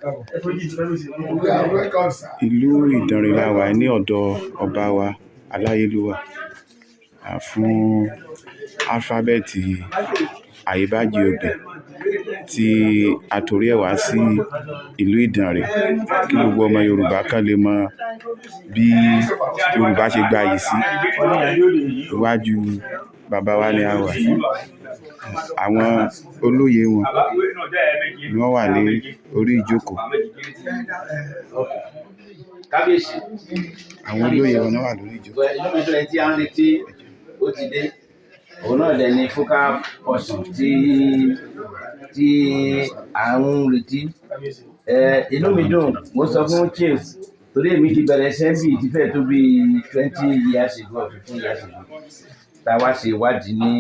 We are welcome, sir. Ìlú Ìdànrè la wà ní ọ̀dọ̀ ọba wa aláyélúwà fún álífábẹ́ẹ̀tì Ayébájí Ògbè tí a torí ẹ̀ wá sí ìlú Ìdànrè kí gbogbo ọmọ Yorùbá kán lè mọ bí Yorùbá ṣe gbayì sí. Iwájú bàbá wa ni a wà. Àwọn olóyè wọn ni wọ́n wà ní orí ìjókòó. Kábíyèsí. Àwọn olóyè wọn náà wà lórí ìjókòó. Inú mi dùn, ẹni tí a ń retí ó ti dé. Òun náà dẹ̀ ni focal person tí à ń retí. Inú mi dùn. Mo sọ fún chief, torí èmi ti bẹ̀rẹ̀ sẹ́ńbì ti fẹ́ tó bí 20 years ago or 15 years ago, tá a wá ṣe ìwádìí ní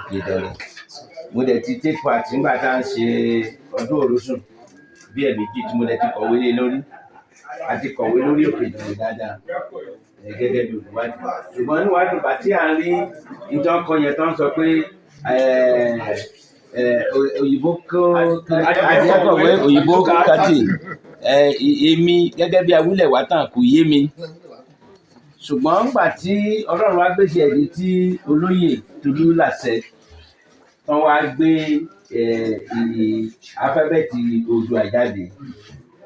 Òkè Ìdànrè. Mo dẹ̀ ti take part nígbà tá à ń ṣe ọdún Òrosùn bí ẹ̀ẹ̀mejì, tí mo dẹ̀ ti kọ̀wé lé lórí. A ti kọ̀wé lórí Òkè Ìdànrè dáadáa gẹ́gẹ́ bí olùwádìí, ṣùgbọ́n níwádìí ìgbà tí à ń rí ìtàn kan yẹn tó ń sọ pé òyìnbó kó adìẹ kọ̀wé, òyìnbó kàtì, èmi gẹ́gẹ́ bí awúlẹ̀ wá tàn, kò yé mi. Ṣùgbọ́n ńgbà tí Ọlọ́run wá gbèsè ẹ̀dí tí olóyè Tolú làṣẹ tán wá gbé alifábẹ́ẹ̀tì Oòduà jáde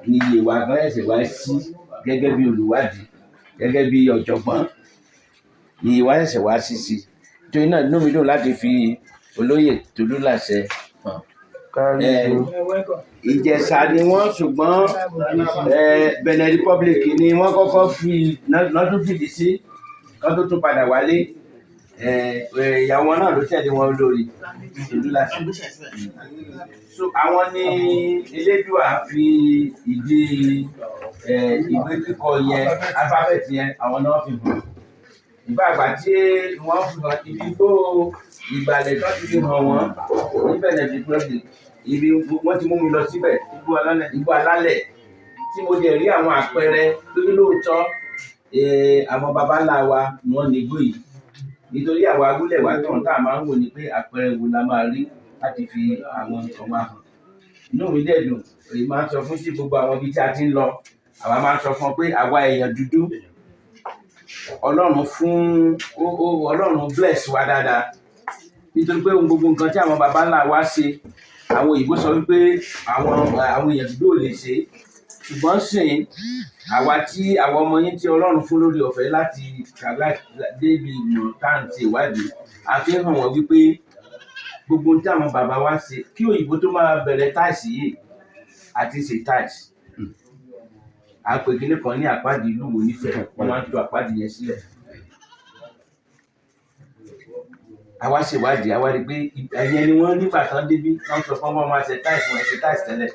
ní iye wa gan ẹ̀sẹ̀ wá sí gẹ́gẹ́ bí olùwádìí, gẹ́gẹ́ bí ọ̀jọ̀gbọ́n, ní iye wa ẹ̀sẹ̀ wá sí. Torí náà, inú mi dùn láti fi olóyè Tolú làṣẹ hàn. Ìjẹ̀ṣà ni wọ́n, ṣùgbọ́n Benin Republic ni wọ́n kọ́kọ́ fi lọ́dún fìdí sí kán tó tún padà wálé. Ìyàwó wọn náà ló tẹ̀lé wọn, lórí Tolú làṣẹ. So àwọn ní Elédùà fi ìdí ìwé kíkọ yẹn, alifábẹ́ẹ̀tì yẹn, àwọn náà fi hàn. Ìbá àgbà tí wọ́n fi hàn ibi tó ìgbàlẹ̀ tó ti fi hàn wọ́n ní Benin Republic, ibi wọ́n ti mú mi lọ síbẹ̀, Igbó Alálẹ̀, tí mo dẹ̀ rí àwọn àpẹẹrẹ pé lóòótọ́ àwọn baba ńlá wa ni wọ́n ní igbó yìí. Nítorí àwa abúlé wa tán, tá a máa ń wò ní pé àpẹẹrẹ wo la máa rí láti fi àwọn nǹkan wa hàn. Inú mi dẹ̀ dùn. Èyí máa ń sọ fún sí gbogbo àwọn ibi tí a ti ń lọ, àwa máa ń sọ fún ọ pé àwa èèyàn dúdú, Ọlọ́run fún ó, Ọlọ́run bless wa dáadáa, nítorí pé ohun gbogbo nǹkan tí àwọn baba ńlá wa ṣe, àwọn òyìnbó sọ wípé àwọn èèyàn dúdú ò lè ṣe. Ṣùgbọ́n sìn àwa tí àwọn ọmọ yín tí Ọlọ́run fún lórí ọ̀fẹ́ láti kàwé débi ìmọ̀ tá à ń ṣe ìwádìí, a fi hàn wọ́n wípé gbogbo ohun tí àwọn bàbá wa ṣe kí òyìnbó tó máa bẹ̀rẹ̀ tiles yìí àti ṣe tiles. À ń pè kíní kan ní àpáàdì ìlú wo nífẹ̀ẹ́, wọ́n máa ń to àpáàdì yẹn sílẹ̀. Àwa ṣèwádìí, àwa rí i pé ẹ̀yẹn ni wọ́n nígbà tán débí, wọ́n sọ fún wọn máa ṣe tiles, wọn ṣe tiles tẹ́lẹ̀.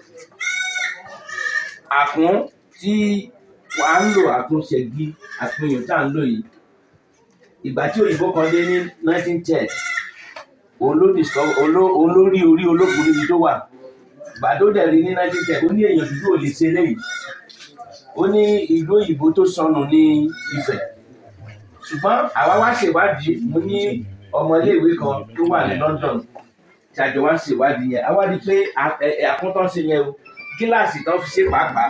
Àkún tí wàá ń lò, àkún ṣẹ̀gí, àpéyàn tá à ń lò yìí, ìgbà tí òyìnbó kan dé ní 1910, òun ló discover, òun ló rí orí olókùn níbi tó wà. Ìgbà tó dẹ̀ rí ní 1910, ó ní èèyàn dúdú ò lè ṣe léyìí. Ó ní ìlú òyìnbó tó sọnù ní Ifẹ̀. Ṣùgbọ́n àwa wá ṣèwádìí. Mo ní ọmọ iléèwé kan tó wà ní London tí a jọ wá ń ṣèwádìí yẹn. Àwa rí i pé àkúntàn ṣe yẹn o, gíláàsì tán fi ṣe pàápàá,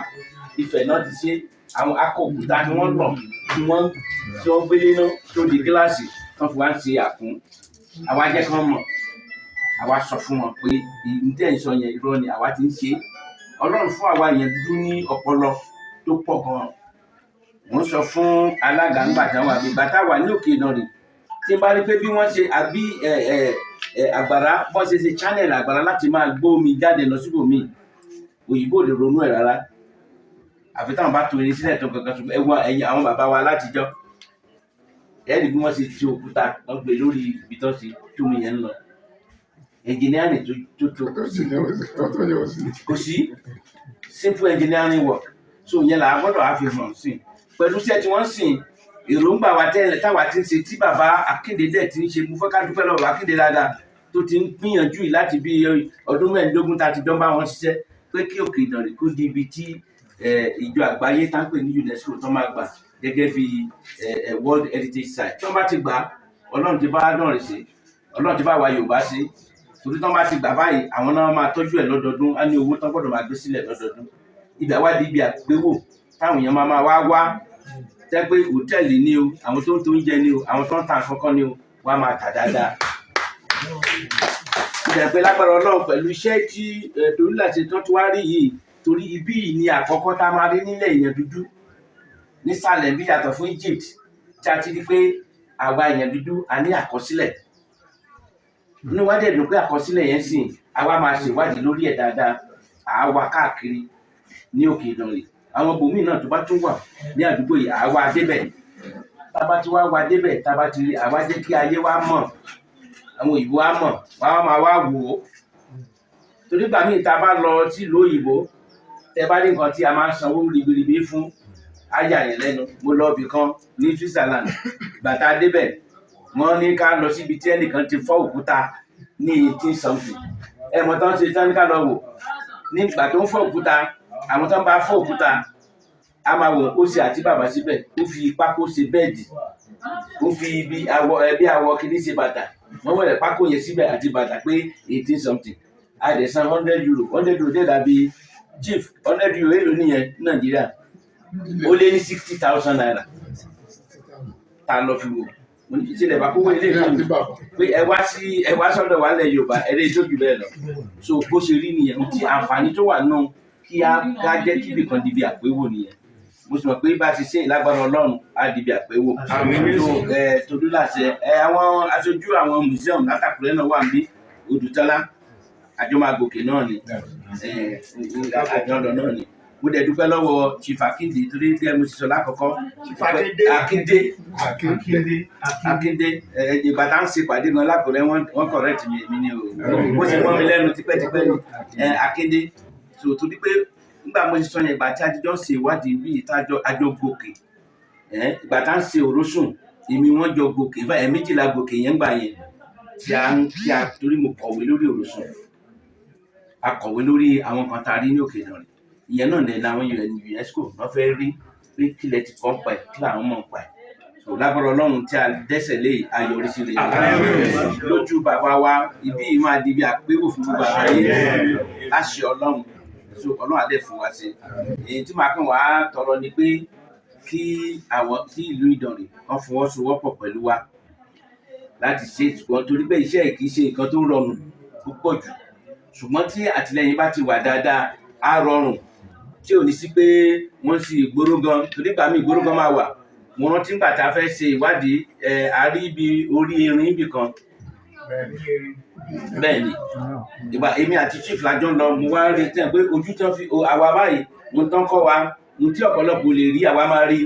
Ifẹ̀ náà ti ṣe. Àwọn akọ òkúta ni wọ́n lọ̀ tí wọ́n gbélé náà tó di gíláàsì tán fi wá ń ṣe àkún. Àwa jẹ́ kán mọ̀, àwa sọ fún wọn pé ìtẹ́ ìsọ yẹn, irọ́ ni, àwa ti ń ṣe é. Ọlọ́run fún àwa yẹn dúdú ní ọpọlọ tó pọ̀ gan-an. Mo ń sọ fún alága ńgbà táwọn àbí ìgbà táwa ní Òkè Ìdànrè, tí n bá rí pé bí wọ́n ṣe àbí ẹ ẹ ẹ àgbàrá, bọ́n ṣe channel àgbàrá láti máa gbómi jáde lọ síbòmíì, òyìnbó ò lè ronú ẹ̀ rárá, àfi táwọn bá to irin sílẹ̀ tó kankan. Ṣùgbọ́n ẹ wá ẹ̀yìn àwọn bàbá wa látijọ́, ẹ rí bí wọ́n ṣe ti òkúta, wọ́n gbé lórí ibi tó ṣe tómi yẹn ń lọ. Engineering tó Tó sì yẹ tó yẹ sí. Kò sí simple engineering work. So yẹn là á gbọ́dọ̀ á fi hàn sí pẹ̀lú iṣẹ́ tí wọ́n sìn. Èròǹgbà wa tẹ́lẹ̀ táwa ti ń ṣe, tí bàbá Akéde dẹ̀ ti ń ṣe, mo fẹ́ ká dúpẹ́ lọ́wọ́ bàbá Akéde dáadáa tó ti ń gbìyànjú yìí láti bí ọdún 15 tá a ti jọ ń bá wọn ṣiṣẹ́, pé kí Òkè Ìdànrè kó di ibi tí ìjọ àgbáyé tá ń pè ní UNESCO tó máa gbà gẹ́gẹ́ bí World Heritage Site. Tí wọ́n bá ti gbà á, Ọlọ́run ti bá Ìdànrè ṣe, Ọlọ́run ti bá wa Yorùbá ṣe, torí tí wọ́n bá ti gbà báyìí, àwọn náà máa tọ́jú ẹ̀ lọ́dọọdún. Á ní owó tán gbọ́dọ̀ máa gbé sílẹ̀ lọ́dọọdún. Ibẹ̀ wá di ibi àpéwò táwọn èèyàn máa máa wá wá, tẹ́ pé hòtẹ́ẹ̀lì ni o, àwọn tó ń tó oúnjẹ ni o, àwọn tó ń ta nǹkan kan ni o, wọ́n á máa tà dáadáa. Ìjà pé lágbára Ọlọ́run, pẹ̀lú iṣẹ́ tí Tolúlàṣẹ tán tó wá rí yìí, torí ibí yìí ni àkọ́kọ́ tá a máa rí nílẹ̀ èèyàn dúdú nísàlẹ̀ bí, yàtọ̀ fún Egypt, tí a ti rí pé àwa èèyàn dúdú a ní àkọsílẹ̀. Inú wa dẹ̀ dùn pé àkọsílẹ̀ yẹn sìn, àwa máa ṣèwádìí lórí ẹ̀ dáadáa. Àá wá káàkiri ní Òkè Ìdànrè, àwọn bòmíì náà tó bá tún wà ní àdúgbò yìí, àá wá débẹ̀. Tá a bá ti wá wá débẹ̀, tá a bá ti rí, àwa jẹ́ kí ayé wa mọ̀, àwọn òyìnbó wa mọ̀, wọ́n á máa wá wò ó. Torí gbà míì tá a bá lọ sílùú òyìnbó, tẹ bá rí nǹkan tí a máa ń sanwó ribiribi fún, á yà yẹn lẹ́nu. Mo lọ ibì kan ní Switzerland. Ìgbà tá a débẹ̀, wọ́n ní ká lọ síbi tí ẹnìkan ti fọ́ òkúta ní 18 something. Ẹ mọ̀ tán ṣe tán ní ká lọ wò nígbà tó ń fọ́ òkúta. Àwọn tó ń bá fọ́ òkúta, a máa wò ó ṣe àti bàbá síbẹ̀, ó fi pákó ṣe bed, ó fi bí awọ ẹ bí awọ kìíní ṣe bàtà. Wọ́n wẹ̀rẹ̀ pákó yẹn síbẹ̀ àti bàtà pé 18 something. A dẹ̀ san €100. €100 dẹ̀ dàbí, chief, €100 èlò nìyẹn ní Nàìjíríà? Ó lé ní ₦60,000 tá a lọ fi wò. Mo ní ìṣẹ̀lẹ̀ bá kówó ilé ìfún mi pé ẹ wá sí, ẹ wá sọ́dọ̀ wa lẹ̀ Yorùbá, ẹ lè tó jù bẹ́ẹ̀ lọ. So bó ṣe rí nìyẹn. Tí àǹfààní tó wà náà kí á ká jẹ́ kí ibìkan di ibi àpéwò nìyẹn. Mo sì mọ̀ pé bá a ti ṣe ìlágbára Ọlọ́run, á di ibi àpéwò. So ẹ Tolúlàṣẹ, ẹ àwọn aṣojú àwọn museum látàkùrẹ́ náà wà níbí, Odùtọ́lá, àjọ máa gòkè náà ni, ẹ àjọ lọ náà ni. Mo dẹ̀ dúpẹ́ lọ́wọ́ Chief Akinde, torí bí mo ti sọ lákọ̀ọ́kọ́. Akinde. Akinde. Akíndé. Akinde. Ẹ ìgbà tá à ń ṣe ìpàdé gan lákùrẹ́, wọ́n correct mi. Èmi ni o, bó ṣe mọ́ mi lẹ́nu tipẹ́tipẹ́ ni ẹ Akinde. So torí pé nígbà mo ti sọ yẹn, ìgbà tí a ti jọ ń ṣe ìwádìí bí ìtajọ àjọ gòkè, ẹ ìgbà tá à ń ṣe òrósùn, èmi wọ́n jọ gòkè ẹ méjìlá gòkè yẹn gbà yẹn tí a ń tí a, torí mo kọ̀wé lórí òrósùn, a kọ̀wé lórí àwọn kan tá a rí ní Òkè Ìdànrè. Ìyẹn náà lẹ́nu àwọn UNESCO wọ́n fẹ́ rí pé kílẹ̀ ti kọ́ ń pa ẹ̀, kí làwọn mọ̀ ń pa ẹ̀. So lágbára Ọlọ́run, tí a dẹ́sẹ̀ lé, ayọ̀rísí rẹ̀ lójú bàbá wa, ibi yìí máa di bí àpérò fún gbogbo àgbáyé láṣẹ Ọlọ́run. So Ọlọ́run á dẹ̀ fún wa sí. Èyí tí màá kàn wá tọrọ ni pé kí àwọn kí ìlú Ìdànrè kan fọwọ́sowọ́pọ̀ pẹ̀lú wa láti ṣe, ṣùgbọ́n torí pé iṣẹ́ yìí kì í ṣe nǹkan tó rọrùn púpọ̀ jù, ṣùgbọ́n tí àtìlẹyìn bá ti wà dáadáa, á rọrùn, tí ò ní sí pé wọ́n sì ìgboro gan, torí ìgbà míì ìgboro gan máa wà. Mo rántí nígbà tá a fẹ́ ṣe ìwádìí, ẹ̀ a rí ibi orí erin ibì kan. Bẹ́ẹ̀ ni, ìgbà èmi àti chief lájọ ń lọ, mo wá rí tẹ́ pé ojú tán fi àwa báyìí, mo tán kọ́ wa mo tí ọ̀pọ̀lọpọ̀ lè rí, àwa máa rí,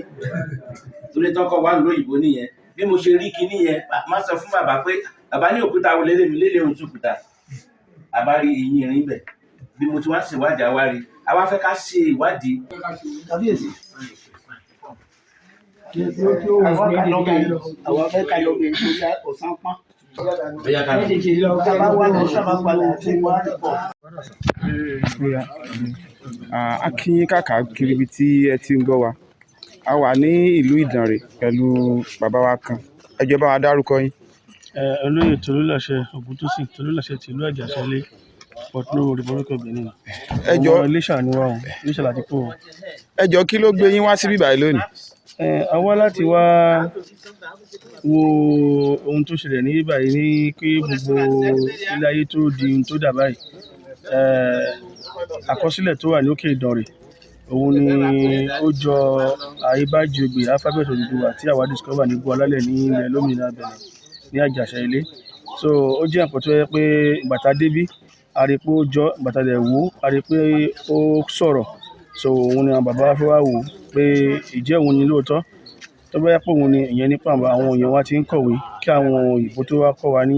torí tán kọ́ wa ń lóyìnbó nìyẹn. Bí mo ṣe rí kinní yẹn, má sọ fún bàbá pé bàbá ní òkúta wo lélẹ̀ mi lélẹ̀ ohun tókúta, àbá rí eyín erin bẹ̀. Bí mo ti wá ṣèwádìí, àwa rí, àwa fẹ́ ká ṣe ìwádìí. Kábíyèsí. Àwọn fẹ́ ká lọ bẹ̀ nítorí ọ̀sán pọ́n. Bóyá ká lọ. Tá a bá wà ní sábà padà tí wọ́n á pọ̀. A kí yín káàkiri ibi tí ẹ ti ń gbọ́ wa. A wà ní ìlú Ìdànrè pẹ̀lú bàbá wa kan. Ẹ jọ̀ọ́, bá wa dárúkọ yín. Olóyè Tolúlàṣẹ Ògúntósìn Tolúlàṣẹ tìlú Àjàṣẹ́lé, Port Novo, Republic of Benin. Ẹ jọ̀ọ́. Ọmọ Iléṣà ni wá o, Iléṣà láti kó o. Ẹ jọ̀ọ́, kí ló gbé yín wá síbí báyìí lónìí? A wá láti wá wo ohun tó ṣẹlẹ̀ ní báyìí, ní kí gbogbo ilé ayé tó di ohun tó dà báyìí. Àkọsílẹ̀ tó wà ní Òkè Ìdànrè, òun ni ó jọ Àyíbájìogbè alphabet Odùduwà tí àwa discover ní Igbó Alálẹ̀ ní ilẹ̀ lómìnira Benin ní Àjàṣẹ́ Ilé. So ó jẹ́ nǹkan tó yẹ pé ìgbà tá a débí, a rí pé ó jọ. Ìgbà tá a dẹ̀ wò ó, a rí pé ó sọ̀rọ̀. So òun ni àwọn bàbá wa fẹ́ wá wò pé ìjẹ́ òun ni lóòótọ́. Tó bá jẹ́ pé òun ni, ìyẹn nípa àwọn èèyàn wa tí ń kọ̀wé kí àwọn òyìnbó tó wá kọ́ wa ní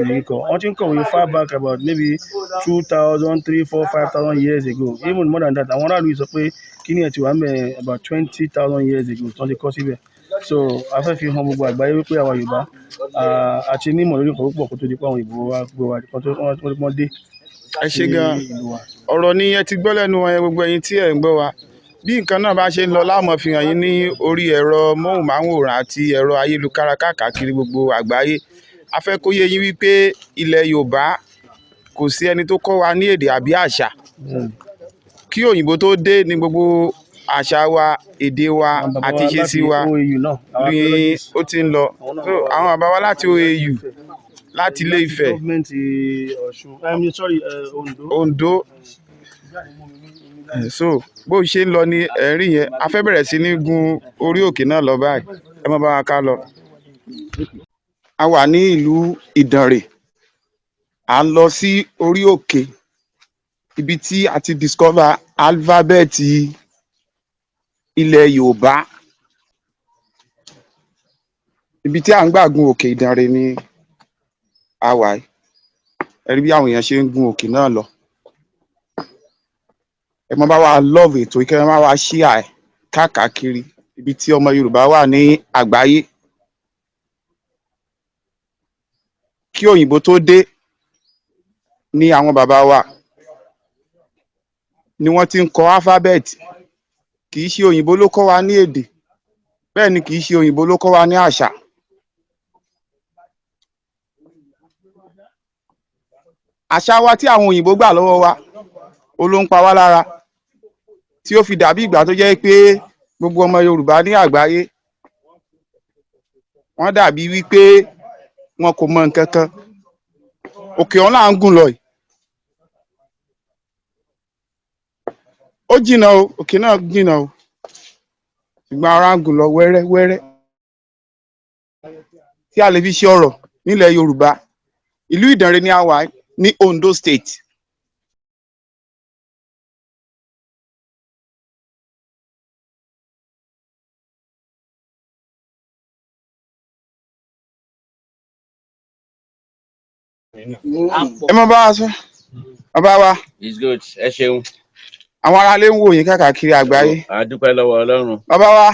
ìwé kíkọ. Wọ́n ti ń kọ̀wé far back, about maybe 2,000, 3, 4, 5,000 years ago, even more than that. Àwọn aráàlú yìí sọ pé kíní ẹ̀ ti wà ńbẹ̀ about 20,000 years ago tí wọ́n ti kọ́ síbẹ̀. So a fẹ́ fi hàn gbogbo àgbáyé wípé àwa Yorùbá, a ti ní ìmọ̀ lórí nǹkan púpọ̀ kó tó di pé àwọn òyìnbó wá gbé wa, kó tó wọ́n dé Ẹ ṣé sí gan. ìlú wa. Ọ̀rọ̀ ni ẹ ti gbọ́ lẹ́nu ẹ, gbogbo ẹ̀yin tí ẹ̀ ń gbọ́ wa. Bí nǹkan náà bá ṣe ń lọ, láàmú fi hàn yín ní orí ẹ̀rọ móhùnmáwòrán àti ẹ̀rọ ayélujára káàkiri gbogbo àgbáyé. A fẹ́ kó yé yín wípé ilẹ̀ Yorùbá, kò sí ẹni tó kọ́ wa ní èdè àbí àṣà. Kí òyìnbó tó dé ní gbogbo àṣà wa, èdè wa Àwọn bàbá àti wa ìṣesí láti wa OAU náà, àwọn ni archaeologists, ó ti ń lọ. àwọn náà So wà àwọn bàbá wa láti OAU, láti Ilé láti Ifẹ̀, gọ́ọ̀mẹ̀ntì Ọ̀ṣun, I mean, sorry, Ondo. Ondo. So bó ṣe ń lọ ní ẹ̀rí yẹn, a fẹ́ bẹ̀rẹ̀ sí ní gun orí òkè náà lọ báyìí. Ẹ má bá wa ká lọ. A wà ní ìlú Ìdànrè, à ń lọ sí orí òkè ibi tí a ti discover alifábẹ́ẹ̀tì ilẹ̀ Yorùbá. Ibi tí à ń gbà gun òkè Ìdànrè ni a wà yìí. Ẹ rí bí àwọn èèyàn ṣe ń gun òkè náà lọ. Ẹ má bá wa love ètò yìí, kẹ́ ẹ má bá wa share ẹ̀ káàkiri ibi tí ọmọ Yorùbá wà ní àgbáyé. Kí òyìnbó tó dé ní àwọn bàbá wa ni wọ́n ti ń kọ alphabet. Kì í ṣe òyìnbó ló kọ́ wa ní èdè, bẹ́ẹ̀ ni kì í ṣe òyìnbó ló kọ́ wa ní àṣà. Àṣà wa tí àwọn òyìnbó gbà lọ́wọ́ wa, ó ló ń pa wá lára, tí ó fi dàbí ìgbà tó jẹ́ pé gbogbo ọmọ Yorùbá ní àgbáyé, wọ́n dàbí wípé wọn kò mọ nǹkan kan. Òkè ọ̀hún là ń gùn lọ yìí. Ó jìnnà o, òkè náà jìnnà o, ṣùgbọ́n ara ń gùn lọ wẹ́rẹ́ wẹ́rẹ́ tí a lè fi ṣe ọ̀rọ̀ nílẹ̀ Yorùbá. Ìlú Ìdànrè ni a wà ní Ondo State. Ẹ má bá wa sọ, bàbá wa. It's good, ẹ ṣeun. Àwọn aráalé ń wò yín káàkiri àgbáyé. A dúpẹ́ lọ́wọ́ Ọlọ́run. Bàbá wa,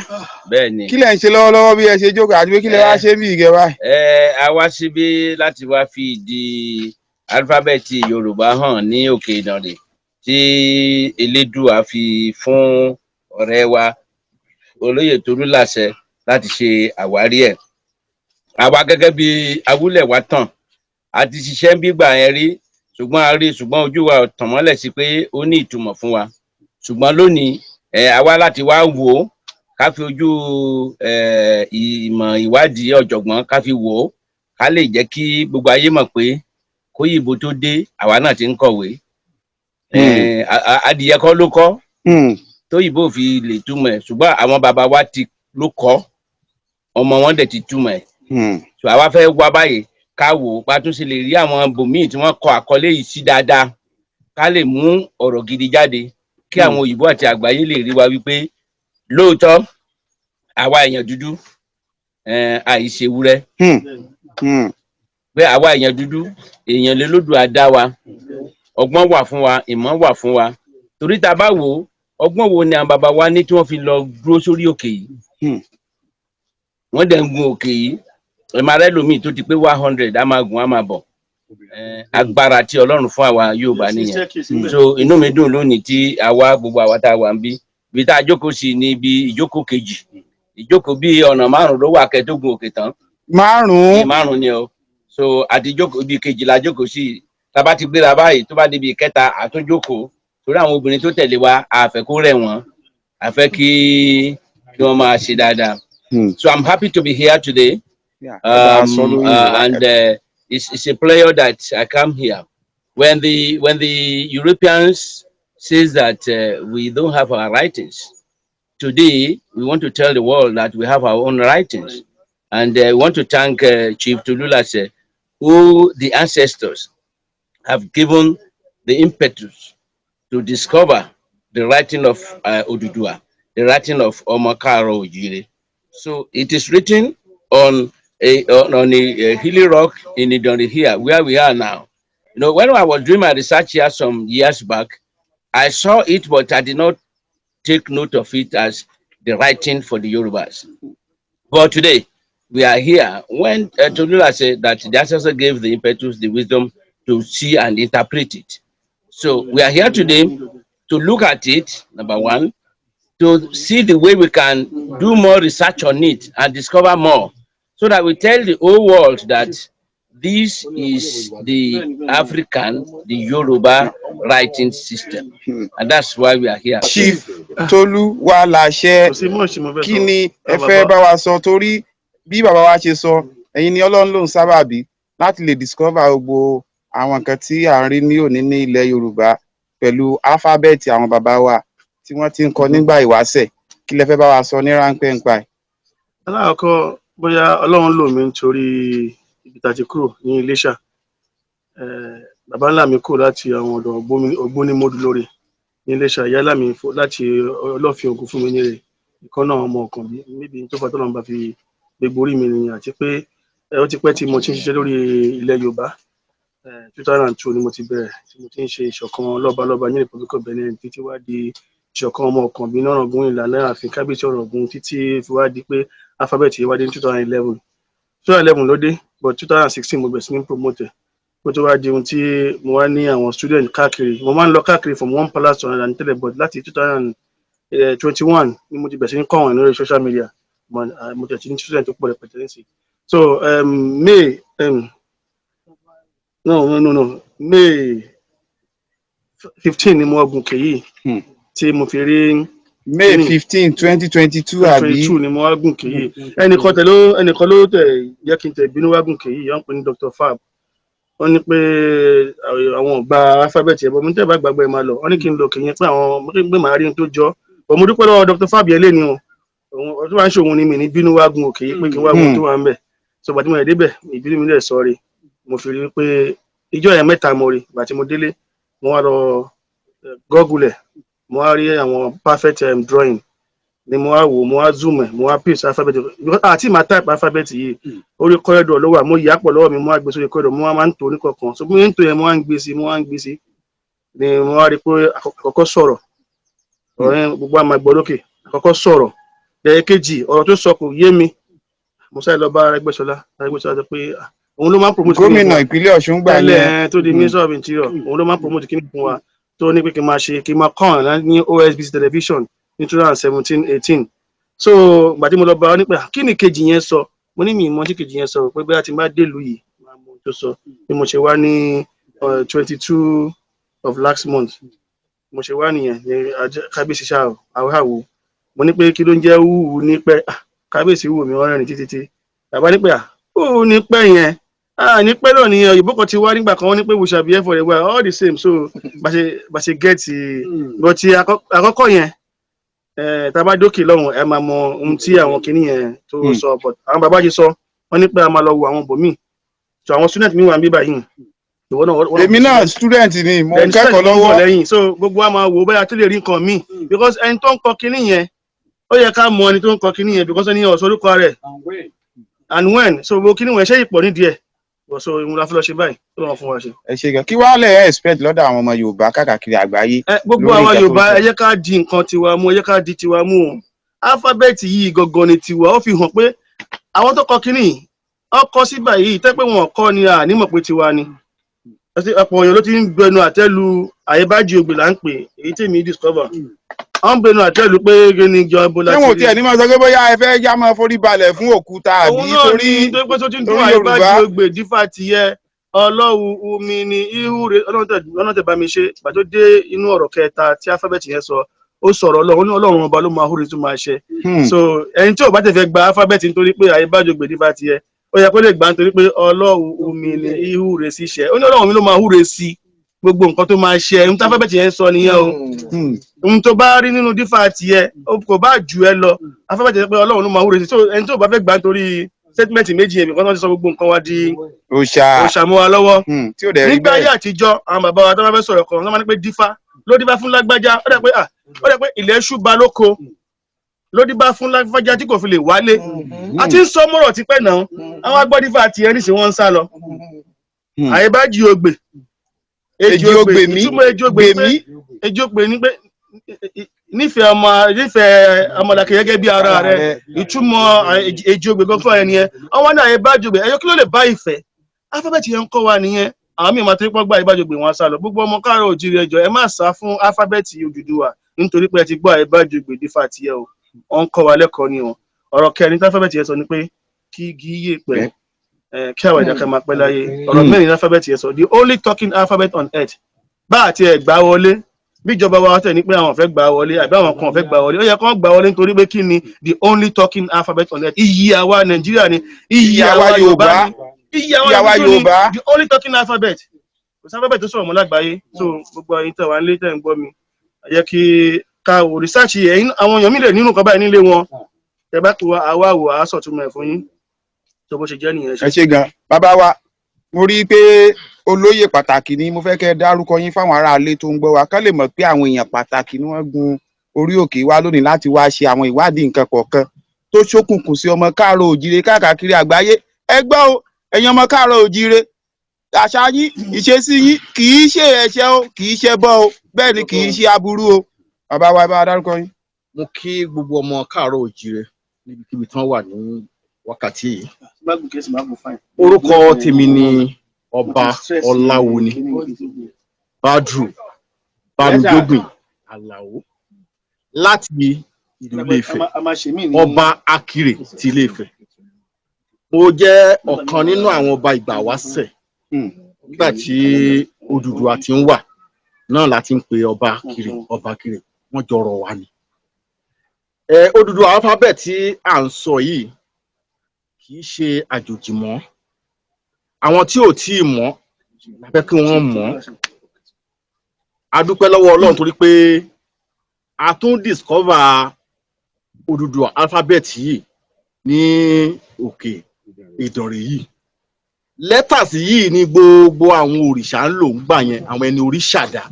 Bẹ́ẹ̀ ni. kí lẹ̀ ń ṣe lọ́wọ́lọ́wọ́ bí ẹ ṣe jókòó, àti pé kí lẹ wá ṣe bí ìgẹ̀ báyìí? Ẹ a wá síbí láti wá fi ìdí álífábẹ́ẹ̀tì Yorùbá hàn ní òkè Ìdànrè tí Elédùà fi fún ọ̀rẹ́ wa olóyè Tolúlàṣẹ láti ṣe àwárí ẹ̀. Àwa gẹ́gẹ́ bí awúlẹ̀ wa tàn, a ti ṣiṣẹ́ ń bígbà yẹn rí, ṣùgbọ́n a rí, ṣùgbọ́n ojú wa ò tàn mọ́lẹ̀ sí pé ó ní ìtumọ̀ fún wa. Ṣùgbọ́n lónìí, ẹ àwa láti wá wò ó, ká fi ojú ìmọ̀ ìwádìí ọ̀jọ̀gbọ́n ká fi wò ó, ká lè jẹ́ kí gbogbo ayé mọ̀ pé kóyìnbó tó dé, àwa náà ti ń kọ̀wé. Adìyẹ kọ́ ló kọ́ tóyìnbó fi lè túmọ̀ ẹ̀, ṣùgbọ́n àwọn bàbá wa ti ló kọ́, ọmọ wọn dẹ̀ ti túmọ̀ ẹ̀. So àwa fẹ́ wá báyìí ká wò ó, bá tún ṣe lè rí àwọn bòmíì tí wọ́n kọ àkọlé yìí sí dáadáa, ká lè mú ọ̀rọ̀ gidi jáde, kí àwọn òyìnbó àti àgbáyé lè rí wa wípé lóòótọ́ àwa èèyàn dúdú àìṣe ewúrẹ́, pé àwa èèyàn dúdú, èèyàn lè lódù àdá wa, ọgbọ́n wà fún wa, ìmọ̀ wà fún wa. Torí tá a bá wò ó, ọgbọ́n wo ni àwọn bàbá wa ní tí wọ́n fi lọ dúró sórí òkè yìí? Wọ́n dẹ̀ ń gun òkè yìí. Ẹ̀ máa rẹ́ lómi tó ti pé 100, á máa gùn, á máa bọ̀. Agbára tí Ọlọ́run fún àwa Yorùbá nìyẹn. So inú mi dùn lónìí tí àwa gbogbo àwa tá a wà ń bí, ibi tá a jókòó sí ní ibi ìjókòó kejì, ìjókòó bíi ọ̀nà márùn ló wà kẹ́ tó gun òkè tán. Márùn-ún? Bíi márùn ni o. So àti jókòó ibi kejì la jókòó sí. Tá a bá ti gbéra báyìí, tó bá débi ìkẹta, àtúnjókòó, torí àwọn obìnrin tó tẹ̀lé wa, a fẹ́ kó rẹ̀ wọ́n, a fẹ́ kí wọ́n máa ṣe dáadáa. So I'm happy to be here today. Yeah, ẹ bá wa sọ lórí Yorùbá. And it's a pleasure that I come here. When the Europeans says that we don't have our writings, today we want to tell the world that we have our own writings, and we want to thank Chief Tolulase, who the ancestors have given the impetus to discover the writing of Oduduwa, the writing of Omo Kaaro Ojire. So it is written on a hilly rock in Idanre here, where we are now. When I was doing my research here some years back, I saw it, but I did not take note of it as the writing for the Yorubas. But today, we are here. When Tolula said that the ancestor gave the impetus, the wisdom to see and interpret it. So we are here today to look at it, number one, to see the way we can do more research on it and discover more, so that we tell the whole world that this is the African, the Yoruba writing system. And that's why we are here. Chief Tolú wa láṣẹ. Kò sí mọ̀ sí mo fẹ́ Kí sọ. ni ẹ Bàbá- fẹ́ bá wa sọ? Torí bí bàbá wa ṣe sọ, ẹ̀yin ni Ọlọ́run ló ń sábàbí láti lè discover gbogbo àwọn nǹkan tí à ń rí ní òní ní ilẹ̀ Yorùbá pẹ̀lú alphabet àwọn bàbá wa tí wọ́n ti ń kọ nígbà ìwáṣẹ̀. Kí lẹ fẹ́ bá wa sọ ní ráńpẹ́ nípa ẹ̀? Alákọ̀ọ́kọ́, bóyá Ọlọ́run lò mí nítorí ibi tá a ti kúrò ní Iléṣà. Bàbá ńlá mi kúrò láti àwọn ọ̀dọ̀ Ògbónímọ́dúlórí ní Iléṣà. Ìyá ńlá mi láti Ọlọ́fin Ògún fún mi nírè ìkan náà, ọmọ Ọ̀kànbí níbi tó fà tọ́lọ́run bá fi gbogbo orí mi nìyẹn. Àti pé ó ti pẹ́ tí mo ti ń ṣiṣẹ́ lórí ilẹ̀ Yorùbá. 2002 ni mo ti bẹ̀rẹ̀ tí mo ti ń ṣe ìṣọ̀kan lọ́balọ́ba ní Republic of Benin, títí wá di ìṣọ̀kan ọmọ Ọ̀kànbí nọ́rọ̀gún ìlànà ààfin kábíyèsí Ọ̀ràngún, títí fi wá di pé alphabet yìí wá dé ní 2011. 2011 ló dé, but 2016 mo bẹ̀rẹ̀ sí ní promote ẹ̀, kó tó wá di ohun tí mo wá ní àwọn student káàkiri. Mo máa ń lọ káàkiri from one palace to another ní tẹ́lẹ̀, but láti 2021 ni mo ti bẹ̀rẹ̀ sí ní kọ́ àwọn lórí social media. Mo tẹ̀ sí ní student tó pọ̀ rẹpẹtẹ nísìnyí. So May, no, no, no, no, May 15 ni mo wá gùn kèyí tí mo fi rí. May Kíni? 15, 2022, àbí? 22 ni mo wá gùn kèyí. Ẹnìkan tẹ̀ ló, ẹnìkan ló tẹ̀ jẹ́ kí n tẹ̀ bínú wá gùn kèyí. Wọ́n ń pè ní Dr. Fab. Wọ́n ní pé àwọn ò gba alphabet yẹn bọ́. Mo ní tẹ́ bá gbàgbọ́, ẹ máa lọ. Wọ́n ní kí n lọ kèyí pé àwọn pé màá rí ohun tó jọ bọ̀. Mo dúpẹ́ lọ́wọ́ Dr. Fab yẹn lé ní o. Òun tó bá ń ṣe òun ni mi ní bínú wá gun òkè yìí pé kí n wá gun tó wà ń bẹ̀. So gbàtí mo yẹ débẹ̀, ìbínú mi lẹ̀ sọ́ọ́rẹ́. Mo fi rí i pé ìjọ yẹn mẹ́ta mo rí. Gbà tí mo délé, mo wá lọ Google ẹ̀, mo wá rí àwọn perfect drawing ni. Mo wá wò, mo wá zoom ẹ̀, mo wá paste alphabet, because àti màá type alphabet yìí, orí corridor ló wà. Mo yà á pọ̀ lọ́wọ́ mi, mo wá gbé sórí corridor, mo wá máa ń tò ní kọ̀ọ̀kan. So bí mo ń tò yẹn, mo wá ń gbé sí, mo wá ń gbé sí ni mo wá rí i pé àkọ́kọ́ sọ̀rọ̀, ọ̀rọ̀ yẹn gbogbo àmà gbọ́ lókè. Àkọ́kọ́ sọ̀rọ̀ lẹ́ẹ̀kejì, ọ̀rọ̀ tó sọ kò yé mi. Mo sáré lọ bá Arẹ́gbẹ́ṣọlá. Arẹ́gbẹ́ṣọlá sọ pé ah, òun ló máa ń promote kíní fún Gómìnà wa ìpínlẹ̀ Ọ̀ṣun gbà tẹ́lẹ̀ yẹn. Tó di Minister of Interior. Òun ló máa ń promote kíní fún wa, tó ní pé kí n máa ṣe, kí n máa kàn án ní OSBC television ní 2017-18. So ìgbà tí mo lọ bá ọ ní pé ah, kí ni kejì yẹn sọ? Mo ní mi ìmọ̀ tí kejì yẹn sọ, pé bóyá tí n bá délùú yìí, máa mọ ohun tó sọ. Bí mo ṣe wá ní 22 of last month, mo ṣe wá nìyẹn ní kábíyèsí ṣáà àwòrán. Mo ní pé kí ló ń jẹ́ wúwo ní pẹ́? Ah, kábíyèsí wò mí, wọ́n rẹ́rìn títí tí bàbá ní pé à wúwo ní pẹ́ yẹn, ah, ní pẹ́ náà nìyẹn. Òyìnbó kan ti wá nígbà kan, wọ́n ní pé we shall be here for a while all the same. So bá ṣe get but ti àkọ́kọ́ yẹn, tá a bá dókè lọ́hùn, ẹ máa mọ ohun tí àwọn kinní yẹn tó sọ. But àwọn bàbá ṣe sọ, wọ́n ní pé a máa lọ wo àwọn bòmíì. So àwọn student mi wà níbí báyìí, ìwọ náà wọ́n. Èmi náà student ni, mo ń Then kẹ́kọ̀ọ́ student ń bọ̀ lọ́wọ́. lẹ́yìn. So gbogbo wa máa wò ó bóyá tó lè rí nǹkan míì, because ẹni tó ń kọ kinní yẹn, ó yẹ ká mọ ẹni tó ń kọ kinní yẹn, because ẹni yẹn ò sọ orúkọ rẹ̀ and when. So gbogbo kinní wọn ṣe ìpọ̀ nídìí ẹ̀. So ìwọ̀n la fi lọ ṣe báyìí tó lọ́wọ́ fún wa ṣe. Ẹ ṣe gan. Kí wàá lẹ̀ expect lọ́dọ̀ àwọn ọmọ Yorùbá káàkiri àgbáyé Ẹ gbogbo lórí àwa nǹkan tó ń Yorùbá, sọ? ẹ jẹ́ ká di nǹkan tiwa mú, ẹ jẹ́ ká di tiwa mú o. Alphabet yìí gangan ni tiwa. Ó fi hàn pé àwọn tó kọ kinní yìí, ó kọ síbà yìí tẹ́ pé wọn kọ́ ni à nímọ̀ pé tiwa ni. Ọ̀pọ̀ èèyàn ló ti ń gbẹnu àtẹ́lu àyèbájì ògbè là ń pè èyí tèmi discover. Wọ́n ń gbẹnu àtẹ́lu pé kí ni jọ ibo Ṣé láti wọn ò tiẹ̀ ní máa sọ pé bóyá ẹ fẹ́ yá máa forí balẹ̀ fún òkúta àbí Òun náà torí ni tó pé tó ti ń dún torí àyèbájì Yorùbá? ògbè dífà tìyẹ ọlọ́wù omi ni ihu rẹ. Ọlọ́run tẹ̀ bá mi ṣe. Ìgbà tó dé inú ọ̀rọ̀ kẹta tí alphabet yẹn sọ, ó sọ̀rọ̀ Ọlọ́run, ó ní Ọlọ́run ọba ló máa húre tó máa ṣe. So ẹni tí ò bá tẹ̀ fẹ́ gba alphabet nítorí pé àyèbájì ògbè dífà tìyẹ, ó yẹ kó lè gbà nítorí pé ọlọ́wù omi ni ihu rẹ sí ṣẹ. Ó ní Ọlọ́run mi ló máa húre sí gbogbo nǹkan tó máa ṣe. Ohun tí alphabet yẹn sọ nìyẹn o. Ohun tó bá rí nínú dífà tiẹ̀, ó kò bá jù ẹ lọ, alphabet yẹn pé Ọlọ́run ló máa húre sí. So ẹni tí ò bá fẹ́ gbà nítorí statement méjì yẹn, because wọ́n ti sọ gbogbo nǹkan wa di Òòṣà. òòṣà mọ́ wa lọ́wọ́. Tí ò dẹ̀ rí Nígbà ayé bẹ́ẹ̀. àtijọ́, àwọn bàbá wa tó bá fẹ́ sọ̀rọ̀ kan, wọ́n máa ní pé dífá ló dífá fún lágbájá. Ó dẹ̀ pé ah, ó dẹ̀ pé ilẹ̀ ṣú ba lóko ló dífá fún lágbájá tí kò fi lè wálé. A ti ń sọ mọ́rọ̀ tipẹ́ náà. Àwọn agbọ́dífá àti ẹni sì wọ́n ń sá lọ. Àyèbájì ogbè. Èjì ogbè mí. Ìtumọ̀ èjì ogbè Gbè ni pé mí. Èjì ogbè ni pé nífẹ̀ẹ́ ọmọ, nífẹ̀ẹ́ ọmọlàkejì gẹ́gẹ́ bí ara rẹ. Ìtumọ̀ èjì ogbè gan fún ẹni yẹn. Àwọn náà àyèbájì ogbè ẹyọ, kí ló lè bá ìfẹ́? Alphabet yẹn ń kọ́ wa nìyẹn. Àwọn míì máa tó pọ́ gba àyèbájì ogbè, wọn sá lọ. Gbogbo ọmọ káàárọ̀ òjìrì, ẹjọ́ ẹ má sá fún alphabet Odùduwà nítorí pé ẹ ti gbọ́ àyèbájì ogbè dífà tiẹ̀ o. Wọ́n ń kọ́ wa lẹ́kọ̀ọ́ ni o. Ọ̀rọ̀ kẹrin tí alphabet yẹn sọ ni pé kí igi yè pẹ́ ẹ, kí àwọn ẹ̀dá kan máa pẹ́ láyé. Ọ̀rọ̀ mẹ́rin ní alphabet yẹn sọ. The only talking alphabet on earth. Bá àti ẹ̀ gbà wọlé, bíjọba wa tẹ̀ ní pé àwọn fẹ́ gbà wọlé àbí àwọn kan fẹ́ gbà wọlé, ó yẹ kó gbà wọlé, nítorí pé kí ni? The only talking alphabet on earth. Iyì àwa Nàìjíríà ni, iyì àwa Yorùbá ni, iyì àwa Yorùbá ni, the only talking alphabet. Kò sí alphabet tó sọ̀rọ̀ mọ́ lágbàáyé. So gbogbo ẹ̀yin tẹ̀ wá nílé, tẹ̀ ń gbọ́ mi, ẹ jẹ́ kí ká wò research. Ẹ̀yin àwọn èèyàn mi lè nínú kan báyìí nílé wọn, tẹ bá kó wa, àwa wò á sọ̀túnmọ̀ ẹ̀ fún yín. Tó bó ṣe jẹ́ nìyẹn. Ẹ ṣe gan, bàbá wa. Mo rí i pé olóyè pàtàkì ni. Mo fẹ́ kẹ́ ẹ dárúkọ yín fáwọn aráalé tó ń gbọ́ wa, kán lè mọ̀ pé àwọn èèyàn pàtàkì ni wọ́n gun orí òkè wa lónìí láti wá ṣe àwọn ìwádìí nǹkan kọ̀ọ̀kan tó ṣókùnkùn sí ọmọ káàárọ̀ òjíire káàkiri àgbáyé. Ẹ gbọ́ o, ẹ̀yin ọmọ káàárọ̀ òjíire, àṣà yín, ìṣesí yín kì í ṣe ẹ̀ṣẹ̀ o, kì í ṣe bọ́ o, bẹ́ẹ̀ ni kì í ṣe aburú o. Bàbá wa, ẹ bá wa dárúkọ yín. Mo kí gbogbo ọmọ káàárọ̀ òjíire níbikíbi tí wọ́n wà ní wákàtí yìí. Orúkọ tèmi ni Ọba Ọláwọní Badru Bámijógbìn Àlàó láti ìlú Ilé-Ifẹ̀, ọba Akirè ti Ilé-Ifẹ̀. Mo jẹ́ ọ̀kan nínú àwọn ọba ìgbà wáṣẹ̀. Nígbà tí Odùduwà ti ń wà náà la ti ń pe ọba Akirè. Ọba Akirè, wọ́n jọrọ̀ wa ni. Odùduwà alphabet tí à ń sọ yìí kì í ṣe àjòjì mọ́. Àwọn tí ò tí ì mọ̀ la fẹ́ kí wọ́n mọ̀. A dúpẹ́ lọ́wọ́ Ọlọ́run torí pé a tún discover Odùduwà alphabet yìí ní òkè Ìdànrè yìí. Letters yìí ni gbogbo àwọn òrìṣà ń lò ń gbà yẹn, àwọn ẹni oríṣàdá.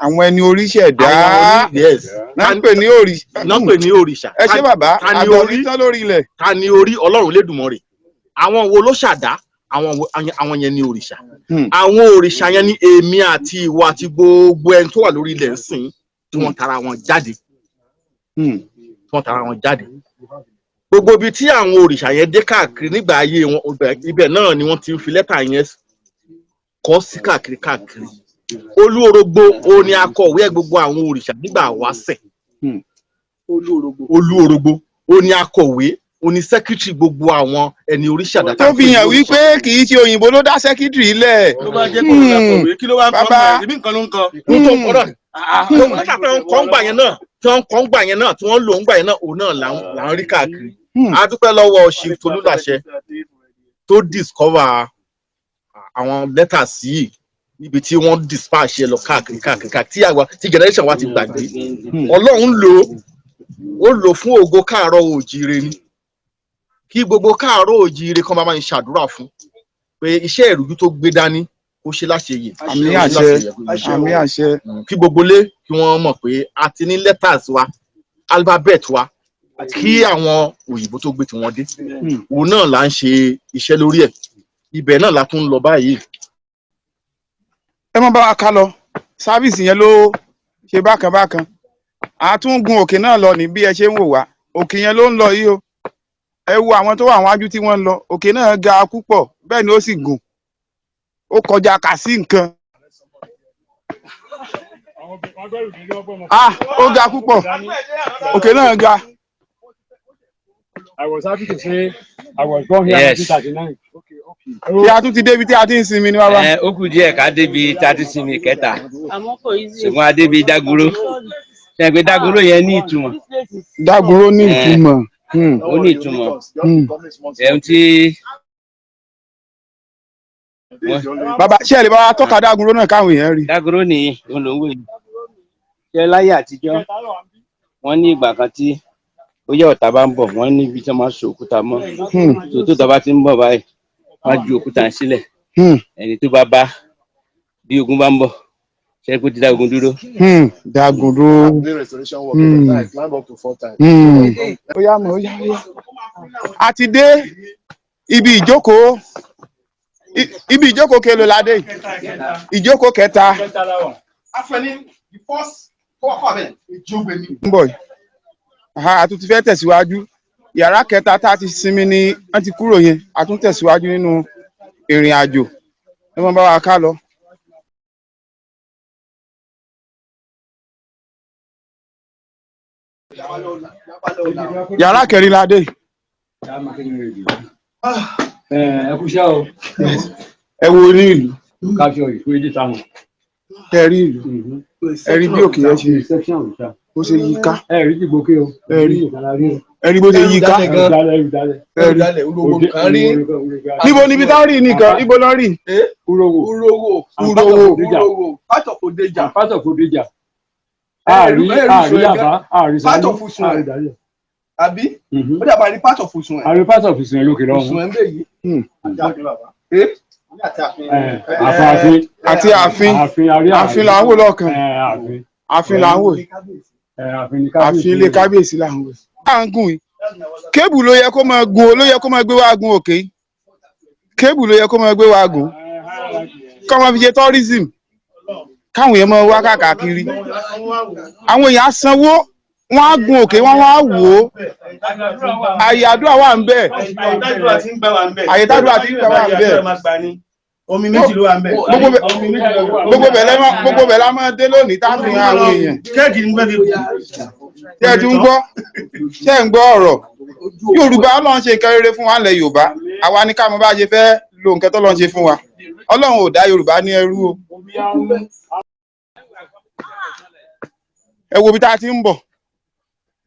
Àwọn ẹni oríṣẹ̀dá. Àwọn orí, yes. Náà ń pè ní òrìṣà. Náà ń pè ní òrìṣà. Ẹ ṣé bàbá. Ta ni àgbà orí? Orí tán lórí ilẹ̀. Ta ni orí? Ọlọ́run Lédùmarè. Àwọn wo ló ṣàdá? Àwọn yẹn ni òrìṣà. Àwọn òrìṣà yẹn ni èmi àti ìwọ àti gbogbo ẹni tó wà lórí ilẹ̀ ń sìn, tí wọ́n tara wọn jáde, tí wọ́n tara wọn jáde. Gbogbo ibi tí àwọn òrìṣà yẹn dé káàkiri nígbà ayé wọn, ibẹ̀ náà ni wọ́n ti ń fi lẹ́tà yẹn kọ sí káàkiri káàkiri. Olúorogbo ó ní akọ̀wé gbogbo àwọn òrìṣà nígbà wáṣẹ̀. Olúorogbo ó ní akọ̀wé, ó ní secretary gbogbo àwọn ẹni oríṣà dá. Tó fi hàn wípé kì í ṣe òyìnbó ló dá secretary lẹ̀. Tó bá jẹ́ kó ló dàpọ̀ wé, kí ló wá ń kọ́? Bàbá. Mọ́ ẹ̀ ibi nǹkan ló ń kọ́. Ohun tó ń kọ́ náà, lẹ́tà tí wọ́n ń kọ́ ń gbà yẹn náà, tí wọ́n ń kọ́ ń gbà yẹn náà, tí wọ́n ń lò ń gbà yẹn náà, òun náà là ń rí káàkiri. A dúpẹ́ lọ́wọ́ Chief Tolúlàṣẹ tó discover àwọn letters yìí níbi tí wọ́n dispatch ẹ lọ káàkiri káàkiri káàkiri, tí àwa tí generation wa ti gbàgbé. Ọlọ́run lò ó lò fún ògo káàárọ̀ òjíire ni. Kí gbogbo káàárọ̀ òjíire kan máa ń ṣàdúrà fún pé iṣẹ́ ìrújú tó gbé dání, kó ṣe láṣeyè. Àmín àṣẹ, àmín àṣẹ. Kí gbogbo lé kí wọ́n mọ̀ pé a ti ní letters wa, alphabet wa, kí àwọn òyìnbó tó gbé tiwọn dé. Òun náà là ń ṣe iṣẹ́ lórí ẹ̀, ibẹ̀ náà la tún ń lọ báyìí. Ẹ mọ bá wa ká lọ. Service yẹn ló ṣe bákan bákan. A tún gun òkè náà lọ ní bí ẹ ṣe ń wò wá. Òkè yẹn ló ń lọ yìí o. Ẹ wo àwọn tó wà wájú tí wọ́n ń lọ. Òkè náà ga púpọ̀, bẹ́ẹ̀ ni ó sì gùn, ó kọjá kà sí nǹkan. Ah, ó ga púpọ̀, òkè náà ga. I was happy to say I was born here in 1939. Tí a tún ti débi tí a ti ń sinmi ní bàbá. Ẹ ó kù díẹ̀ ká débi tá a ti sinmi kẹta, Àmọ́ kò easy. ṣùgbọ́n a débi Dágúró. Ṣe pé Dágúró yẹn ní ìtumọ̀? Dágúró ní ìtumọ̀. Ó ní ìtumọ̀. Ẹ̀hún tí Bàbá, ṣé ẹ lè bá wa tọ́ka Dágúró náà káwọn èèyàn rí? Dágúró ni òun ló ń wò yìí. Ṣé láyé àtijọ́, wọ́n ní ìgbà kan tí ó yẹ ọ̀tá bá ń bọ̀, wọ́n ní ibi tí wọ́n máa ń so òkúta mọ́. Tó tó bá ti ń bọ̀ báyìí, wọ́n á ju òkúta yẹn sílẹ̀. Ẹni tó bá bá bí ogun bá ń bọ̀, ṣe kó ti dá ogun dúró. Dágúró. Restoration work. I climb up to four times. Ó yá mọ̀, ó yá, ó yá. A ti dé ibi ìjókòó. Ibi ìjókòó kelo la dé yìí? Ìjókòó kẹta. Afẹni the first tó wà fún abẹ ìjógbe ni. Ń bọ̀ yìí. Aha, a tún ti fẹ́ tẹ̀síwájú. Yàrá kẹta tá a ti sinmi ni wọ́n ti kúrò yẹn. A tún tẹ̀síwájú nínú ìrìn àjò. Ẹ mọ bá wa ká lọ. Yàrá kẹrin la dé yìí. Ẹ kú iṣẹ́ o. Ẹ wo ní ìlú. Káfíọ̀ ìkú èdè táwọn. Ẹ rí ìlú, ẹ rí bí òkè yẹn ṣe bó ṣe yí ká. Ẹ rí dìgbòkè o. Ẹ rí, ẹ rí bó ṣe yí ká. Ẹrù dálẹ̀, ẹrù dálẹ̀. Ẹ rí. Níbo níbi tá rí nìkan, ibo lọ rí? Urowo. Urowo. Urowo. Urowo. Part of Odeja. Part of Odeja. Àárí àárí àbá àárí Part sáré of Usun. àárí dálẹ̀. Àbí? Ó dàbà ní part of Usun ẹ̀. Àárí part of Usun ẹ̀ lókè lọ́hùn. Usun ẹ̀ ń bẹ̀ yìí. Àfààfin. Àti ààfin. Ààfin àrí Ààfin là ń wò lọ́ọ̀kan. Ààfin. Ààfin là ń wò. Ààfin ni kábíyèsí. Ààfin ilé kábíyèsí là ń wò. À ń gùn yìí, kébù ló yẹ kó máa gun, ló yẹ kó máa gbé wá gun òkè yìí. Kébù ló yẹ kó máa gbé wá gùn, kó máa fi ṣe tourism, káwọn èèyàn máa wá káàkiri. Àwọn èèyàn á sanwó, wọ́n á gun òkè, wọ́n á wò ó. Àyè àdúrà wà ń bẹ̀. Àyè tádùá ti ń gbà wà ń bẹ̀. Omi méjì ló wà ń bẹ̀. Gbogbo bẹ̀ la máa dé lónìí tá a fi hàn àwọn èèyàn. Kéèkì ní gbẹ́bí. Ṣé ẹ ti ń gbọ́? Ṣé ẹ ń gbọ́ ọ̀rọ̀ Yorùbá? Ọlọ́run ṣe nǹkan rere fún wa ńlẹ̀ Yorùbá. Àwa ní ká mọ̀ bá ṣe fẹ́ lo nǹkan tọ́lọ́run ṣe fún wa. Ọlọ́run ò dá Yorùbá ní ẹrú o. Ẹ wo ibi tá a ti ń bọ̀,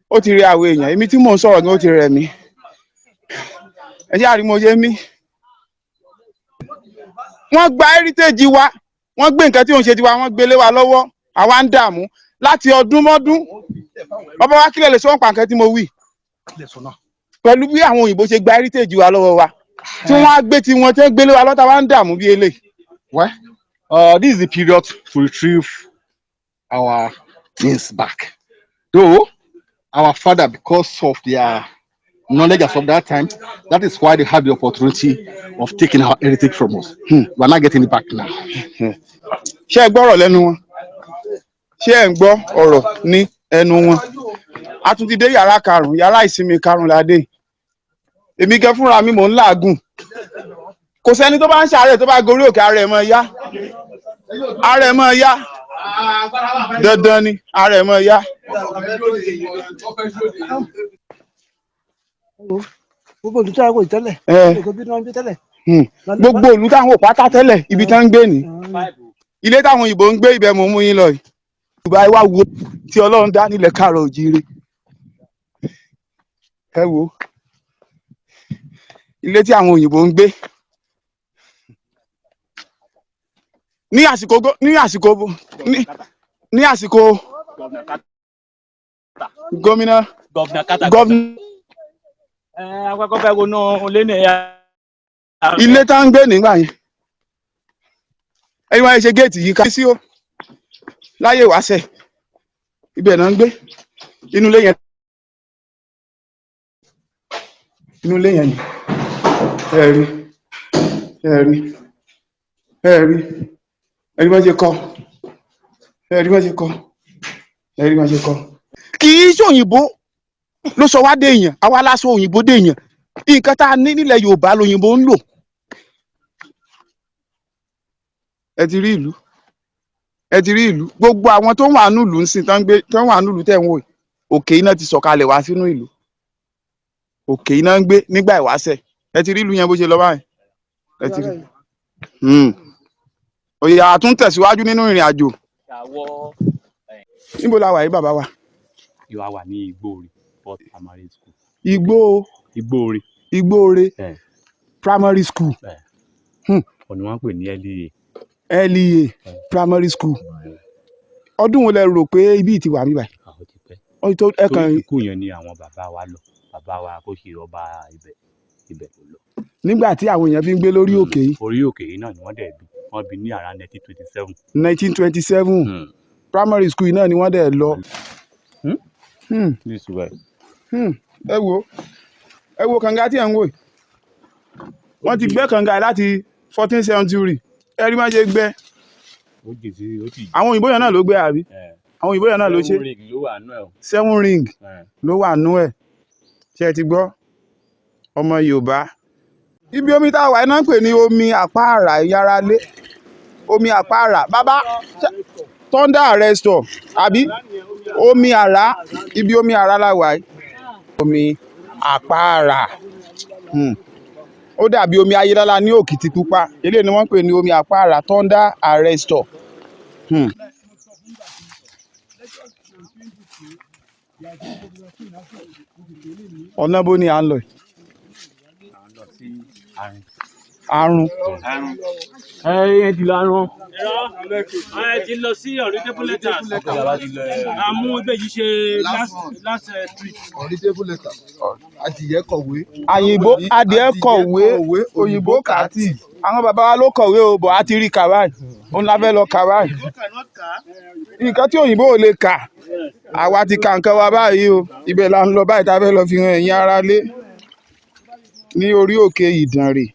ó ti rẹ àwọn èèyàn. Èmi tí mò ń sọ̀rọ̀ gan, ó ti rẹ̀ mí. Ẹ ṣe àrí mo ṣe mí. Wọ́n gba heritage wa, wọ́n gbé nǹkan tí òun ṣe tiwa, wọ́n gbélé wa lọ́wọ́. Àwa ń dààmú láti ọdún mọ́dún. Ọba wa, kílẹ̀ lè sọ pa nǹkan tí mo wí pẹ̀lú bí àwọn òyìnbó ṣe gba heritage wa lọ́wọ́ wa, tí wọ́n á gbé tiwọn, tí wọ́n gbélé wa lọ́ta, wa ń dààmú bí eléyìí? Well, this is the period to retrieve our things back. Though our father, because of their knowledge as of that time, that is why they have the opportunity of taking our heritage from us. We are not getting it back now. Ṣé ẹ gbọ́rọ̀ lẹ́nu wọn? Ṣé ẹ ń gbọ́ ọ̀rọ̀ ní ẹnu wọn? A tún ti dé yàrá karùn-ún, yàrá ìsinmi karùn-ún la dé. Èmi gan fúnra mi, mò ń làágùn. Kò sẹ́ni tó bá ń ṣàárẹ̀ tó bá gorí òkè, ara ẹ̀ mọ́ yá, ara ẹ̀ mọ́ yá. Dandan ni, ara ẹ̀ mọ́ yá. Gbogbo ìlú tí a kò tẹ́lẹ̀. Èkó bí wọ́n ń gbé tẹ́lẹ̀. Gbogbo ìlú táwọn ò pátá tẹ́lẹ̀, ibi tán ń gbé ní ilé táwọn òyìnbó ń gbé, ibẹ̀ mò ń mú yín lọ yìí. Yorùbá, wá wo tí Ọlọ́run dá nílẹ̀ káàárọ̀ òjíire. Ẹ wo ilé tí àwọn òyìnbó ń gbé ní àsìkò gómìnà gómìnà. Akọ́kọ́ fẹ́ wo náà lé ní ẹ̀yà. Ilé tá ń gbé nígbà yẹn, ẹni wáyé ṣe géètì yìí ká sí o láyé ìwáṣẹ̀, ibẹ̀ náà ń gbé. Inú ilé yẹn, inú ilé yẹn ni. Ẹ rí, ẹ rí, ẹ rí, ẹ rí bá ṣe kọ́, ẹ rí bá ṣe kọ́, ẹ rí bá ṣe kọ́. Kì í ṣòyìnbó ló sọ wá déèyàn, àwa la sọ òyìnbó déèyàn. Nǹkan tá a ní nílẹ̀ Yorùbá lòyìnbó ń lò. Ẹ ti rí ìlú, ẹ ti rí ìlú. Gbogbo àwọn tó wà nílùú ń sìn, tó ń gbé, tó wà nílùú tẹ̀ ń wò yìí, òkè iná ti sọ̀kalẹ̀ wá sínú ìlú. Òkè iná ń gbé nígbà ìwáṣẹ̀. Ẹ ti rí ìlú yẹn bó ṣe lọ báyìí, ẹ ti rí. Òye, àtún tẹ̀síwájú nínú ìrìn àjò. Níbo la wà yìí, bàbá wa? Ìwà wà ní Igbóore Fourth Primary School. Igbó Igbóore. Igbóore Primary School. Ọ̀nà wọn pè ní LEA. LEA Primary School. Ọdún wo lẹ rò pé ibi ti wà mí báyìí? Àwọn ti pẹ́. Ó tó ẹ kàn. Torí ikú yẹn ni àwọn bàbá wa lọ, bàbá wa kó ṣe ọba ibẹ̀, ibẹ̀ ló lọ. Nígbà tí àwọn èèyàn fi ń gbé lórí òkè yìí. Orí òkè yìí náà ni wọ́n dẹ̀ bí wọ́n bí ní around 1927. 1927, primary school yìí náà ni wọ́n dẹ̀ lọ. This way. Ẹ wo, ẹ wo kànga tí ẹ̀ ń wò yìí. Wọ́n ti gbẹ́ kànga yìí láti 14th century. Ẹ rí má ṣe gbẹ́. Ó jì sí, ó ti jì. Àwọn òyìnbó yẹn náà ló gbẹ́, àbí? Àwọn òyìnbó yẹn náà ló ṣe. Seven ring ló wà nú ẹ̀ o. Seven ring ló wà nú ẹ̀. Ṣé ẹ ti gbọ́, ọmọ Yorùbá? Ibi omi tá a wà iná ń pè ní omi àpáàrà ìyáralé, omi àpáàrà. Bàbá, thunder arrestor àbí omi àrá? Ibi omi àrá la wà yìí, omi àpáàrà. Ó dàbí omi ayélujára ní Òkìtìpupa. Eléyìí ni wọ́n ń pè ní omi àpáàrà, thunder arrestor. Ọ̀nà bó ni à ń lọ yìí? Àrùn. Ẹ ti lọ àrùn. Ẹ ti lọ sí Unreadable Letters. Àmú ìbejì ṣe last last trip. Unreadable letter. Adìyẹ kọ̀wé. Àyìnbó adìẹ kọ̀wé, òyìnbó kàtì. Àwọn bàbá wa ló kọ̀wé o, bọ̀ á ti rí kà báyìí. Òun la fẹ́ lọ kà báyìí. Nǹkan tí òyìnbó ò lè kà, àwa ti ka nǹkan wa báyìí o. Ibẹ̀ la ń lọ báyìí tá a fẹ́ lọ fi hàn ẹ̀yin ará lé ní orí òkè Ìdànrè.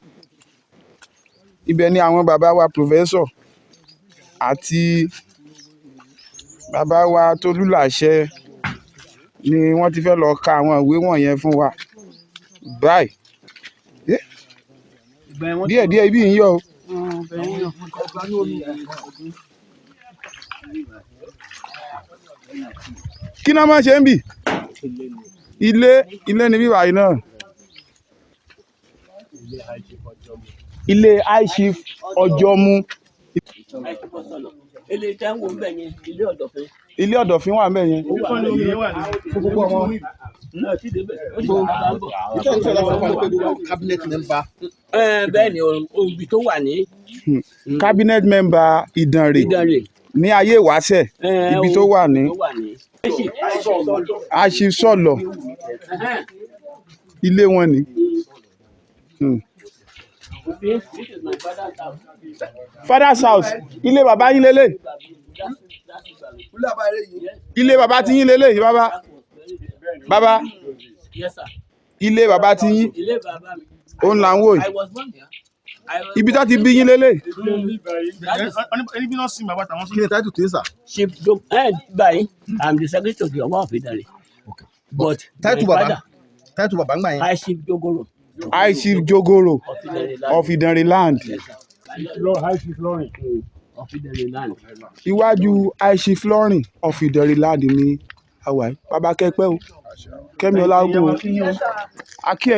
Ibẹ̀ ni àwọn bàbá wa professor àti bàbá wa Tolúlàṣẹ ni wọ́n ti fẹ́ lọ ka àwọn ìwé wọ̀nyẹn fún wa báyìí. Díẹ̀ díẹ̀ ibi ń yọ̀ o. Kí náà máa ṣe ń bì? Ilé ilé ni bíbá yìí náà. Ilé High Chief Ọjọ́mú. Ilé tẹ́ ń wo bẹ́ẹ̀ yẹn, ilé ọ̀dọ̀fin. Ilé ọ̀dọ̀fín wà ńbẹ̀ yẹn. Ó wà níbẹ̀. Náà ti débẹ̀. Ó sì wà bọ̀. Cabinet member. Ẹ bẹ́ẹ̀ ni ibi tó wà ní Cabinet member Ìdànrè Ìdànrè. ní ayé ìwáṣẹ̀, ibi tó wà ní Tó wà ní. High Chief Sọ̀lọ̀, ilé wọn ni. This is my father's house. Father's house, ilé bàbá yín lélẹ̀. Ilé bàbá tí yín lélẹ̀ yìí bàbá. Bàbá, Yes, sir. ilé bàbá tí yín, Ilé bàbá mi. òun là ń wò I yìí. was born there. I was Ibi tó ti bí yín lélẹ̀. Ẹni bí náà sin bàbá tàwọn sí. Kí ni táìtù tí ń sà? Chief Do báyìí, I'm the secretary of the Oba of Idanre. But my Táìtù bàbá. father, Táìtù bàbá ń gbà yẹn. High Chief Dogoro High Chief Jogoro of Idanre land. of Ìdànrè land. Yes, sir. High Chief Lọ́rìn. Of Idanre land. Iwájú High Chief Lọ́rìn of Ìdànrè land ni àwa yìí. Bàbá kẹ́pẹ́ o. Kẹ́mi Ọlágún o. A kí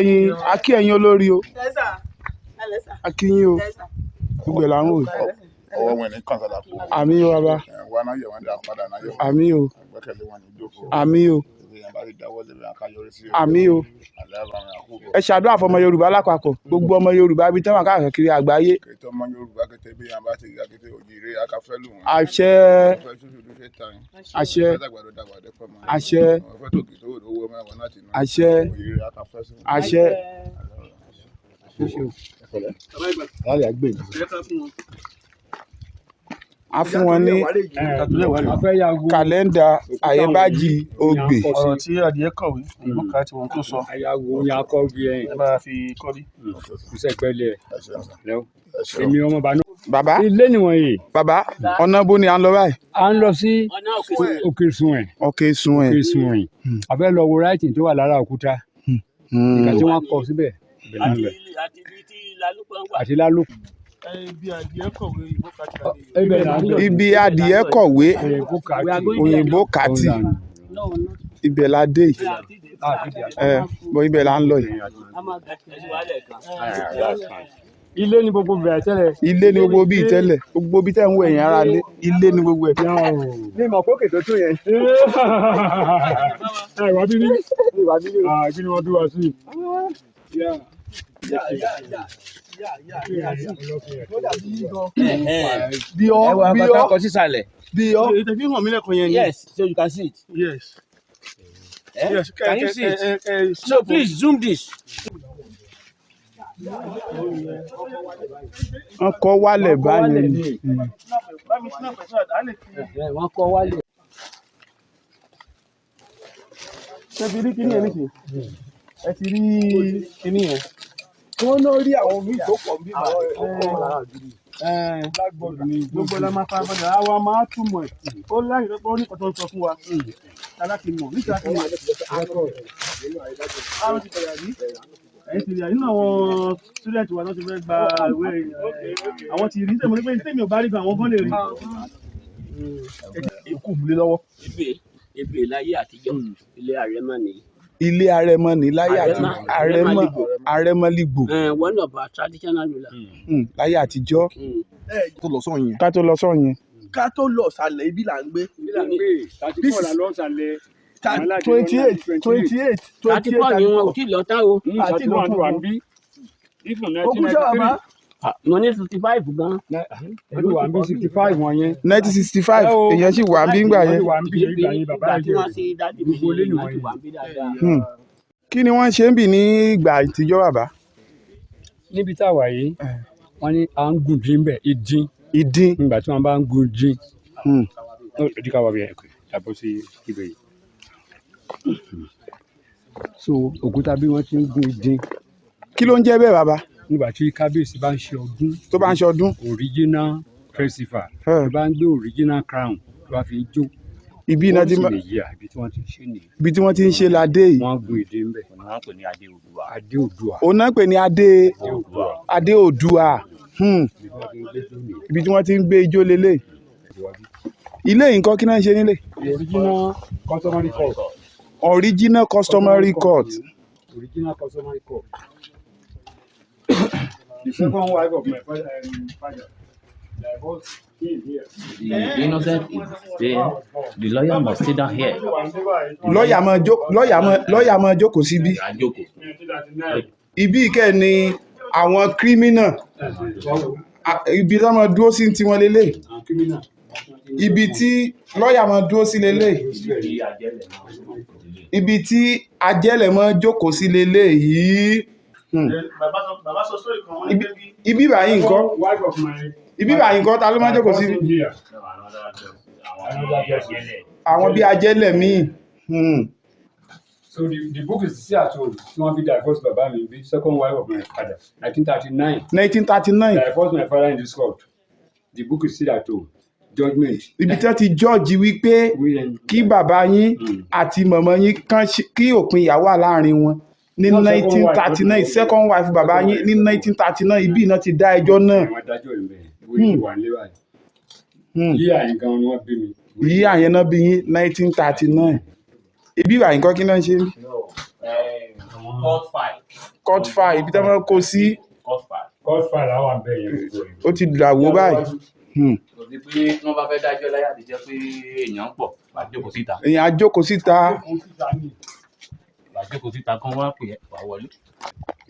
ẹ̀yin olórí o. A kí yín o. Gbogbo ẹ̀ là ń wò yìí. Ọwọ́ wọn ní kàn sálà kó. Àmín o bàbá. Wa náà yẹ wọn dá padà náà yọ. Àmín o. Àgbẹ́kẹ̀lé wọn ní jókòó. Àmín o. Ìyẹn bá ti dáwọ́ lé wọn ká yọrí sí. Àmín o. Àlẹ́ àwọn àkókò. Ẹ ṣàdúrà fún ọmọ Yorùbá lápapọ̀. Gbogbo ọmọ Yorùbá ibi tí wọ́n káàkiri àgbáyé. Kẹtẹ ọmọ Yorùbá kẹtẹ bí yàn bá ti ga kẹtẹ òjìrè akafẹ́ lù wọn. Àṣẹ. Ọfẹ tútù tó fẹ́ ta yín. Àṣẹ. Ọfẹ dàgbàdo dàgbàdo pọ̀ mọ́. Àṣẹ. Ọfẹ tòkì tó owó mẹ́wàá láti nù. Àṣẹ. Òjìrè akafẹ́ sí wọn. Àṣẹ. A fún wọn ní kàlẹ́ndà Àyèbájì Ogbè. Ọ̀rọ̀ tí adìẹ kọ̀wé, òyìnbó kà á ti wọn tó sọ. Ayawo ni akọ bí ẹ. Ẹ bá fi kọ́ bí. Kùsẹ̀pẹ̀lẹ̀. Èmi ọmọ bàánú. Bàbá. Ilé nìwọ̀nyí. Bàbá, ọ̀nà bo ni à ń lọ báyìí? À ń lọ sí Òkè Sùnwẹ̀n. Òkè Sùnwẹ̀n. Òkè Sùnwẹ̀n. A fẹ́ lọ wo writing tó wà lára òkúta. Ìgbà tí wọ́n kọ síbẹ̀. Ibẹ̀ là ń lọ. Àti ibi tí Lálùpọ̀ wà. Àti Lálùpọ̀. Ibi adìẹ kọ̀wé, òyìnbó kà á ti rà. Ibẹ̀ là ń lọ. Ibi adìẹ kọ̀wé, òyìnbó kàtì. Ibẹ̀ la dé yìí. Ẹ bọ ibẹ̀ là ń lọ yìí. Ilé ni gbogbo bẹ̀rẹ̀ tẹ́lẹ̀. Ilé ni gbogbo bíi tẹ́lẹ̀. Gbogbo bíi tẹ́ ń wo ẹ̀yìn ara lé. Ilé ni gbogbo ẹ̀. Ní ìmọ̀ kókè tó tó yẹn. Ẹ wá bíbí. Kí ni wọ́n bí wá sí? Bí ọ Ẹ wá bí bàtà ọ kọ sísàlẹ̀. bí ọ. Èyí tẹ fi hàn mí lẹ́kọ̀ọ́ yẹn ni. Yes, so you can see it. Yes. Eh? Yes. Can you see it? So please zoom this. Wọ́n kọ́ wálẹ̀ báyẹn ni. Wọ́n kọ́ wálẹ̀. Ṣé ti rí kíní yẹn nísìnyí? Ẹ ti rí kíní yẹn. Wọ́n náà rí àwọn míì tó pọ̀ bí bàbá. Gbogbo la máa fara balẹ̀, àwa máa túmọ̀ ẹ̀. Ó láyé lọ́pọ̀ ní nǹkan tó ń sọ fún wa. Aláti mọ̀, níta ti mọ̀. Àwọn ti bẹ̀rẹ̀ àbí? Ẹ̀yin ti rí àyínú àwọn student wa tó ti fẹ́ gba ìwé àwọn ti rí tèmi pé tèmi ò bá rí gan àwọn gan lè rí. Ikú mi lọ́wọ́. Ebè ebè láyé àtijọ́, ilé Àrẹ̀mọ nìyí. Ilé Arẹmọ ní láyé àtijọ́. Arẹmọ Arẹmọlígbò. One of our traditional ruler. Láyé àtijọ́. Tó lọ sọ́yìn yẹn. Ká tó lọ sọ́hùn yẹn. Ká tó lọ sàlẹ̀, ibi là ń gbé. Ibi là ń gbé 34 la lọ sàlẹ̀. 28, 28, 34 28. Ni wọn ò tí ì lọ tán o. Àti 31 tó wà ń bí. Even Ogún ṣe bàbá. 1993. Ah, mo ní 65 gan. Ẹlú wà ń bí 65 wọn yẹn. 1965, èèyàn sì wà ń bí ńgbà Wọ́n yẹn. ti wà ń bí ìgbà yẹn, bàbá Ìgbà tí yẹn. wọ́n ṣe daddy mi Gbogbo ilé ni wọ́n ti nìwọ̀nyí. wà ń bí dáadáa. Kí ni wọ́n ṣe ń bì ní ìgbà àtijọ́, bàbá? Níbi tá a wà yìí, wọ́n ní à ń gùn dín bẹ́ẹ̀, ìdín. Ìdín. Nígbà tí wọ́n bá ń gun dín. Ó di ká wà bí ẹ̀kọ́ tàbí sí ibẹ̀ yìí. So òkúta bí wọ́n ti ń gun ìdín. Kí ló ń jẹ́ bẹ́ẹ̀, bàbá? Nígbà tí kábíyèsí bá ń ṣe ọdún. Tó bá ń ṣe ọdún. Original festival. Tó bá ń gbé original crown tó bá fi ń jó. Ibi iná ti Wọ́n sì ma- lè yí à ibi tí wọ́n ti ń ṣe nìyí. Ibi tí wọ́n ti ń ṣe ládé yìí. Wọ́n gun ìdín bẹ́ẹ̀. Wọ́n pè ní Adé Oòduà. Adé Oòduà. Òun náà pè ní Adé Adé Oòduà. Ibi tí wọ́n ti ń gbé ijó lélẹ̀. Ilé yìí ńkọ́, kí náà ń ṣe nílé? Original customary court. Original customary court. Original customary court. The second wife of my father divorced him here. The innocent is there. The lawyer must sit down here. Lọ́ọ̀yà máa jókòó síbí. A jókòó. Ibi ìkẹ́ ni àwọn criminal, ibi tí wọ́n máa dúró sí tiwọn lélẹ̀. And criminal. Ibi tí lọ́ọ̀yà máa dúró sí lélẹ̀. Ibi tí ajẹ́lẹ̀ máa jókòó sí lélẹ̀ yìí. Bàbá sọ sórí kan, wọ́n ní pé bí Ibi báyìí ńkọ́? Wife of my Ibi báyìí ńkọ́, ta ló máa jókòó síbí? him here. Another person. Àwọn bí ajẹ́lẹ̀ míì. So the book is still at home. Tí wọ́n fi divorce bàbá mi bí second wife of my father, 1939. 1939. Divorce my father in this court. The book is still at home. Judgment. Ibi tí wọ́n ti jọ́ọ̀jì wípé kí bàbá yín àti màmá yín kán kí òpin ìyà wà láàrin wọn ní Not second wife, 1939, second wife bàbá yín ní 1939, ibi náà ti dá ẹjọ́ náà. Àwọn adájọ́ ìlú bẹ̀rẹ̀. Ìwé ti wà nílé báyìí. Yíyà yẹn gan ni wọ́n bí mi. Yíyà yẹn náà bí yín 1939. Ibi ìwà yìí kọ́, kí náà ń ṣe? Court file. Court file, ibi tí wọ́n kó sí. Court file. Court file àwọn àbẹ̀ yẹn gbogbo ẹ̀. Ó ti dàwó báyìí. Kò sí pé tí wọ́n bá fẹ́ dájọ́ láyé àtijọ́ pé èèyàn ń pọ̀, wàá jókòó síta. Èèyàn á jókòó síta. Wàá jókòó síta kán wá pè é, wàá wọlé.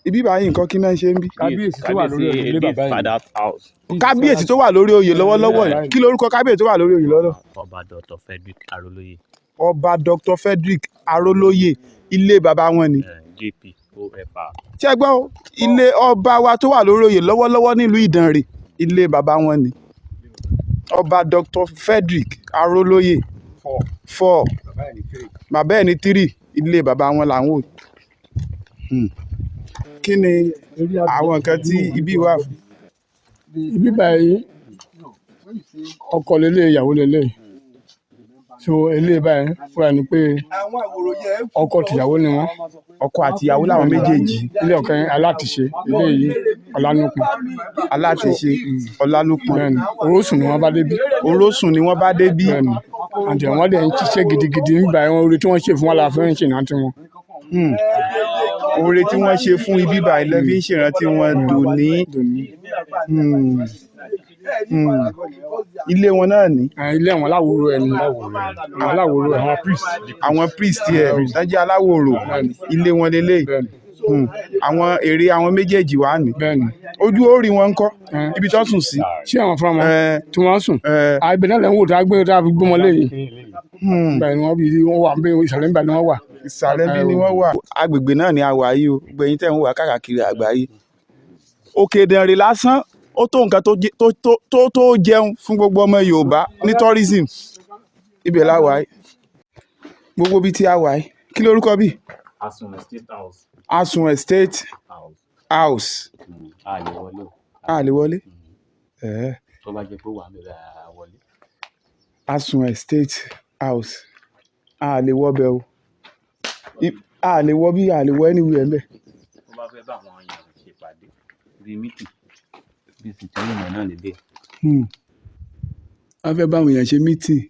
Ibi báyìí nǹkan, kí náà ń ṣe ń bí? Kábíyèsí tó wà lórí oyè ilé bàbá yìí. Father's house. Kábíyèsí tó wà lórí oyè lọ́wọ́lọ́wọ́ yìí, kí lorúkọ kábíyèsí tó wà lórí oyè lọ́wọ́? Ọba Dr. Frederick Arólóyè. Ọba Dr. Frederick Arólóyè, ilé bàbá wọn ni. JP OFR. Ṣé ẹ gbọ́ o? Ilé ọba wa tó wà lórí oyè lọ́wọ́lọ́wọ́ nílùú Ìdànrè, ilé bàbá wọn ni. Ọba Dr. Frederick Arólóyè Four. 4. Bàbá ẹ̀ ní three. Bàbá ẹ̀ ní 3, ilé bàbá wọn là ń wò. Kí ni àwọn nǹkan tí ibi wà fún? Ibi báyìí, ọkọ lélẹ̀, ìyàwó lélẹ̀. So eléyìí báyìí fúnra ni pé ọkọ tìyàwó ni wọn. Ọkọ àtìyàwó làwọn méjèèjì. Ilé ọ̀kan alátiṣe eléyìí Ọlánúpọn. Alátiṣe Ọlálúpọn. Bẹ́ẹ̀ni, orósùn ni wọ́n bá débi. Orósùn ni wọ́n bá débí. Bẹ́ẹ̀ni, àti wọ́n dẹ̀ ń ṣiṣẹ́ gidigidi nígbà yẹn, oore tí wọ́n ṣe fún wa la fẹ́ ń ṣèrántí wọn. Oore tí wọ́n ṣe fún ibi báyìí lẹ́ fi ń ṣèrántí wọn dòní. Ilé wọn náà ní. Ilé àwọn aláwòrò ẹ̀ ni, àwọn aláwòrò ẹ̀. Àwọn priest ẹ̀ lọ́jọ́ aláwòrò, ilé wọn lélẹ̀. Àwọn èrè àwọn méjèèjì wà ní. Ojú ó rí wọn ńkọ́, ibi tó sùn sí? Ṣé àwọn fúnra wọn tí wọ́n sùn àìbẹ̀ náà lẹ́ ń wò tá a gbé tá a fi gbọ́mọ léyìí. Bẹ́ẹ̀ ni wọ́n bí wọ́n wà bí ìsàlẹ̀ níbẹ̀ ni wọ́n wà. Ìsàlẹ̀ bí ni wọ́n wà. Agbègbè náà ni a wà yìí o, gbogbo ẹ̀yin tẹ́ ń wà káàkiri àgbáyé. Òkè Ìdànrè lásán ó tó nǹkan tó jẹun fún gbogbo ọmọ Yorùbá ní tourism. Ibẹ̀ la wà yìí. Gbogbo ibi tí a wà yìí, kí lorúkọ bí? Asun Estate House. Asun Estate House. A lè wọlé o. A lè wọlé. Tó bá jẹ́ pé wà á bẹ̀rẹ̀ a wọlé. Asun Estate House. A lè wọ bẹ̀ o. A lè wọ bí, a lè wọ anywhere ńbẹ̀. Tó bá fẹ́ bá àwọn èèyàn ṣèpàdé bíi meeting bíi sitting room náà lélẹ̀. Wọ́n fẹ́ bá àwọn èèyàn ṣe meeting.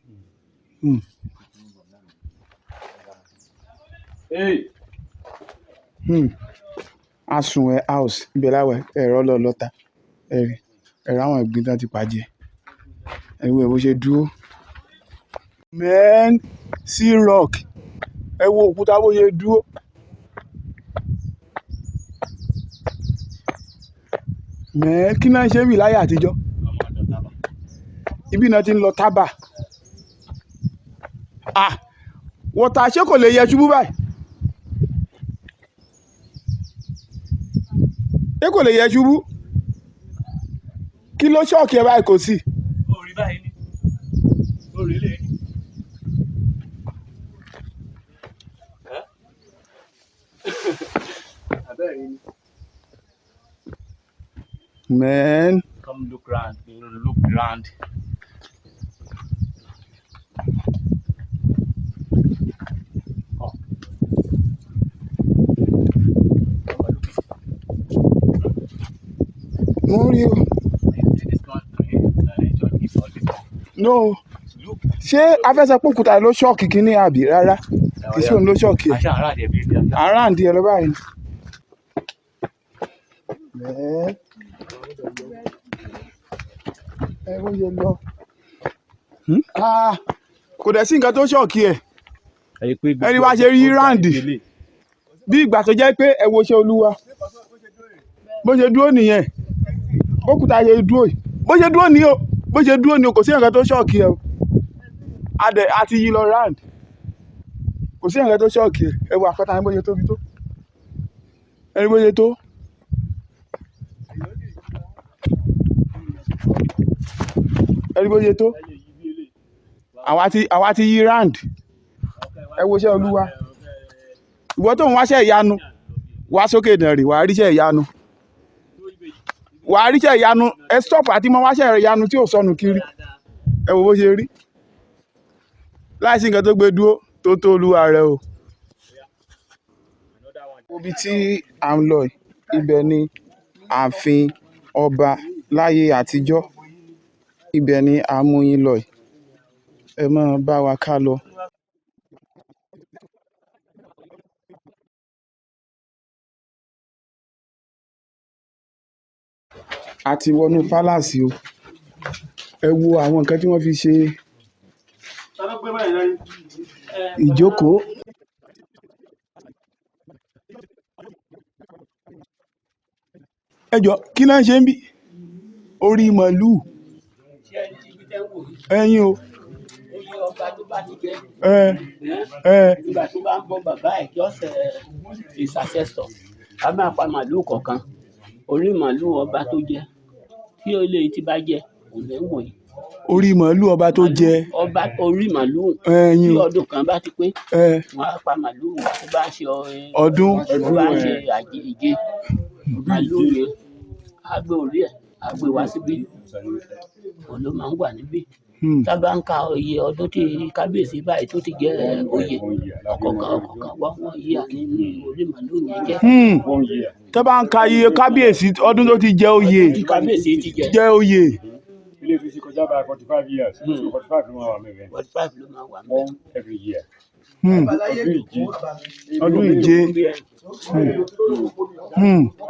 Asun House, ibẹ̀ la wà, ẹ̀rọ lọ lọ́ta. Ẹ̀rí ẹ̀rọ àwọn ìgbín tán ti pàjẹ́. Ẹ wo ẹ̀ bó ṣe dúró. Men sea rock, ẹ wo òkúta bó ṣe dúró. Mẹ́ẹ̀ kí náà ṣe wì láyé àtijọ́, ibi náà ti ń lọ tábà. Ah, wọ́tà ṣé kò lè yẹ ṣubú báyìí? Ṣé kò lè yẹ ṣubú? Kí ló ṣọ́ọ̀kì ẹ báyìí? Kò sí. Orí báyìí ni orí lè ní. Man. Come look round, look round. Mo rí o. No, ṣé afẹsẹ̀pọ̀ òkúta ló ṣọ́ọ̀kì kínní àbí rárá? Kì í ṣe òun ló ṣọ́ọ̀kì ẹ̀. Àràǹdí ẹ lọ báyìí. Man. Ẹ bó ṣe lọ. Ah, kò dẹ̀ sí nǹkan tó ṣọ́ọ̀kì ẹ̀. Ẹni wá ṣe rí ráǹdì bí ìgbà tó jẹ́ pé ẹ wo ṣe olúwa bó ṣe dúró nìyẹn, bókúta ṣe dúró yìí, bó ṣe dúró ní o, bó ṣe dúró ní o, kò sí nǹkan tó ṣọ́ọ̀kì ẹ o. Adẹ àti yí lọ round, kò sí nǹkan tó ṣọ́ọ̀kì ẹ. Ẹ wo àpáta yẹn bó ṣe tóbi tó, ẹni bó ṣe tó. Ẹni bó ṣe tó, àwa ti yí round. Ẹ wo iṣẹ́ olúwa. Ìwọ tó ń wáṣẹ́ ìyanu wá sókè Ìdànrè, wàá ríṣẹ́ ìyanu, wàá ríṣẹ́ ìyanu. Ẹ stop àti mọ wáṣẹ́ ìyanu tí ò sọnù kiri. Ẹ wo bó ṣe rí láìsí nǹkan tó gbé dúró tó tó olúwa rẹ o. Ibi tí à ń lọ yìí, ibẹ̀ ni ààfin ọba láyé àtijọ́, ibẹ̀ ni à ń mú yín lọ yìí. Ẹ máa bá wa ká lọ. A ti wọnú pálásì o. Ẹ wo àwọn nǹkan tí wọ́n fi ṣe ìjókòó. Ẹ jọ, kí náà ṣe ń bí orí màlúù ẹyin o? Oyè ọba tó bá ti jẹ Ẹ ẹ nígbà tó bá ń bọ bàbá ẹ̀ kí ọ̀sẹ̀ ìsàsẹ̀sọ̀, a máa pa màlúù kọ̀ọ̀kan, orí màlúù ọba tó jẹ tí ó lè ti bá jẹ òun lè ń wò yìí. Orí màlúù ọba tó jẹ. Ọba orí màlúù ẹyin tí o ọdún kan bá ti pé, ẹ wọn á pa màlúù tó bá ń ṣe ọdún tó bá ń ṣe ìje màlúù yẹn, á gbé orí ẹ̀, á gbé wá síbí, òun ló máa ń wà níbí. Tá a bá ń ka iye ọdún tí kábíyèsí báyìí tó ti jẹ oyè ọ̀kọ̀ọ̀kan ọ̀kọ̀ọ̀kan, wọ́n wọ́n yí àní ní orí màlúù yẹn jẹ́. Tó bá ń ka iye kábíyèsí ọdún tó ti jẹ oyè tí kábíyèsí ti jẹ jẹ oyè. Ilé tó ti kọjá bá 45 years, so 45 ló máa wà mẹ́rin. 45 ló máa wà mẹ́rin. One every year. Ọdún ìje. Ọdún ìje.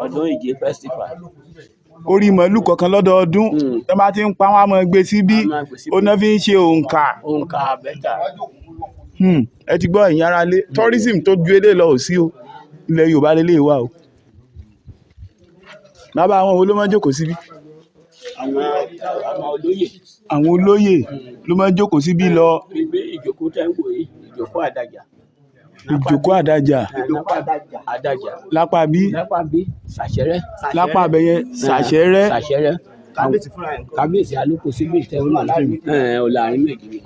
Ọdún ìje festival. Orí màlúù kọ̀ọ̀kan lọ́dọọdún tó bá ti ń pa wọn á máa gbé síbí, ó náà fi ń ṣe òǹkà. Òǹkà bẹ́tà. Ẹ ti gbọ́, ẹ̀yin ará lé, tourism tó ju eléyìí lọ ò sí o. Ilẹ̀ Yorùbá lélẹ́yìí wà o. Bàbá, àwọn wo ló máa ń jókòó síbí? Àwọn olóyè. Àwọn olóyè ló máa ń jókòó síbí lọ. Ibi ìjókòó tẹ́ ń wò yìí, ìjókòó àdàjà. Ìjókòó àdájà. Lápá àdàjà. Lápá bí? Lápá bí sàṣẹrẹ. Lápá abẹyẹ sàṣẹrẹ. Sàṣẹrẹ. Kábíyèsí alóko síbí tẹ́ ń wò yìí, ẹ ò láàrin méjì ni.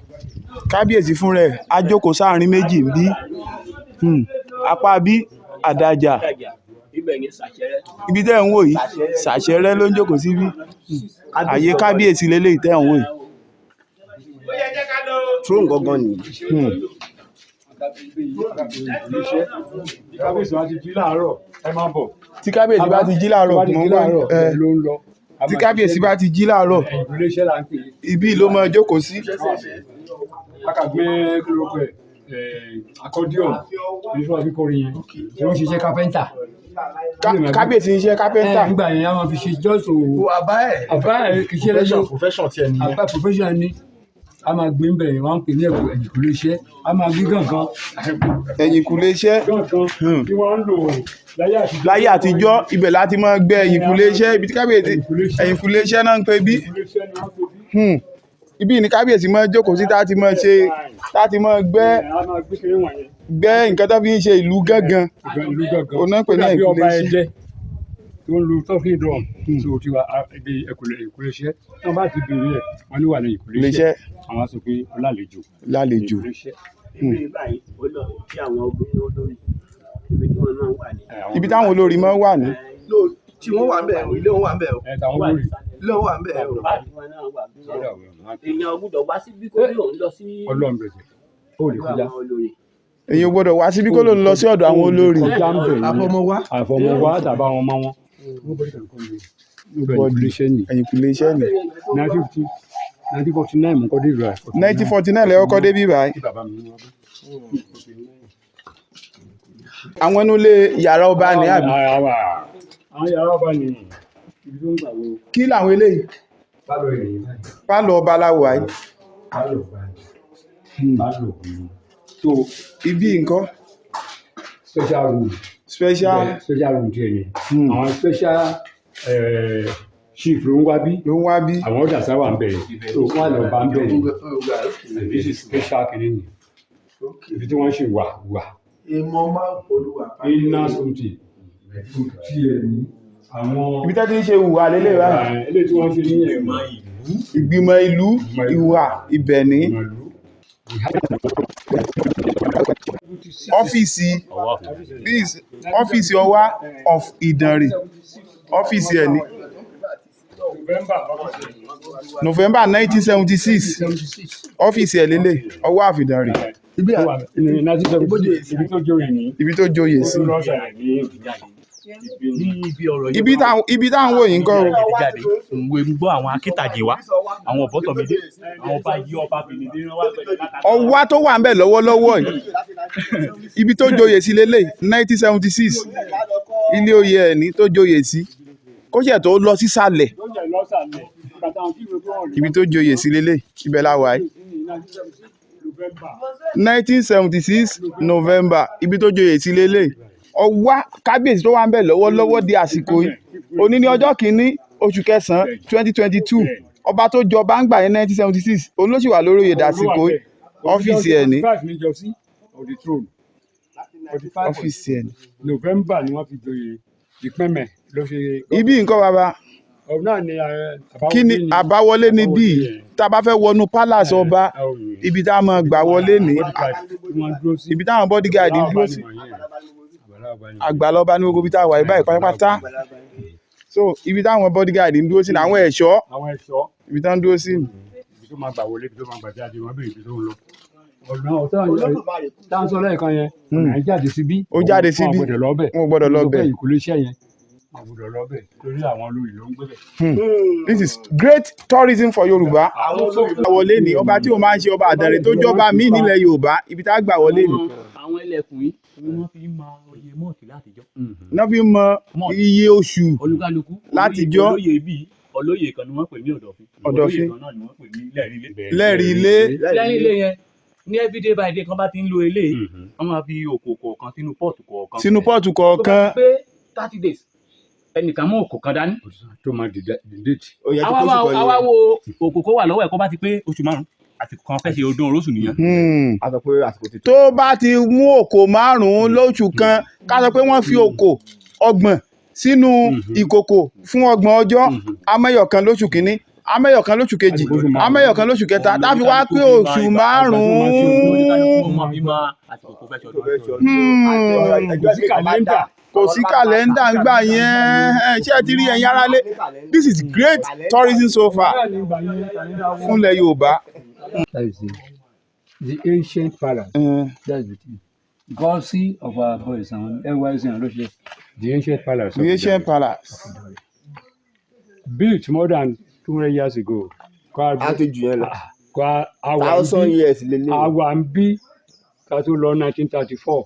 Kábíyèsí fúnra ẹ̀ á jókòó sáàrin méjì ń bí. Apá bí àdájà. Àdàjà ibẹ̀ yẹn sàṣẹrẹ. Ibi tẹ́ ń wò yìí, sàṣẹrẹ ló ń jókòó síbí. Àyè kábíyèsí leléyìí tẹ́ ń wò yìí. Throne gangan nìyí. Tí kábíyèsí bá ti jí láàárọ̀, ẹ máa bọ̀. Tí kábíyèsí bá ti jí láàárọ̀, Tó bá ti mò ń jí gbọ́. láàárọ̀, Ẹ ló ń lọ. Tí kábíyèsí bá ti jí láàárọ̀, Ìdílé iṣẹ́ là ń pè é. ibí ló máa jókòó sí. A kà gbé kílókè ẹ̀ accordion ní fún àbíkọrin yẹn. Ó ń ṣiṣẹ́ kápẹ́ńtà. Kábíyèsí ń ṣe kápẹ́ńtà. Nígbà yẹn a máa fi ṣe just to Àbá ẹ̀. Àbá ẹ̀ kì í ṣe lẹ́sọ̀. Profession tiẹ̀ nìyẹn. Àbá profession ni a máa gbé ń bẹ̀rẹ̀, wọ́n ń pè ní ẹ̀kọ́ ẹ̀yìnkùlé iṣẹ́, a máa gbé gàngán. Ẹ̀yìnkùlé iṣẹ́. Gàngán tí wọ́n ń lò láyé àtijọ́. Láyé àtijọ́, ibẹ̀ láti máa gbẹ́ ẹ̀yìnkùlé iṣẹ́, ibi tí kábíyèsí ẹ̀yìnkùlé iṣẹ́ náà ń pè bí. Ẹ̀yìnkùlé iṣẹ́ ni wọ́n pè bí. Ibi ní kábíyèsí máa jókòó sí, tá ti máa ṣe, tá ti máa gbẹ́ A máa gbé kiri wọ̀nyẹn. Gbẹ́ nǹkan tó fi ń ṣe ìlú gángan. Ìlú gángan. Òun náà ń pè ní Ó dàbí ẹ̀yìnkùlé ọba iṣẹ́. Ẹdẹ tó ń lu talking drum, tó ti wà ibi ẹ̀yìnkùlé iṣẹ́. Tí wọ́n bá ti béèrè ẹ̀, wọ́n ní wà ní ẹ̀yìnkùlé iṣẹ́. Iṣẹ́. Àwọn á sọ pé ó lálejò. Lálejò. Ẹ̀yìnkùlé iṣẹ́. Ibi báyìí ó lọ sí àwọn obìnrin olórí, ibi tí wọ́n máa ń wà ní. Ibi táwọn olórí máa ń wà ní. No, tí wọ́n wà ń bẹ̀ o, ilé wọn wà ń bẹ̀ o. Ẹ tàwọn olórí. Ilé wọn wà ń bẹ̀ o. Báyìí wọn náà wà bí wọn. Èèyàn gbọ́dọ̀ wá síbí kó ní òun lọ sí Ọlọ́run bẹ̀rẹ̀. Ó lè ọ̀dọ̀ kọjá. àwọn olórí. Èyàn ò gbọ́dọ̀ wá síbí kó ló ń lọ sí ọ̀dọ̀ àwọn olórí. Kọjá ń bẹ̀ yẹn. Àfọmọwá. Àfọmọwá tàbá àwọn ọmọ wọn. Nobody can come here. Ẹ̀yìnkùlé iṣẹ́ ni. Ẹ̀yìnkùlé iṣẹ́ ni. 1950, 1949 mo kọ́ dé ìlú àìkọ́. 1949 lẹ́yìn ọkọ̀ débí báyìí. Tí bàbá mi ní wọ́n bí. Àwọn inú ilé yàrá ọba ní àbí. Àwọn yàrá ọba ni ibi tó ń gbà wo. Kí làwọn eléyìí? Pálọ̀ ènìyàn báyìí. Pálọ̀ ọba láwọ̀ ayé. Pálọ̀ ọba ni. Pálọ̀ ni. So ibi nǹkan. Special room. Special. Yeah, special room tiẹ̀ ni. Àwọn special chief ló ń wá bí. Ló ń wá bí. Àwọn ọ̀dà sáwà ń bẹ̀rẹ̀. So wọ́n á lọ bá ń bẹ̀rẹ̀. This is special kìíní ni. Ibi tí wọ́n ṣe wà wà. Ìmọ̀ máa ń polúwa. Iná something. Tí ẹ ní àwọn. Ibi tá ti ń ṣe ìhùwà lélẹ̀ báyìí. Eléyìí tí wọ́n ṣe ní ẹ̀mọ́ Ìgbìmọ̀ ìlú, ìhùwà ibẹ̀ ní. Ọ́fíìsì this ọ́fíìsì Ọwá of Ìdànrè, ọ́fíìsì ẹ̀ ní. November 1976, ọ́fíìsì ẹ̀ lélẹ̀, Ọwá of Ìdànrè. Ibi tó joyè ní. Ibi tó joyè sí. Ní ibi ọ̀rọ̀ yìí. Ibi táwọn wò yìí ń kọ́ o. Òwe ń gbọ́ àwọn akítàjì wa, àwọn ọ̀bọ̀tọ̀mídé, àwọn ọba yìí, ọba bìnìdé wọn wá gbẹ̀dẹ̀ látàkì. Ọwá tó wà ń bẹ̀ lọ́wọ́lọ́wọ́ yìí, ibi tó joyè sí lélẹ̀, 1976, ilé oyè ẹ̀ ní tó joyè sí, kó ṣẹ̀ tó lọ sísàlẹ̀. Ibi tó joyè sí lélẹ̀, ibẹ̀ la wà yìí, 1976 November, ibi tó joyè sí lélẹ̀. Ọwá kábíyèsí tó wà ń bẹ̀ lọ́wọ́lọ́wọ́ di àsìkò yìí, òní ní ọjọ́ kìíní oṣù kẹsàn-án 2022, ọba tó jọba ń gbà ní 1976, òun ló sì wà lórí oyè dàsìkò yìí. Ọ́fíìsì ẹ̀ ní. Ọ́fíìsì ẹ̀ ní. November ni wọ́n fi joyè, ìpínmẹ̀ ló ṣe. Ibi nǹkan bàbá. Ọ̀hún náà ni Kí ni àbáwọlé ni bíi tá a bá fẹ́ wọnú palace ọba, ibi tá a máa gbà wọlé ní, ibi táwọn bodyguard dúró sí, àgbàlá ọba ní gbogbo ibi tá a wà yìí báyìí pátápátá. So ibi táwọn bodyguard ń dúró sí ní, àwọn ẹ̀ṣọ́. Àwọn ẹ̀ṣọ́. Ibi táwọn dúró sí ní. Ibi tó máa gbà wọlé, ibi tó máa gbà jáde, wọ́n béèrè ibi tó ń lọ. Ọ̀nà ọ̀tá tá à ń sọ lẹ́ẹ̀kan yẹn, ọ̀nà ẹ̀ jáde síbí. Ó jáde síbí. Wọn ò gbọ́dọ̀ lọ bẹ̀. Wọn ò gbọ́dọ̀ lọ bẹ̀. Ìkúlé iṣẹ́ yẹn, wọn ò gbọ́dọ̀ lọ bẹ̀ torí àwọn olórí ló ń gbé bẹ̀. This is great tourism for Yorùbá. Wọlé ní ọba tí o máa ń ṣe ọba Àdànrè tó jọba míì nílẹ̀ Yorùbá, ibi tá a gbà wọlé ní. Àwọn ẹlẹ́kùn yìí ni wọ́n fi ń mọ iye mọ́ọ̀tì látijọ́. Náà fi mọ iye oṣù Olúkálukú látijọ́. Olóyè bíi olóyè kan ni wọ́n pè ní Ọ̀dọ̀fin. Ọ̀dọ̀fin. Olóyè kan náà ni wọ́n pè ní Lẹ́rìílé. Lẹ́rìílé. Lẹ́rìílé yẹn ní everyday by day kan bá ti ń lo eléyìí, wọ́n máa fi òkò kọ̀ọ̀kan sínú pọ́ọ̀tù kọ̀ọ̀kan. Sínú pọ́ọ̀tù kọ̀ọ̀kan. Tó bá ti pé 30 days, ẹnìkan mú òkò kan dání. Tó máa dìde. Àwa wo òkò kó wà lọ́wọ́ ẹ̀ kó bá ti pé oṣù 5 àsìkò kan fẹ́ ṣe ọdún orósù nìyẹn. Tó bá ti mú òkò 5 lóṣù kan, ká sọ pé wọ́n fi òkò 30 sínú ìkòkò fún 30 ọjọ́, amẹ́yọ̀kan lóṣù kìíní, amẹ́yọ̀kan lóṣù kejì, amẹ́yọ̀kan lóṣù kẹta, tá fi wá pé oṣù 5. Kò sí kàlẹ́ndà ń gbà yẹn. Ẹ ṣé ẹ ti rí, ẹ̀yin aráalé, this is great tourism so far fúnlẹ̀ Yorùbá. That is the ancient palace. That's the thing. Gọ́ọ̀sì of our boys, àwọn NYSC and lóṣè. The ancient palace. The ancient palace. Built more than 200 years ago. A ti jù yẹn lọ. Kwa àwa ń Thousand bí years lélẹ̀. àwa ń bí ká tó lọ 1934.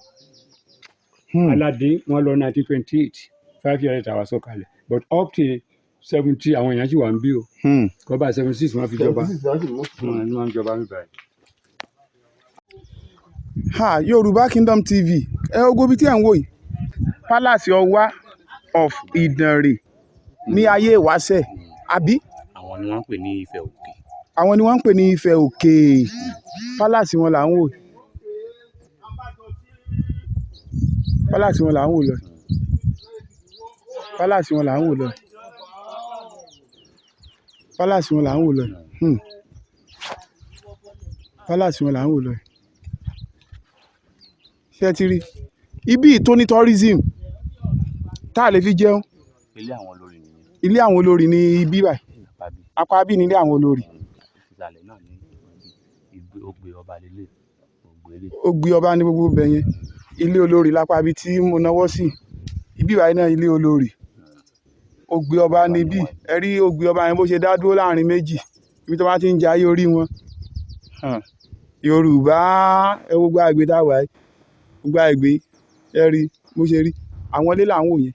Aládé wọ́n lọ 1928, 5 years later wá sọ̀kalẹ̀, but up till 70 àwọn èèyàn sì wà ń bí o. Kọ́ba 76 wọ́n fi jọba, wọ́n jọba mi báyìí. Ha, Yorùbá Kingdom TV, ẹ ogo bíi tí ẹ̀ ń wò yìí, Palace Ọwá of Ìdànrè ní ayé ìwáṣẹ̀, àbí? Àwọn ni wọ́n ń pè ní Ifẹ̀ Òkè. Àwọn ni wọ́n ń pè ní Ifẹ̀ Òkè. Palace wọn là ń wò, palace wọn là ń wò lọ, palace wọn là ń wò lọ, palace wọn là ń wò lọ. Palace wọn là ń wò lọ. Ṣé ẹ ti rí ibi tó ní tourism tá a lè fi jẹun? Ilé àwọn olórí nìyẹn. Ilé àwọn olórí ní ibi báyìí? Àpábí. Apá bí ní ilé àwọn olórí. Ìsàlẹ̀ náà ní ibi ògbé ọba lélẹ̀, ògbé lè. Ó gbé ọba ní gbogbo ibẹ̀ yẹn, ilé olórí lápá ibi tí mo náwó sí ibi báyìí náà, ilé olórí ògbé ọba níbí. Ẹ rí ògbé ọba yẹn bó ṣe dá dúró láàrin méjì, ibi tó bá ti ń jayé orí wọn. Hàn. Yorùbá, ẹ wo gbogbo àgbè tá a wà yìí, gbogbo àgbè, ẹ rí bó ṣe rí, àwọn ilé là ń wò yẹn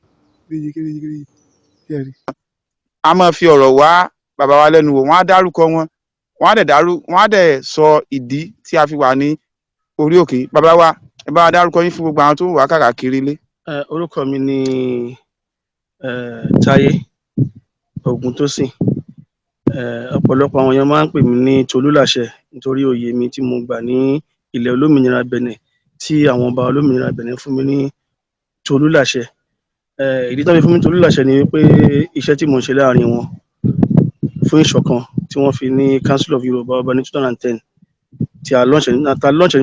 kéréje kéréje kéréje, ẹ rí. A máa fi ọ̀rọ̀ wá bàbá wa lẹ́nu wò, wọ́n á dárúkọ wọn, wọ́n á dẹ̀ dárú, wọ́n á dẹ̀ sọ ìdí tí a fi wà ní orí òkè. Bàbá wa, ẹ bá wa dárúkọ yín fún gbogbo àwọn tó ń wà káàkiri ilé. Orúkọ mi ni Táyé Ògúntósìn. Ọ̀pọ̀lọpọ̀ àwọn èèyàn máa ń pè mí ní Tolúlàṣẹ nítorí oyè mi tí mo gbà ní ilẹ̀ olómìnira Benin, tí àwọn ọba olómìnira Benin fún mi ní Tolúlàṣẹ. Ìdí tó fi fún mi ní Tolúlàṣẹ ni wípé iṣẹ́ tí mò ń ṣe láàrin wọn fún ìṣọ̀kan tí wọ́n fi ní Council of Yorùbá Ọba ní 2010, tí a launch ní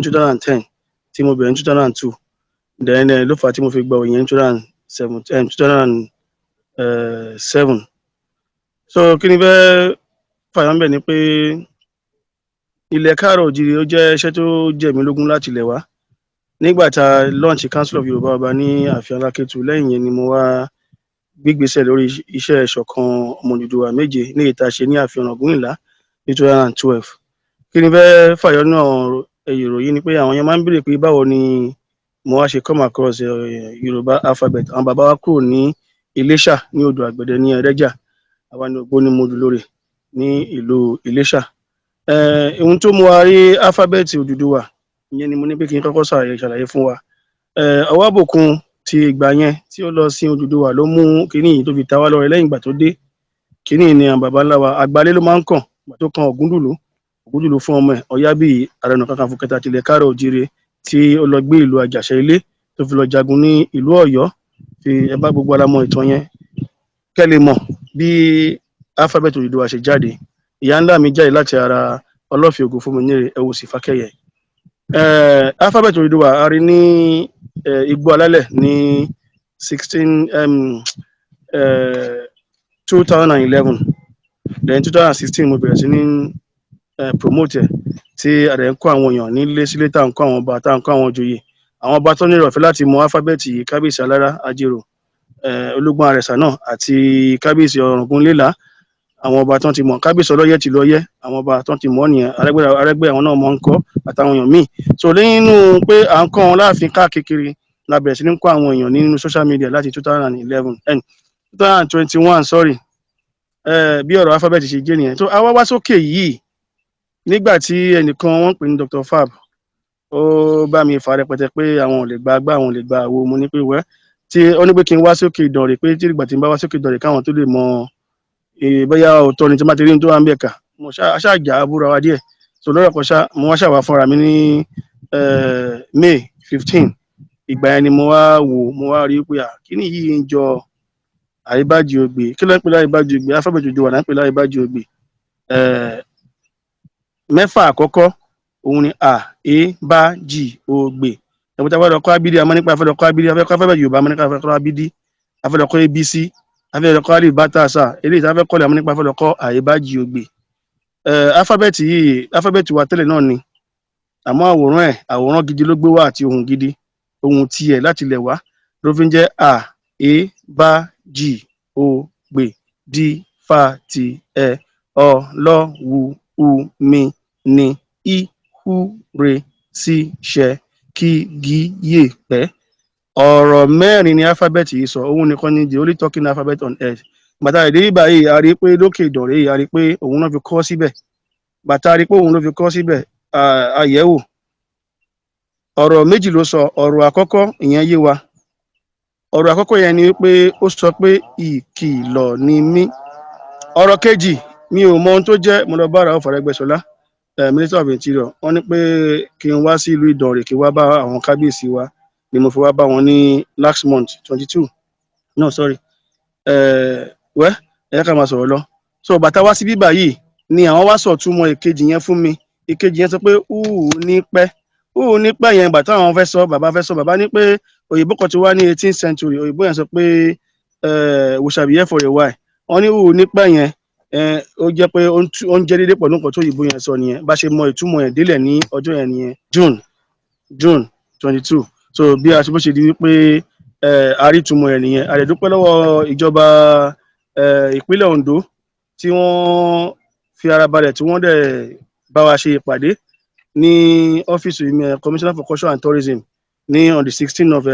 2010, tí mo bẹ̀rẹ̀ ní 2002, then ló fà á tí mo fi gba oyè ní 2007, 2007. So kí ni fẹ́ fàyọ ńbẹ̀ ni pé ilẹ̀ káàárọ̀ òjíire, ó jẹ́ iṣẹ́ tó jẹ mí lógún láti ilẹ̀ wá. Nígbà tá a launch Council of Yorùbá Ọba ní ààfin Alákétu, lẹ́yìn yẹn ni mo wá gbégbèsè lórí iṣẹ́ ìṣọ̀kan ọmọ Odùduwà méje ní èyí tá a ṣe ní ààfin Ọ̀ràngún-Ìlá ní 2012. Kí ni fẹ́ fàyọ náà ìròyìn ni pé àwọn èèyàn máa ń béèrè pé báwo ni mo wá ṣe come across Yorùbá alphabet. Àwọn bàbá wa kúrò ní Iléṣà ní odò àgbẹ̀dẹ ní Ẹrẹ́jà, àwa ní Ògbóni Mòdùlórí ní ìlú Iléṣà. Ohun tó mú wa rí alphabet Odùduwà ìyẹn ni mo ní pé kí n kọ́kọ́ ṣàlàyé fún wa. Ọwábòkun ti ìgbà yẹn tí ó lọ sí Odùduwà ló mú kinní yìí tó fi ta wá lọ́rẹ. Lẹ́yìn ìgbà tó dé, kinní yìí ni àwọn baba ńlá wa àgbálé ló máa ń kàn. Ìgbà tó kan Ògúndùlú, Ògúndùlú fún ọmọ ẹ̀ Ọ̀yábíyì, Ààrẹ Ọ̀nà Kakanfò kẹta tilẹ̀ káàárọ̀ òjíire, tí ó lọ gbé ìlú Àjàṣẹ́ Ilé tó fi lọ jagun ní ìlú Ọ̀yọ́. Fi ẹ bá gbogbo ara mọ ìtàn yẹn, kẹ́ lè mọ̀ bí alphabet Odùduwà ṣe jáde. Ìyá ńlá mi jáde láti ara Ọlọ́fin Ògúnfúnminíre Ẹwùsì Fákẹ́yẹ. Alphabet Odùduwà a rí ní Igbó Alálẹ̀ ní 16 2011, then 2016 mo bẹ̀rẹ̀ sí ní promote ẹ̀, tí a dẹ̀ ń kọ́ àwọn èèyàn nílé sílé, tá à ń kọ́ àwọn ọba, tá à ń kọ́ àwọn ìjòyè, àwọn ọba tó ní ìrọ̀fẹ́ láti mọ alphabet yìí: Kábíyèsí Alára Ajérò, Olúgbọ́n Àrẹ̀sà náà àti Kábíyèsí Ọ̀ràngún Léla. Àwọn ọba tán ti mọ̀, Kábíyèsí Ọlọ́yẹ̀ tìlú Ọ̀yẹ́, àwọn ọba tán ti mọ̀ nìyẹn. Arẹ́gbẹ́ Arẹ́gbẹ́, àwọn náà mọ̀ ń kọ́, àtàwọn èèyàn míì. So nínú pé à ń kọ́ wọn láàfin káàkiri la bẹ̀rẹ̀ sí ní kọ́ àwọn èèyàn nínú social media láti 2011, 2021, sorry. Bí ọ̀rọ̀ alphabet ṣe jẹ́ nìyẹn. So a wá wá sókè yìí nígbà tí ẹnìkan wọ́n pè ní Dr. Fab, ó bá mi fà rẹpẹtẹ pé àwọn ò lè gba agbá, àwọn ò lè gba àwo. Mo ní pé wẹ́ tí ó ní pé kí n wá sókè Ìdànrè, pé tí ìgbà tí n bá wá sókè Ìdànrè káwọn tó lè mọ bóyá òótọ́ ni tí n bá ti rí ní tó wà ń bẹ̀ kà. Mo ṣáà jà á búra wa díẹ̀. So lọ́rọ̀ kan ṣá, mo wá ṣàwá fúnra mi ní May 15. Ìgbà yẹn ni mo wá wò, mo wá rí pé à kíní yìí ń jọ Àyíbájì Ògbè. Kí ló ń pè láyìíbájì Ògbè? Alphabet Odùduwà là ń pè láyìíbájì Ògbè. Mẹ́fà àkọ́kọ́ òun ni a, e, bá, jì, o, gbè. Ẹ̀wọ̀n tí a bá lọ kọ́ abídí, a máa nípa a fẹ́ lọ kọ́ abídí, a fẹ́ kọ́ alphabet Yorùbá, a máa nípa a fẹ́ kọ́ abídí, a fẹ́ lọ kọ́ ABC, a fẹ́ lọ kọ́ alif bata sa. Eléyìí tí a fẹ́ kọ́ lẹ̀, a máa nípa a fẹ́ lọ kọ́ Àyíbájì Ògbè. Alphabet yìí, alphabet wa tẹ́lẹ̀ náà ni, àmọ́ àwòrán ẹ̀, àwòrán gidi ló gbé wá àti ohùn gidi, ohùn tiẹ̀ láti ilẹ̀ wá ló fi ń jẹ́ a, e, bá, jì, o, gbè, d, fa, tì, ẹ, ọ, lọ, wù, u, mi, ní, i, hu, re, sí, ṣẹ, kí, gí, yè, pẹ́. Ọ̀rọ̀ mẹ́rin ni alphabet yìí sọ. Òun nìkan ni the only talking alphabet on earth. Bàtà èdè yìí báyìí, a rí i pé lókè Ìdànrè yìí, a rí i pé òun náà fi kọ́ síbẹ̀. Bàtà rí i pé òun ló fi kọ́ síbẹ̀, a yẹ̀ wò. Ọ̀rọ̀ méjì ló sọ. Ọ̀rọ̀ àkọ́kọ́, ìyẹn yé wa. Ọ̀rọ̀ àkọ́kọ́ yẹn ni wípé ó sọ pé ìkìlọ̀ ni mí. Ọ̀rọ̀ kejì, mi ò mọ ohun tó jẹ́. Mo lọ bá Rauf Arẹ́gbẹ́ṣọlá, Minister of Interior. Wọ́n ní pé kí n wá sí ìlú Ìdànrè, kí n wá bá àwọn kábíyèsí wa, ni mo fi wá bá wọn ní last month 22, no, sorry, wẹ́ ẹ jẹ́ ká máa sọ̀rọ̀ lọ. So bàtà wá sí bíbà yìí ni àwọn wá sọ túmọ̀ ìkejì yẹn fún mi. Ìkejì yẹn sọ pé hùhù ní pẹ́, hùhù ní pẹ́ yẹn. Bàtà àwọn fẹ́ sọ, bàbá fẹ́ sọ, bàbá ní pé òyìnbó kan ti wá ní 18th century. Òyìnbó yẹn sọ pé we shall be here for a while. Wọ́n ní hùhù ní pẹ́ yẹn, ó jẹ́ pé ó ń jẹ́ déédéé pẹ̀lú nǹkan tó òyìnbó yẹn sọ nìyẹn. Bá ṣe mọ ìtumọ̀ ẹ̀ délẹ̀ ní ọjọ́ yẹn nìyẹn, June 22. So bí a ṣe bó ṣe di wípé a rí ìtumọ̀ ẹ̀ nìyẹn. A lè dúpẹ́ lọ́wọ́ ìjọba ìpínlẹ̀ Ondo tí wọ́n fi ara balẹ̀, tí wọ́n dẹ̀ bá wa ṣe ìpàdé ní ọ́fíìsì Commissioner for Culture and Tourism ní on the 16 of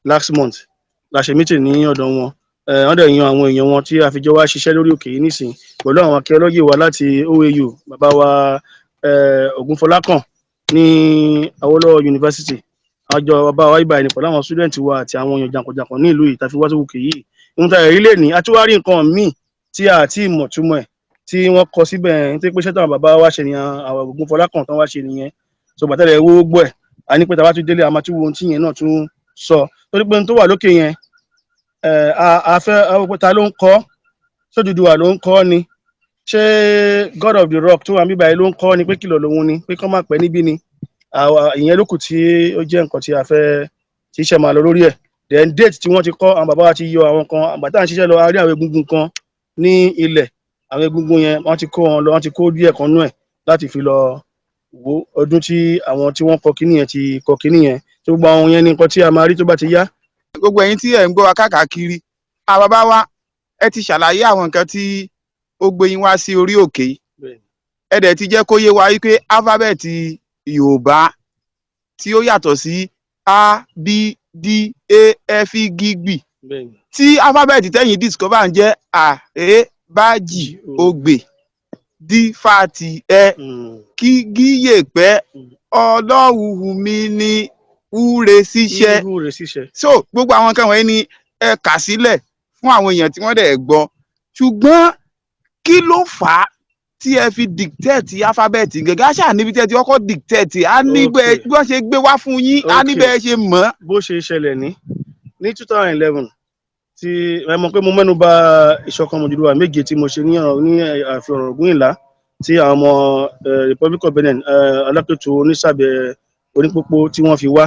last month la ṣe meeting ní ọ̀dọ̀ wọn. Wọ́n dẹ̀ yan àwọn èèyàn wọn tí a fi jọ wá ṣiṣẹ́ lórí òkè yìí nísìn, pẹ̀lú àwọn archaeology wa láti OAU, bàbá wa Ògúnfọlákàn ní Awólọ́wọ̀ University. Àjọ bàbá wa ibà ní pẹ̀lú àwọn student wa àti àwọn èèyàn jàǹkànjàǹkàn ní ìlú yìí tá a fi wá sí òkè yìí. Ohun tá a rí lè ní, a tún wá rí nǹkan míì tí a ti mọ̀ túmọ̀ ẹ̀ tí wọ́n kọ síbẹ̀, nítorí pé iṣẹ́ táwọn bàbá wa ṣe nìyẹn, àwọn Ògúnfọlákàn tán wá ṣe nìyẹn. So bàtẹ́lẹ̀ wo gbogbo ẹ̀, a ní pé tá a bá tún délé, a máa tún wo ohun tí yẹn náà tún sọ, torí pé ohun tó wà lókè yẹn, a fẹ́ ta ló ń kọ́? Ṣé Odùduwà ló ń kọ́ ni? Ṣé God of the Rock tó wà níbí báyìí ló ń kọ́ ni, pé kìlọ̀ lòun ni, pé kọ́ máa pẹ́ níbí ni? Ìyẹn ló kù tí ó jẹ́ nǹkan tí a fẹ́ tí iṣẹ́ máa lọ lórí ẹ̀. Then date tí wọ́n ti kọ́, àwọn bàbá wa ti yọ àwọn kan. Àgbà tá à ń ṣiṣẹ́ lọ, a rí àwọn egungun kan ní ilẹ̀. Àwọn egungun yẹn, wọ́n ti kó wọn lọ, wọ́n ti kó díẹ̀ kan nú ẹ̀ láti fi lọ wo ọdún tí àwọn tí wọ́n kọ kíní yẹn ti kọ kíní yẹn. Tó gbogbo àwọn yẹn ní nǹkan tí a máa rí tó bá ti yá. Gbogbo ẹ̀yin tí ẹ̀ ń gbọ́ wa káàkiri, àwọn bàbá wa, ẹ ti ṣàlàyé àwọn nǹkan tí ó gbé yín wá sí orí òkè yìí. Ẹ dẹ̀ ti jẹ́ kó yé wa wípé alphabet Yorùbá tí ó yàtọ̀ sí A, B, D, A, F, G, B, tí alphabet tẹ́yìn discover ń jẹ́ A, E, bá, Jì, Ogbè, D, Fa, Tì, Ẹ, kí, Gíyè, Pẹ́, Ọlọ́hùn mi ní wúre síṣẹ́. Wúre síṣẹ́. So gbogbo àwọn nǹkan wọ̀nyí ni ẹ kà sílẹ̀ fún àwọn èèyàn tí wọ́n dẹ̀ gbọ́. Ṣùgbọ́n kí ló fà á tí ẹ fi dictate alphabet gẹ́gẹ́? Àṣà níbi tí ẹ ti kọ́kọ́ dictate á ní bí wọ́n ṣe gbé wá fún yín, á ní bẹ́ẹ̀ ṣe mọ̀. Bó ṣe ṣẹlẹ̀ ní 2011, tí ẹ mọ̀ pé mo mẹ́nu bà ìṣọ̀kan Odùduwà méje tí mo ṣe ní ọ̀rọ̀ ní ààfin Ọ̀ràngún Ìlá, tí àwọn ọmọ Republic of Benin, Alápẹ̀tù onísàbẹ̀ onípópó tí wọ́n fi wá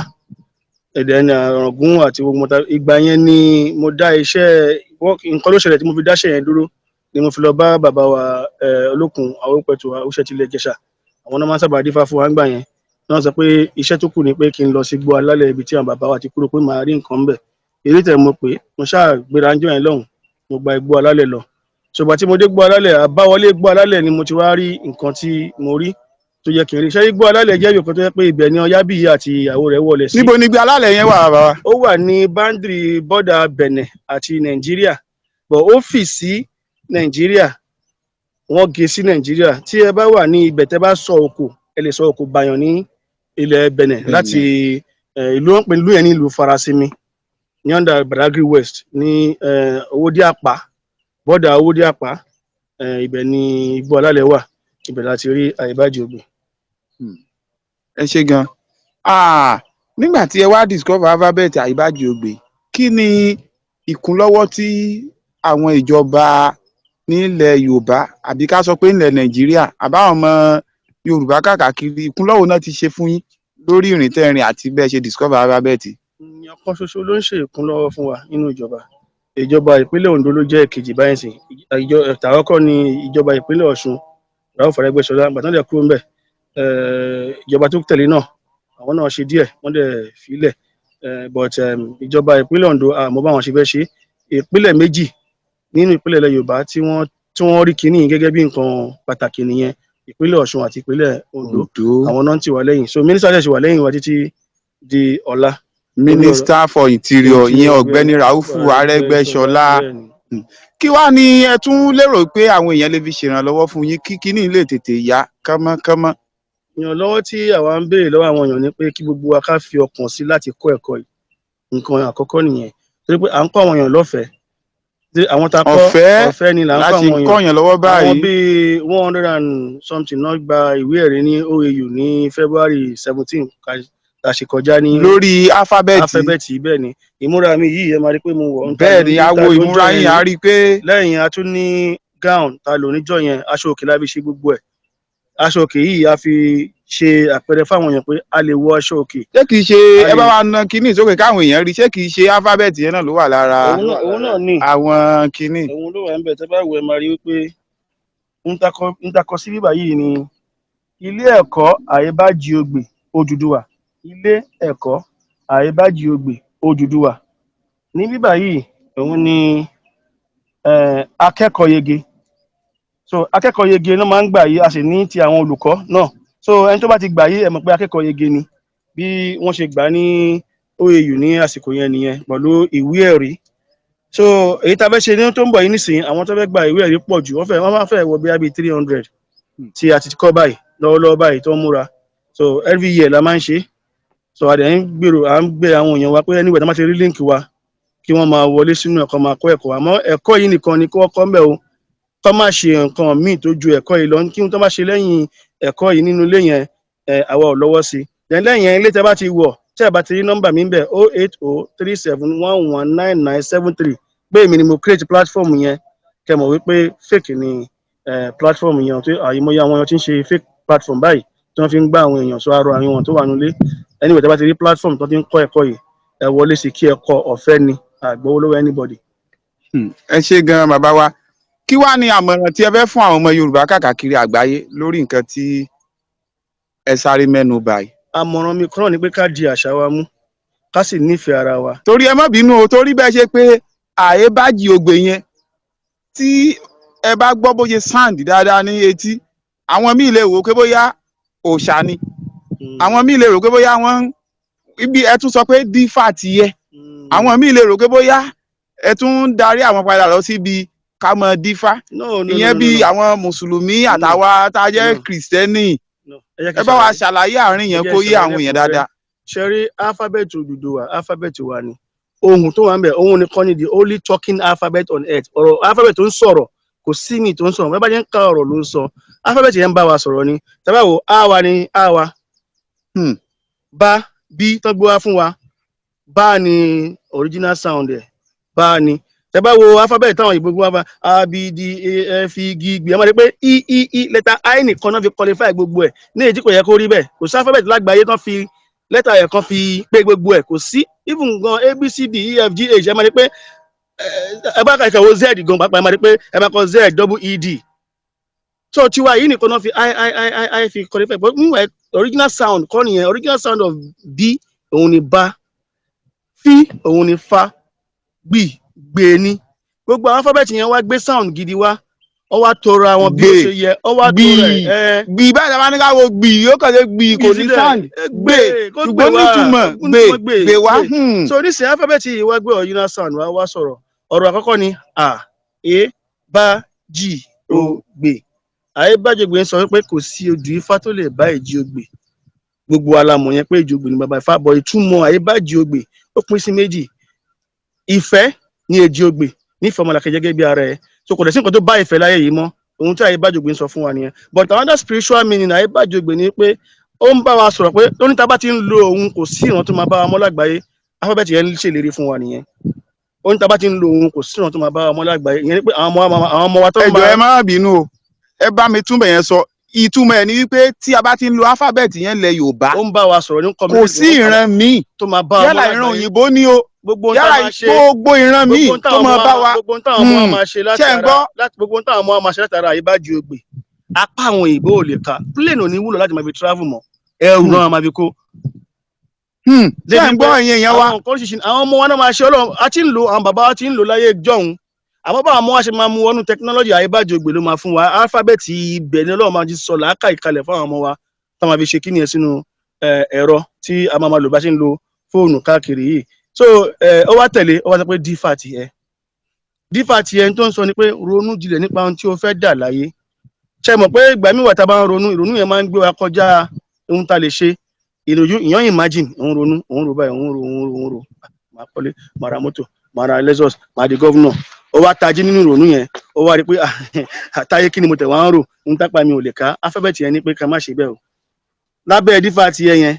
ẹ̀dẹ̀ ní Ọ̀ràngún àti gbogbo mọ́ta. Ìgbà yẹn ni mo dá iṣẹ́. Nǹkan ló ṣẹlẹ̀ tí mo fi dáṣẹ́ yẹn dúró ni mo fi lọ bá bàbá wa Olókun Àwòpẹ̀tù Àwùṣẹ́ tilẹ̀ Ìjẹ̀ṣà. Àwọn náà máa ń sábà dífá fún wa ńgbà yẹn. Wọ́n sọ pé iṣẹ́ tó kù ni pé kí n lọ sí gbọ́ alálẹ̀ ibi tí àwọn bàbá wa ti kúrò, pé màá rí nǹkan ńbẹ̀. Eré tẹ̀ mo pé mo ṣáà gbéra ń jọ yẹn lọ́hùn, mo gba igbó alálẹ̀ lọ. Ṣùgbọ́n tí mo dé gbọ́ alálẹ̀, àbáwọlé gbọ́ alálẹ̀ ni mo ti wá rí nǹkan tí mo rí tó yẹ kí n rí. Ṣé igbó alálẹ̀ jẹ́ ibìkan tó yẹ pé ibẹ̀ ni Ọ̀yábíyì àti ìyàwó rẹ̀ wọlé sí. Níbo ni igbó alálẹ̀ yẹn wà, bàbá wa? Ó wà ní boundary border Benin àti Nàìjíríà, but ó fì sí Nàìjíríà, wọ́n gé sí Nàìjíríà. Tí ẹ bá wà ní ibẹ̀, tẹ́ bá sọ òkò, ẹ lè sọ òkò bàyàn ní ilẹ̀ Benin láti ìlú wọn pè ìlú yẹn ní ìlú Farasimi ní under Badagry West ní Owódé Àpá, border Owódé Àpá. Ibẹ̀ ni igbó alálẹ̀ wà, ibẹ̀ láti rí Àyíbájì Ògbè. Ẹ ṣe gan. Nígbà tí ẹ wá discover alphabet Àyíbájì Ògbè, kí ni ìkúnlọ́wọ́ tí àwọn ìjọba nílẹ̀ Yorùbá, àbí ká sọ pé nílẹ̀ Nàìjíríà, àbáwọn ọmọ Yorùbá káàkiri, ìkúnlọ́wọ́ náà ti ṣe fún yín lórí ìrìn tẹ́rìn àti bẹ́ẹ̀ ṣe discover alphabet? Èèyàn kan ṣoṣo ló ń ṣe ìkúnlọ́wọ́ fún wa nínú ìjọba. Ìjọba ìpínlẹ̀ Ondo ló jẹ́ ìkejì báyìí sí. Ìjọ tàkọ́kọ́ ni ìjọba ìpínlẹ̀ Ọ̀ṣun, Rauf Arẹ́gbẹ́ṣọlá. Ìgbà tán dẹ̀ kúrò ńbẹ̀, ìjọba tó tẹ̀lé náà, àwọn náà ṣe díẹ̀, wọ́n dẹ̀ fílẹ̀. But ìjọba ìpínlẹ̀ Ondo, àmọ́ báwọn ṣe fẹ́ ṣe. Ìpínlẹ̀ méjì nínú ìpínlẹ̀ ilẹ̀ Yorùbá tí wọ́n rí kinní yìí gẹ́gẹ́ bí nǹkan pàtàkì nìyẹn: ìpínlẹ̀ Ọ̀ṣun àti ìpínlẹ̀ Ondo. Àwọn náà ń tì wá lẹ́yìn. So mínísítà dẹ̀ ṣì wà lẹ́yìn wa títí di ọ̀la. Minister for Interior, ìyẹn Ọ̀gbẹ́ni Raufu Arẹ́gbẹ́ṣọlá. Bẹ́ẹ̀ni. Kí wàá ní ẹ tún lérò pé àwọn èèyàn lè fi ṣèrànlọ́wọ́ fún yín kí kíní lè tètè yá kánmọ́kánmọ́? Ìrànlọ́wọ́ tí àwa ń béèrè lọ́wọ́ àwọn èèyàn ni pé kí gbogbo wa ká fi ọkàn sí láti kọ́ ẹ̀kọ́ yìí. Nǹkan àkọ́kọ́ nìyẹn, torí pé à ń kọ́ àwọn èèyàn lọ́fẹ̀ẹ́. Tí àwọn tá a kọ́, Ọ̀fẹ́ ọ̀fẹ́ ni là ń kọ́ láti àwọn èèyàn. kọ́yàn lọ́wọ́ Àwọn báyìí. bíi 100 and something náà gba ìwé ẹ̀rí ní OAU ní February 17 tá a ṣe kọjá ní Lórí alphabet. Alphabet, bẹ́ẹ̀ ni. Ìmúra mi yìí, ẹ máa rí pé mo wọ̀ ń ta Bẹ́ẹ̀ ni, ló- ta awo lójọ́ ìmúra yẹn yín ni. a rí i pé Lẹ́yìn, a tún ní gown ta lò níjọ́ yẹn. Aṣọ òkè la fi ṣe gbogbo ẹ̀. Aṣọ òkè yìí, a fi ṣe àpẹẹrẹ fáwọn èèyàn pé a lè wọ aṣọ òkè. Ṣé kìí ṣe A ẹ bá lè wa na kinní sókè káwọn èèyàn rí, ṣé kìí ṣe alphabet yẹn náà ló wà lára Òun náà ní àwọn kinní? Òun ló wà níbẹ̀. Tẹ́ bá wò, ẹ máa rí wípé ń takọ sí bíbà yìí ní ilé ẹ̀kọ́ Àyèbájìogbè Odùduwà, ilé ẹ̀kọ́ Àyèbájìogbè Odùduwà. Ní bíbà yìí, òun ni akẹ́kọ̀ọ́ yege. So akẹ́kọ̀ọ́ yege ló máa ń gbà yìí. A sì ní ti àwọn olùkọ́ náà. So ẹni tó bá ti gbà yìí, ẹ mọ̀ pé akẹ́kọ̀ọ́ yege ni. Bí wọ́n ṣe gbà ní OAU ní àsìkò yẹn nìyẹn, pẹ̀lú ìwé ẹ̀rí. So èyí tá a fẹ́ ṣe ní tó ń bọ̀ yìí nísìnyí, àwọn tó fẹ́ gba ìwé ẹ̀rí pọ̀ jù. Wọ́n máa fẹ́ wọ bí i 300 tí a ti kọ́ báyìí lọ́wọ́lọ́wọ́ báyìí tó ń múra. So every year la máa ń ṣe. So a dẹ̀ ń gbèrò, à ń gbé àwọn èèyàn wa pé anywhere tó bá ti rí link wa, kí wọ́n máa wọlé sínú ẹ̀kọ́, máa kọ́ ẹ̀kọ́. Àmọ́ ẹ̀kọ́ yìí nìkan ni kí wọ́n kọ́ ńbẹ̀ o, kọ́ má ṣe nǹkan míì tó ju ẹ̀kọ́ yìí lọ. Kí wọ́n tó bá ṣe lẹ́yìn ẹ̀kọ́ yìí nínú ilé yẹn, ẹ̀ àwa ò lọ́wọ́ sí i. Lẹ́yìn yẹn, ilé tẹ́ bá ti wọ̀, tẹ́ ẹ bá ti rí nọ́mbà mi ńbẹ̀, 08037119973, pé èmi ni mo create platform yẹn, kẹ́ mọ̀ wípé fake ni platform yẹn. Tó àyìnbóyá àwọn èèyàn ti ń ṣe fake platform báyìí tí wọ́n fi ń gbá àwọn èèyàn. Sọ àrò àwọn èèyàn tó wà nílé, anyway, tẹ́ bá ti rí platform tó ti ń kọ́ ẹ̀kọ́ yìí, ẹ wọlé sí kí ẹ kọ́. Ọ̀fẹ́ ni, àgbowó lọ́wọ́ anybody. Ẹ ṣé gan, bàbá wa. Kí wàá ní àmọ̀ràn tí ẹ fẹ́ fún àwọn ọmọ Yorùbá káàkiri àgbáyé lórí nǹkan tí ẹ sáré mẹ́nu báyìí? Àmọ̀ràn mi kan náà ni pé ká di àṣà wa mú, ká sì nífẹ̀ẹ́ ara wa. Torí ẹ má bínú o, torí bẹ́ẹ̀ ṣe pé àyébájì ògbè yẹn, tí ẹ bá gbọ́ bó ṣe sound dáadáa ní etí, àwọn míì lè wò ó pé bóyá òòṣà ni, àwọn míì lè rò pé bóyá wọ́n ń ibi ẹ tún sọ pé dífà ti yẹ, àwọn míì lè rò pé bóyá ẹ tún ń darí àwọn padà lọ síbi ká mọ dífá. No, no, Ìyẹn no, bí no, no. àwọn mùsùlùmí àtàwa tá a jẹ́ No. Kìrìsìtẹ́nì. No. Ẹ jẹ́ kí Ẹ n bá wa ṣàlàyé. Ṣàlàyé àárín Ẹ yẹn jẹ́ kó n yé ṣàlàyé àwọn èèyàn lẹ́kùnrẹ́rẹ́. dáadáa. Ṣe rí alphabet Odùduwà, alphabet wa ni. Ohun tó wà ń bẹ̀, òun nìkan ni the only talking alphabet on earth. Ọ̀rọ̀ alphabet tó ń sọ̀rọ̀, kò sí mi tó ń sọ̀rọ̀. Bẹ́ẹ̀ bá jẹ́ ń ka ọ̀rọ̀ ló ń sọ. Alphabet yẹn ń bá wa sọ̀rọ̀ ni. Tẹ́ bá wo, a wa ni a wa, bá bí tó gbé wá fún wa, bá ní original sound ẹ̀, bá ní. Tẹ́ bá wo alphabet táwọn òyìnbó gbé wá fún wa, A B D A F G G, ẹ máa rí pé E E E, lẹ́tà I nìkan náà fi qualify gbogbo ẹ̀, ní èyí tí kò yẹ kó rí bẹ́ẹ̀. Kò sí alphabet lágbàáyé tán fi lẹ́tà ẹ̀ kan fi pé gbogbo ẹ̀, kò sí. Even gan A B C D E F G H, ẹ máa rí pé ẹ bá kà wo Z gan pàápàá, ẹ máa rí pé ẹ máa kọ Z double E D. So tiwa yìí nìkan náà fi I I I I I fi qualify, but meanwhile, original sound kọ́ nìyẹn. Original sound of B, òun ni bá, fi, òun ni fa, gbì, gbè ní. Gbogbo àwọn alphabet yẹn wá gbé sound gidi wá, ọ wá tora wọn bí ó Gbè. ṣe yẹ, ọ wá Gbì. tora ẹ. Gbì báyìí, tá a bá ní ká wo gbì, yóò kàn ṣe gbì, kò ní sound gbè, Kó gbè ṣùgbọ́n wá, nítumọ̀ ó gbè nítumọ̀. Gbè. Gbè wá. Gbè. So nísìnyí, alphabet yìí wá gbé original sound wá, wá sọ̀rọ̀. Ọ̀rọ̀ àkọ́kọ́ ni a e bá g o gbè. Àyébájọgbè ń sọ wípé kò sí odù ifá tó lè bá èjì ogbè. Gbogbo wa la mọ̀ yẹn pé èjì ogbè ni bàbá ifá bọ̀. Ìtumọ̀ àyébájọgbè, ó pín sí méjì. Ìfẹ́ ní èjì ogbè, nífẹ̀ẹ́ ọmọlàkejì gẹ́gẹ́ bí ara ẹ̀. So kò dẹ̀ sí nǹkan tó bá ìfẹ́ láyé yìí mọ́. Ohun tí àyébájọgbè ń sọ fún wa nìyẹn. But another spiritual meaning àyébájọgbè ni pé ó ń bá wa sọ̀rọ̀ pé lóní tá a bá ti ń lo òun, kò sí ìran tó máa bá wa mọ́ lágbàáyé. Alphabet yẹn ń ṣèlérí fún wa nìyẹn. Ó ní tá a bá ti ń lo òun, kò sí ìran tó máa bá wa mọ́ lágbàáyé. Ìyẹn ni pé àwọn ọmọ wa tó Ẹ ń jọ̀ọ́, máa ẹ má bínú o, ẹ bá mi túnbẹ̀ yẹn sọ. Ìtumọ̀ ẹ̀ ni wípé tí a bá ti ń lo alphabet yẹn lẹ Yorùbá, ó ń bá wa sọ̀rọ̀ ní kò sí ìran míì, tó máa bá wa mọ́ yálà ìran lágbàáyé. òyìnbó ni o, Gbogbo ohun tá yálà a máa ṣe, gbogbo ìran míì gbogbo ohun tó táwọn máa ọmọ bá wa wa. Gbogbo ohun táwọn ọmọ wa máa ṣe láti Ṣé ń ara gbọ́? Láti gbogbo ohun táwọn ọmọ wa máa ṣe láti ara àyíbájú ògbè, apá àwọn òyìnbó ò lè ká. Plane ò ní wúlò láti máa fi travel mọ́, ẹrù náà máa fi kó. Ṣé ń gbọ́, ẹ̀yin èèyàn wa? Àwọn nǹkan oríṣiríṣi àwọn ọmọ wa náà máa ṣe. Ọlọ́run a ti ń lò, àwọn bàbá wa ti ń lò láyé jọ̀hún, àmọ́ báwọn ọmọ wa ṣe máa mú wọnú technology, àyíbájú ògbè ló máa fún wa. Alphabet ibẹ̀ ni Ọlọ́run máa ti sọ làákà ìkalẹ̀ fún àwọn ọmọ wa tá máa fi ṣe kíni ẹ̀ sínú ẹ̀rọ tí a máa máa lò bá ṣe ń lo fóònù káàkiri yìí. So ó wá tẹ̀lé, ó wá sọ pé dífà tiẹ̀, dífà tiẹ̀ tó ń sọ ni pé ronú jinlẹ̀ nípa ohun tí o fẹ́ dà láyé. Ṣe mọ̀ pé ìgbà míì wà tá a bá ń ronú, ìrònú yẹn máa ń gbé wa kọjá ohun tá a lè ṣe. Ìròyìn ìyàn imagine, òun ronú, òun rò báyìí, òun rò, òun rò, òun rò, máa kọ́lé, máa ra mọ́tò, máa ra Lexus, máa di governor. Ó wá tají nínú ìrònú yẹn, ó wá rí i pé àtàyè kí ni mo tẹ̀ wá ń rò, ń tápá mi ò lè ká. Alphabet yẹn ni pé ká má ṣe bẹ́ẹ̀ o. Lábẹ́ dífà tiẹ̀ yẹn,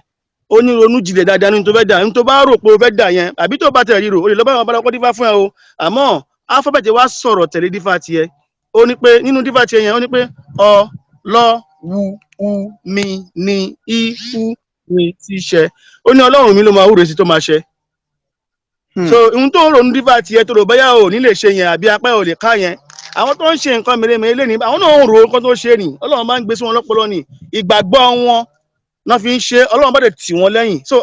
ó ní ronú jinlẹ̀ dáadáa ní tó fẹ́ dà, ní tó bá rò pé o fẹ́ dà yẹn, àbí tó bá tẹ̀ ríro, o lè lọ bá àwọn abalọ́kọ́ dífá fún ẹ o. Àmọ́ alphabet wa sọ̀rọ̀ tẹ̀lé dífá tiẹ̀. Ó ní pé nínú dífá tiẹ̀ yẹn, ó ní pé ọ lọ wu u mi ni i u mi ti ṣẹ. Ó ní Ọlọ́run mi ló máa wúre sí tó máa ṣẹ. So ohun tó ń ronú dífá tiẹ̀ tó rò bóyá o ò ní lè ṣe yẹn, àbí apá ò lè ká yẹn, àwọn tó ń ṣe nǹkan mèremère lé ní, àwọn náà ń ro nǹkan tó ṣe ni Ọlọ́run máa ń gbé sí wọn lọ́pọlọ ni, ìgbàgbọ́ wọn náà fi ń ṣe, Ọlọ́run bá dẹ̀ tì wọ́n lẹ́yìn. So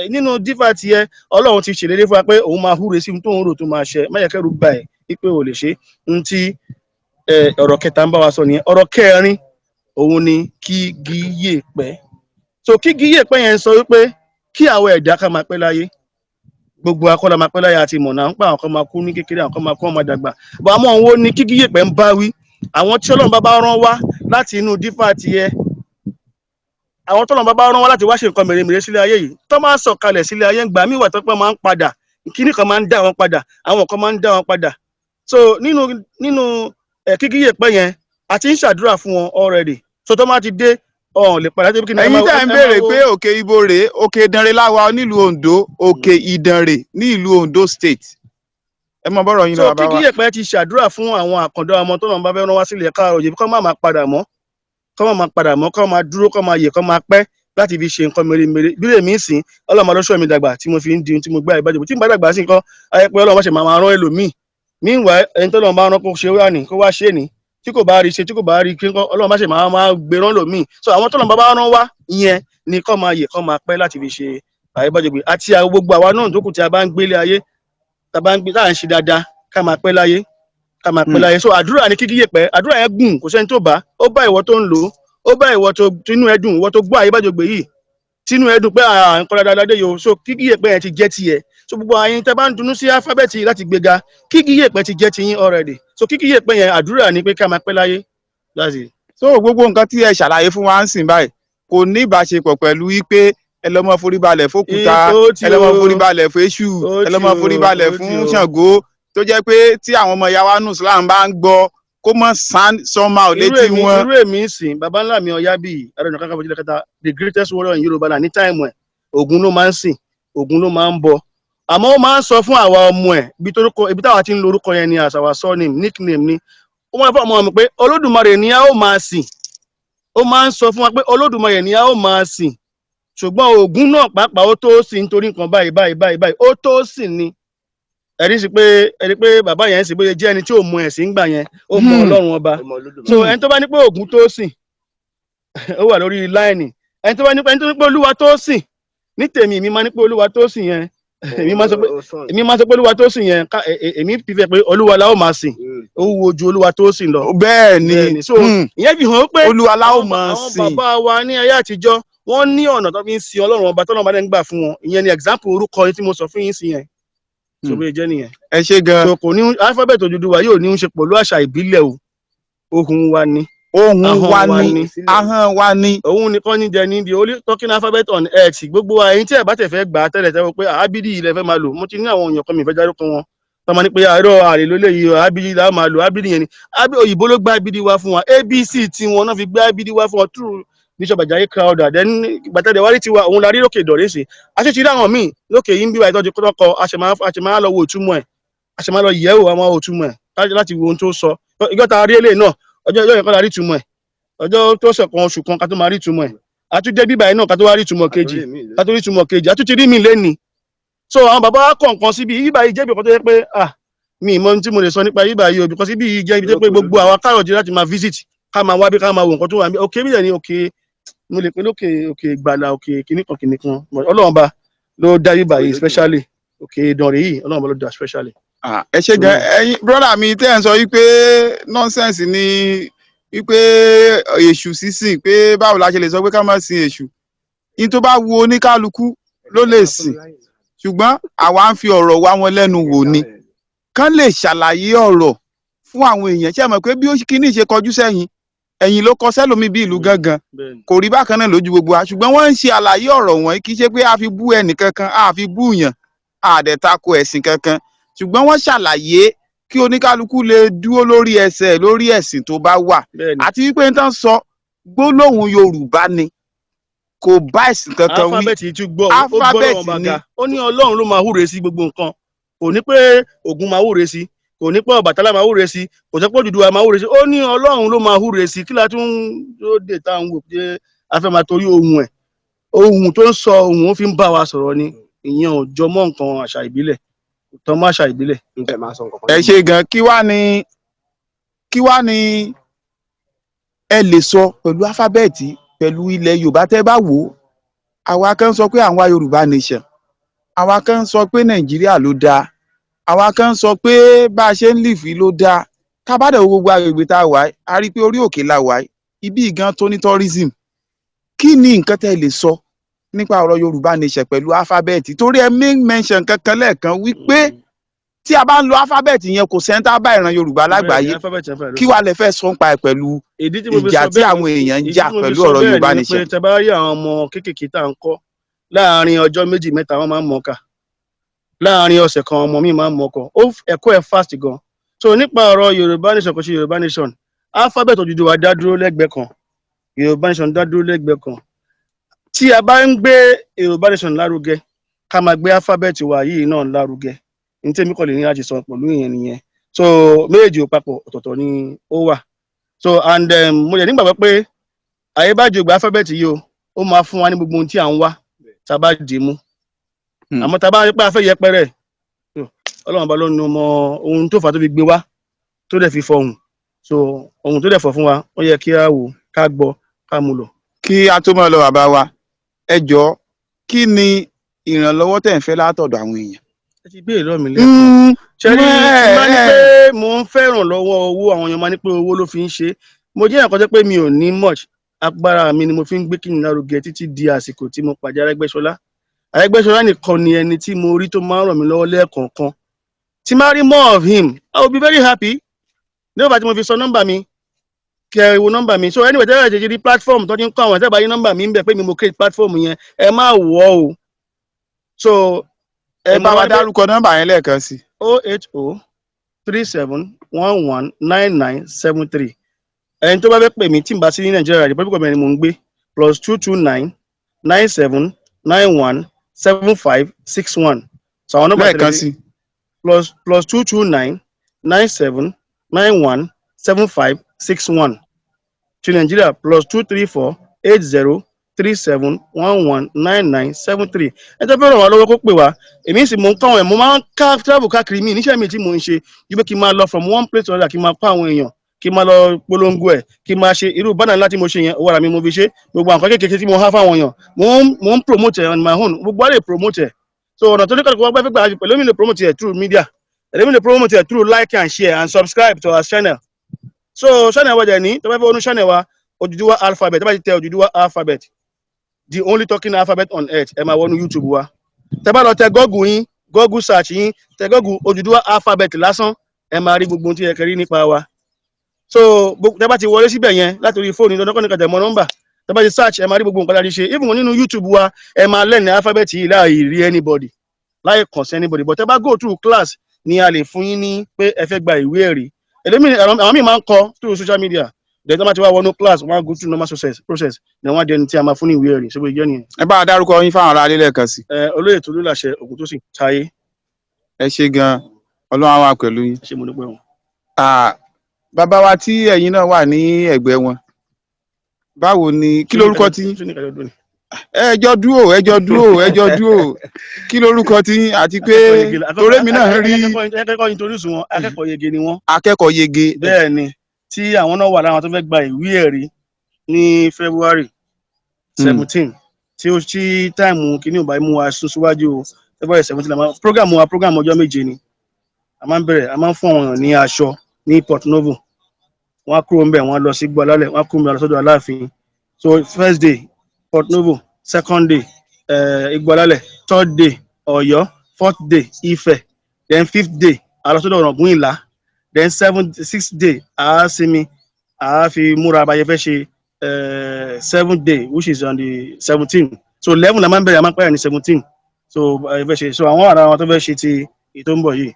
nínú dífà tiẹ̀, Ọlọ́run ti ṣèlérí fún wa pé òun máa húre sí ohun tó ń rò tó máa ṣe. Má yẹ kẹ́rù bà ẹ́ wípé o lè ṣe. Ohun tí ọ̀rọ̀ kẹta ń bá wa sọ nìyẹn. Ọ̀rọ̀ kẹrin òun ni kígi yè pẹ́. So kígi yè pẹ́ yẹn ń sọ wípé kí àwọn ẹ̀dá ká máa pẹ́ láyé. Gbogbo akọ́lá máa pẹ́ láyé àti ìmọ̀nà ń pa àwọn kan máa kú ní kékeré, àwọn kan máa kú, wọn máa dàgbà bọ̀. Àmọ́ òun wo ni kígi yè pẹ́ ń bá wí? Àwọn tí Ọlọ́run bá bá rán wá láti inú dífà tiẹ̀, àwọn tọ́lọ́run bá bá rán wá láti wá ṣe nǹkan mèremère sílé ayé yìí, tó máa ń sọ̀kalẹ̀ sílé ayé, ńgbà míì wà tó pé máa ń padà, kíní kan máa ń dá wọn padà, àwọn kan máa ń dá wọn padà. So nínú ẹ̀ kíkí yèpẹ̀ yẹn, a ti ń ṣàdúrà fún wọn already. So tó máa ti dé, ọ̀hún lè padà débi kí ni. Ẹ̀yin tẹ́ ń béèrè pé òkè ibo rèé, Òkè Ìdànrè láwa nílùú Ondo, Òkè Ìdànrè ní ìlú Ondo State. Ẹ mọ bọ́rọ̀ yín lọ, so bàbá kíkí wa. yèpẹ̀ ti ṣàdúrà fún àwọn àkàndá ọmọ tó náà bá fẹ́ rán wá sílẹ̀ káàárọ̀ òjò, kọ́ má máa padà mọ́, kọ́ má máa padà mọ́, kọ́ máa dúró, kọ́ máa yè, kọ́ máa pẹ́ láti fi ṣe nǹkan mèremère. Bí èmi ń sìn, Ọlọ́run ló ṣọ́ mi dàgbà tí mo fi ń di ohun tí mo gbé àìbájọ́ tí mo bá dàgbà sí nǹkan ayé pé Ọlọ́run bá ṣe máa máa rán ẹlòmíì. Meanwhile, ẹni tó lọ́run bá rán kó ṣe wá ní kó wá ṣe ní, tí kò bá rí ṣe, tí kò bá rí kí nǹkan, Ọlọ́run bá ṣe máa máa gbé rán lòmíì. So àwọn tó lọ́run bá bá rán wá ìyẹn ni kọ́ máa yè, kọ́ máa pẹ́ láti fi ṣe àìbájọ́ àti àwọn gbogbo àwa náà tó kù tí a bá ń gbélé ayé, tá a bá ń gbé, tá à ń ṣe dáadáa, ká máa pẹ́ láyé, ká máa pẹ́ láyé. So àdúrà ní kíkí yèpẹ̀. Àdúrà yẹn gùn, kò sẹ́ni tó bá ó bá ìwọ tó ń lò ó, ó bá ìwọ tó tinú ẹ dùn, ìwọ tó gbọ́ àyíbájọgbè yìí tinú ẹ dùn pé à nǹkan dáadáa dé yìí o. So kíkí yèpẹ̀ yẹn ti jẹ́ tiẹ̀. So gbogbo àyín tẹ́ bá ń dunnú sí alphabet yìí láti gbéga, kíkí yèpẹ̀ ti jẹ́ tiyín already. So kíkí yèpẹ̀ yẹn, àdúrà ni pé ká máa pẹ́ láyé. That's it. So gbogbo nǹkan tí ẹ ṣàlàyé fún wa ń sìn báyìí kò ní ìbáṣepọ̀ pẹ̀lú wípé ẹ lọ mọ foríbalẹ̀ fókúta, Ó ti ẹ lọ mọ o. foríbalẹ̀ fún Èṣù, Ó ẹ lọ ti mọ o, foríbalẹ̀ ó fún ti o. Ṣàngó, tó jẹ́ pé tí àwọn ọmọ ìyá wa nù Islam bá ń gbọ́, kó mọ̀ sound somehow Irú létí èmi, wọn. irú èmi ń sìn, baba ńlá mi Ọ̀yá bíi Ààrẹ Ọ̀nà Kakanfò jílẹ̀ kẹta, the greatest warrior in Yorùbá land ní time ẹ̀, Ògún ló máa ń sìn, Ògún ló máa ń bọ. Àmọ́ ó máa ń sọ fún àwa ọmọ ẹ̀, ibi torúkọ ibi táwa ti ń lo orúkọ yẹn ni as our surname, nickname ni. Ó máa ń fún ọmọ mi pé Olódùmarè ni a ó máa sìn. Ó máa ń sọ fún wa pé Olódùmarè ni a ó máa sìn, ṣùgbọ́n Ògún náà pàápàá ó tó sìn nítorí nǹkan báyìí báyìí báyìí báyìí, ó tó sìn ni. Ẹ̀rí sí pé ẹ̀rí pé bàbá yẹn sì bóyá jẹ́ ẹni tí ò mọ ẹ̀sìn gbà yẹn, ó mọ Ọlọ́run ọba. So ẹni tó bá ní pé Ògún tó sìn, ó wà lórí line. Ẹni tó bá ní pé, ẹni tó ní pé Olúwa tó sìn, ní tèmi, èmi máa ní pé Olúwa tó sìn yẹn, èmi máa sọ pé Olúwa tó sìn yẹn, èmi prefer pé Olúwa la ó máa sìn, ó wúwo ju Olúwa tó sìn lọ. Bẹ́ẹ̀ ni. Bẹ́ẹ̀ ni. So ìyẹn fi hàn pé Olúwa la ó máa àwọn sìn. bàbá wa ní ayé àtijọ́, wọ́n ní ọ̀nà tó fi ń sin Ọlọ́run ọba tọ́lọ́run bá dẹ̀ ń gbà fún wọn. Ìyẹn ni example orúkọ yìí tí mo sọ fún yín sí yẹn. So bóyá jẹ́ nìyẹn. Ẹ ṣé gan. So kò ní alphabet Odùduwà yóò ní í ṣe pẹ̀lú àṣà ìbílẹ̀ o, ohùn wa ni. Ohùn Ahọ́n wa wa ni, ni. ahọ́n wa ni. Òun nìkan ní jẹ ní the only talking alphabet on earth. Gbogbo wa, ẹ̀yin tí ẹ bá tẹ̀ fẹ́ gbà á tẹ́lẹ̀ tẹ́wọ́ pé ábídì ilẹ̀ fẹ́ máa lò, mo ti ní àwọn èèyàn kan, mi fẹ́ dárúkọ wọn, tọ́mọ ní pé àárọ̀ àlè ló léyìí o, ábídì là á máa lò. Ábídì yẹn ni òyìnbó ló gbá ábídì wá fún wa. ABC tí wọn náà fi gbé ábídì wá fún wa through Bishop Ajayi Crowther. Then gbàtẹ́dẹ̀ wárí tiwa, òun la rí lókè Ìdọ̀rẹ́ sí. Àṣetì rí àwọn míì lókè yìí ń bí wa ìtọ́jú kọ́kọ́, a ṣe máa lọ wo ìtumọ̀ ẹ̀, a ṣe máa lọ yẹ̀wò àwọn òtúmọ̀ ẹ̀ láti wo ohun tó sọ. Ìjọ ta rí eléyìí náà, ọjọ́ ìjọ yẹn kọ́ la rí ìtumọ̀ ẹ̀. Ọjọ́ tó ṣẹ̀ kan, oṣù kan ká tó máa rí ìtumọ̀ ẹ̀. Àtúndé bíbá yìí náà ká tó wá rí ìtumọ̀ kejì, ká tó rí ìtumọ̀ kejì, àtúntì rí mi lẹ́ni. So àwọn bàbá wa kọ̀ nǹkan síbi bíbá yìí jẹ́ ibi kan tó yẹ pé, ah, mi ì mọ ohun tí mo lè sọ nípa bíbá yìí o, because ibi yìí jẹ́ ibi tó pé gbogbo àwa kárọ̀jì láti máa visit, ká máa wá bí, ká máa wo nǹkan tó wà níbí. Òkè bíyẹn ni òkè mo lè pè lókè, òkè ìgbàlà, òkè kìnnìkan kìnnìkan. But Ọlọ́run ba ló dá bíbá yìí specially, òkè Ìdànrè yìí, Ọlọ́run ba ló dá specially. Ah, ẹ ṣé gan. Ẹ̀yin brother mi tẹ́ ẹ̀ ń sọ wípé nonsense ni wípé èṣù sísìn, pé báwo la ṣe lè sọ pé ká má sin èṣù, ní tó bá wu oníkálukú ló lè sìn. Ṣùgbọ́n àwa ń fi ọ̀rọ̀ wá wọn lẹ́nu wò ni, kán lè ṣàlàyé ọ̀rọ̀ fún àwọn èèyàn. Ṣé ẹ mọ̀ pé bí ó kíní ṣe kọjú sẹ́yìn, ẹ̀yìn ló kọ sẹ́lòmíì bí ìlú gángan, kò rí bákan náà lójú gbogbo wa. Ṣùgbọ́n wọ́n ń ṣe àlàyé ọ̀rọ̀ wọ̀nyí, kì í ṣe pé a fi bú ẹnì kankan, a fi bú yàn, a dẹ̀ tako ẹ̀sìn kankan, ṣùgbọ́n wọ́n ṣàlàyé kí oníkálukú lè dúró lórí ẹsẹ̀, lórí ẹ̀sìn tó bá wà, àti wípé n tán sọ gbólóhùn Yorùbá ni, kò bá ẹ̀sìn kankan wí. Alifábẹ́ẹ̀tì tún gbọ́, ó gbọ́ Alifábẹ́ẹ̀tì lọ́wọ́ ni. bàgà. Ó ní Ọlọ́run ló máa wúre sí gbogbo nǹkan. Kò ní pé Ògún máa wúre sí, kò ní pé Ọbàtálá máa wúre sí, kò sọ pé Odùduwà máa wúre sí. Ó ní Ọlọ́run ló máa wúre sí. Kí la tún ló dé tá à ń wò pé a fẹ́ máa torí ohun ẹ̀, ohun tó ń sọ, ohun ó fi ń bá wa sọ̀rọ̀ ni? Ìyẹn ò jọ mọ́ nǹkan àṣà ìbílẹ̀, kò tọ́ mọ́ àṣà ìbílẹ̀. Ẹ ṣe gan. Kí wá ni ẹ lè sọ pẹ̀lú alifábẹ́ẹ̀tì, pẹ̀lú ilẹ̀ Yorùbá? Tẹ́ bá wò ó, àwa kan sọ pé àwa Yorùbá nation, àwa kan sọ pé Nàìjíríà ló dáa, àwa kan sọ pé bá a ṣe ń live ló dáa. Tá a bá dẹ̀ wo gbogbo agbègbè tá a wà yìí, a rí i pé orí òkè la wà yìí, ibi gan tó ní tourism. Kí ni nǹkan tẹ́ lè sọ nípa ọ̀rọ̀ Yorùbá nation pẹ̀lú alifábẹ́ẹ̀tì? Torí ẹ make mention kankan lẹ́ẹ̀kan wípé tí a bá ń lo alifábẹ́ẹ̀tì yẹn, kò sẹ́ńtà bá ìran Yorùbá lágbàáyé. Kí wàá lè fẹ́ sọ nípa ẹ̀ pẹ̀lú Ìdí tí mo fi ìjà sọ tí bẹ́ẹ̀ àwọn èèyàn ń ìdí jà tí mo fi pẹ̀lú sọ ọ̀rọ̀ bẹ́ẹ̀ Yorùbá ni nation? pé tẹ bá rí àwọn ọmọ kéékèèké tá à ń kọ́, láàárín ọjọ́ 2 mẹ́ta, wọ́n máa ń mọ̀ ọ́ kà. Láàárín ọ̀sẹ̀ kan, ọmọ mi máa ń mọ̀ ọ́ kọ. Ẹ̀kọ́ ẹ̀ fast gan. So nípa ọ̀rọ̀ Yorùbá nation, kò ṣe Yorùbá nation, alphabet Odùduwà dá dúró lẹ́gbẹ̀ẹ́ kan, Yorùbá nation dá dúró lẹ́gbẹ̀ẹ́ kan. Tí a bá ń gbé Yorùbá nation lárugẹ, ká máa gbé alphabet wa yìí náà lárugẹ. Ní tèmi kọ́ lè ní láti sọ pẹ̀lú ìyẹn nìyẹn. So méjèèjì ò papọ̀, ọ̀tọ̀ọ̀tọ̀ ni ó wà. So and mo jẹ́ nígbàgbọ́ pé àyébájògbé alphabet yìí o, ó máa fún wa ní gbogbo ohun tí à ń wá tá a bá dì í mú. Àmọ́ tá a bá rí pé a fẹ́ yẹpẹrẹ ẹ̀, so, Ọlọ́run ọba ló ní mọ ohun tó fà á tó fi gbé wá, tó dẹ̀ fi fọhùn. So ohun tó dẹ̀ fọ̀ fún wa, ó yẹ kí a wò, ká gbọ́, ká mú lò. Kí a tó máa lọ, bàbá wa, ẹ jọ̀ọ́, kí ni ìrànlọ́wọ́ tẹ̀ ń fẹ́ látọ̀dọ̀ àwọn èèyàn? Ẹ ti béèrè lọ́ọ̀ mi lẹ́ẹ̀kan. Ṣe rí, tí máa ní pé mò ń fẹ́ràn lọ́wọ́ owó, àwọn èèyàn máa ní pé owó ló fi ń ṣe. Mo jẹ́ ẹ̀kọ́ tó pé mi ò ní much. Agbára mi ni mo fi ń gbé kíni lárugẹ títí di àsìkò tí mo pàdé Arẹ́gbẹ́ṣọlá. Arẹ́gbẹ́ṣọlá nìkan ni ẹni tí mo rí tó máa ń ràn mí lọ́wọ́ lẹ́ẹ̀kọ̀ọ̀kan. Tí máa rí more of him, I will be very happy. Nígbà tí mo fi sọ nọ́mbà mi, kẹ ẹ wo nọ́mbà mi. So anyway, tẹ́lẹ̀ ṣe rí platform tó ti ń kọ́ àwọn, tẹ́lẹ̀ bá yí nọ́mbà mi ń bẹ̀ pé mi mo create platform yẹn, ẹ má wọ̀ o. So Ẹ bá wa dárúkọ nọ́mbà yẹn lẹ́ẹ̀kan sí. 08037119973. Ẹni tó bá fẹ́ pè mí tí n bá sí ní Nàìjíríà, Republic of Benin ni mò ń gbé, +229 97917561. So àwọn nọ́mbà Lẹ́ẹ̀kan sí. +229 97917561. Ti Nàìjíríà, +234 8037119973. Ẹ tó fẹ́ ràn wá lọ́wọ́, kó pè wá. Èmi sì mò ń kọ́ àwọn ẹ̀, mo máa ń ká travel káàkiri. Mi níṣẹ́ mi tí mò ń ṣe ju pé kí n máa lọ from one place to another, kí n máa kọ́ àwọn èèyàn, kí n máa lọ polongo ẹ̀, kí n máa ṣe irú banner ńlá tí mo ṣe yẹn, owó ara mi mo fi ṣe. Gbogbo àwọn kékeré tí mo há fáwọn èèyàn, mo ń promote ẹ̀ on my own. Gbogbo wa lè promote ẹ̀. So ọ̀nà tó ní kálukú wá fẹ́ gbà, pẹ̀lú mi lè promote ẹ̀ through media, ẹ̀lẹ́mi lè promote ẹ̀ through like and share and subscribe to our channel. So channel wa dẹ̀ ní, tó bá fẹ́ wọnú channel wa, Odùduwà alphabet, tó bá ti tẹ Odùduwà alphabet, the only talking alphabet on earth, ẹ máa wọnú YouTube wa. Tẹ bá lọ tẹ Google yín, Google search yín, tẹ Google Odùduwà alphabet lásán, ẹ máa rí gbogbo ohun tí ẹ kẹrí nípa wa. So tẹ bá ti wọlé síbẹ̀ yẹn láti orí fóònù, dandan kọ́ ní kàtẹ́ mọ nọ́mbà. Tẹ bá ti search, ẹ máa rí gbogbo nǹkan láti ṣe. Even nínú YouTube wa, ẹ máa learn alphabet yìí láì rí anybody, láì kàn sí anybody. But tẹ bá go through class ni a lè fún yín ní pé ẹ fẹ́ gba ìwé ẹ̀rí. Ẹlẹ́mìí, àwọn míì máa ń kọ through social media, then tó bá ti wá wọnú class, wọ́n á go through normal process, then wọ́n á di ẹni tí a máa fún ní ìwé ẹ̀rí. Ṣé bó jẹ́ nìyẹn? Ẹ bá a dárúkọ yín fáwọn ará ilé lẹ́ẹ̀kan sí. Ẹ olóyè Tolúlàṣẹ Ògúntósìn Táyé. Ẹ ṣe gan, Ọlọ́run á wà pẹ̀lú yín. Ẹ ṣé, mo dúpẹ́ wọn. Ah, bàbá wa tí ẹ̀yin náà wà ní ẹ̀gbẹ́ wọn, báwo ni, kí lorúkọ tí yín? Ẹ jọ dúró, ẹ jọ dúró, ẹ jọ dúró. Kí lorúkọ tí yín, àti pé torí mi náà rí Akẹ́kọ̀ọ́ introduce wọn, akẹ́kọ̀ọ́ yege ni wọ́n. Akẹ́kọ̀ọ́ yege. Bẹ́ẹ̀ ni, tí àwọn náà wà láwọn tó fẹ́ gba ìwé ẹ̀rí ní February 17, tí ó tí time kìíní ò bá mú wa sún síwájú o. February 17 la máa program wa. Program ọjọ́ 7 ni. A máa ń bẹ̀rẹ̀, a máa ń fún àwọn èèyàn ní aṣọ ní Port Novo. Wọ́n á kúrò ńbẹ̀, wọ́n á lọ sí Gbọ́lálẹ̀, wọ́n á kúrò ńbẹ̀ lọ sọ́dọ̀ Aláàfin. So first day, Port Novo; second day, Igbọ́lálẹ̀; third day Ọ̀yọ́. Fourth day, Ifẹ̀. Then fifth day, a lọ sọ́dọ̀ Ọ̀ràngún Ìlá. Then seven, sixth day, a sinmi, a fi múra bá a ṣe fẹ́ ṣe seventh day, which is on the 17. So 11 la máa ń bẹ̀rẹ̀, a máa ń parí ní 17. So ẹ fẹ́ ṣe, so àwọn ará wọn tó fẹ́ ṣe ti èyí tó ń bọ̀ yìí.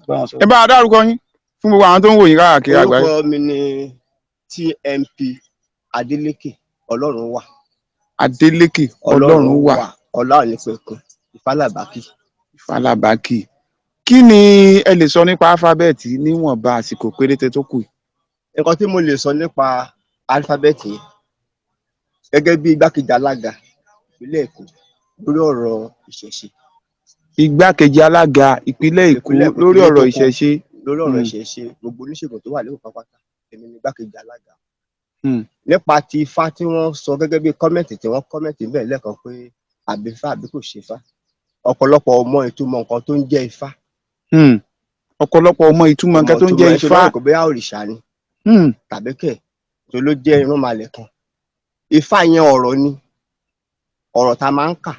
Bá wọn sọ̀rọ̀. Ẹ bá a dárúkọ yín fún gbogbo àwọn tó ń wò yín káàkiri àgbáyé. Orúkọ mi ni TMP Adeleke Ọlọ́runwà. Adeleke Ọlọ́run wà. Ọláònípẹ̀kun Ìfálàbákì. Falabaki. Kí ni ẹ lè sọ nípa alifábẹ́ẹ̀tì níwọ̀nba àsìkò péréte tó kù yìí? Nǹkan tí mo lè sọ nípa álífábẹ́ẹ̀tì yẹn, gẹ́gẹ́ bí igbákejì alága ìpínlẹ̀ Èkó lórí ọ̀rọ̀ ìṣẹ̀ṣe. Igbákejì alága ìpínlẹ̀ Èkó Ìpínlẹ̀ Èkó lórí tilé ọ̀rọ̀ tóko ìṣẹ̀ṣe. Lórí ọ̀rọ̀ ìṣẹ̀ṣe, gbogbo oníṣègùn tó wà lÉkòó pátápátá, èmi ni igbákejì alága. Nípa ti Ifá tí wọ́n sọ gẹ́gẹ́ bí comment tí wọ́n comment bẹ́ẹ̀ lẹ́ẹ̀kan pé àbí Ifá àbí kò ṣe Ifá, ọ̀pọ̀lọpọ̀ ò mọ ìtumọ̀ nǹkan tó ń jẹ́ Ifá. Ọ̀pọ̀lọpọ̀ ọmọ ìtumọ̀ nǹkan tó ń jẹ́ Ìtumọ̀ ẹ̀ ṣe Ifá. lọ́rùn kò bóyá òrìṣà ni tàbí kẹ̀ tó ló jẹ́ irúnmalẹ̀ kan. Ifá yẹn, ọ̀rọ̀ ni, ọ̀rọ̀ tá a máa ń kà,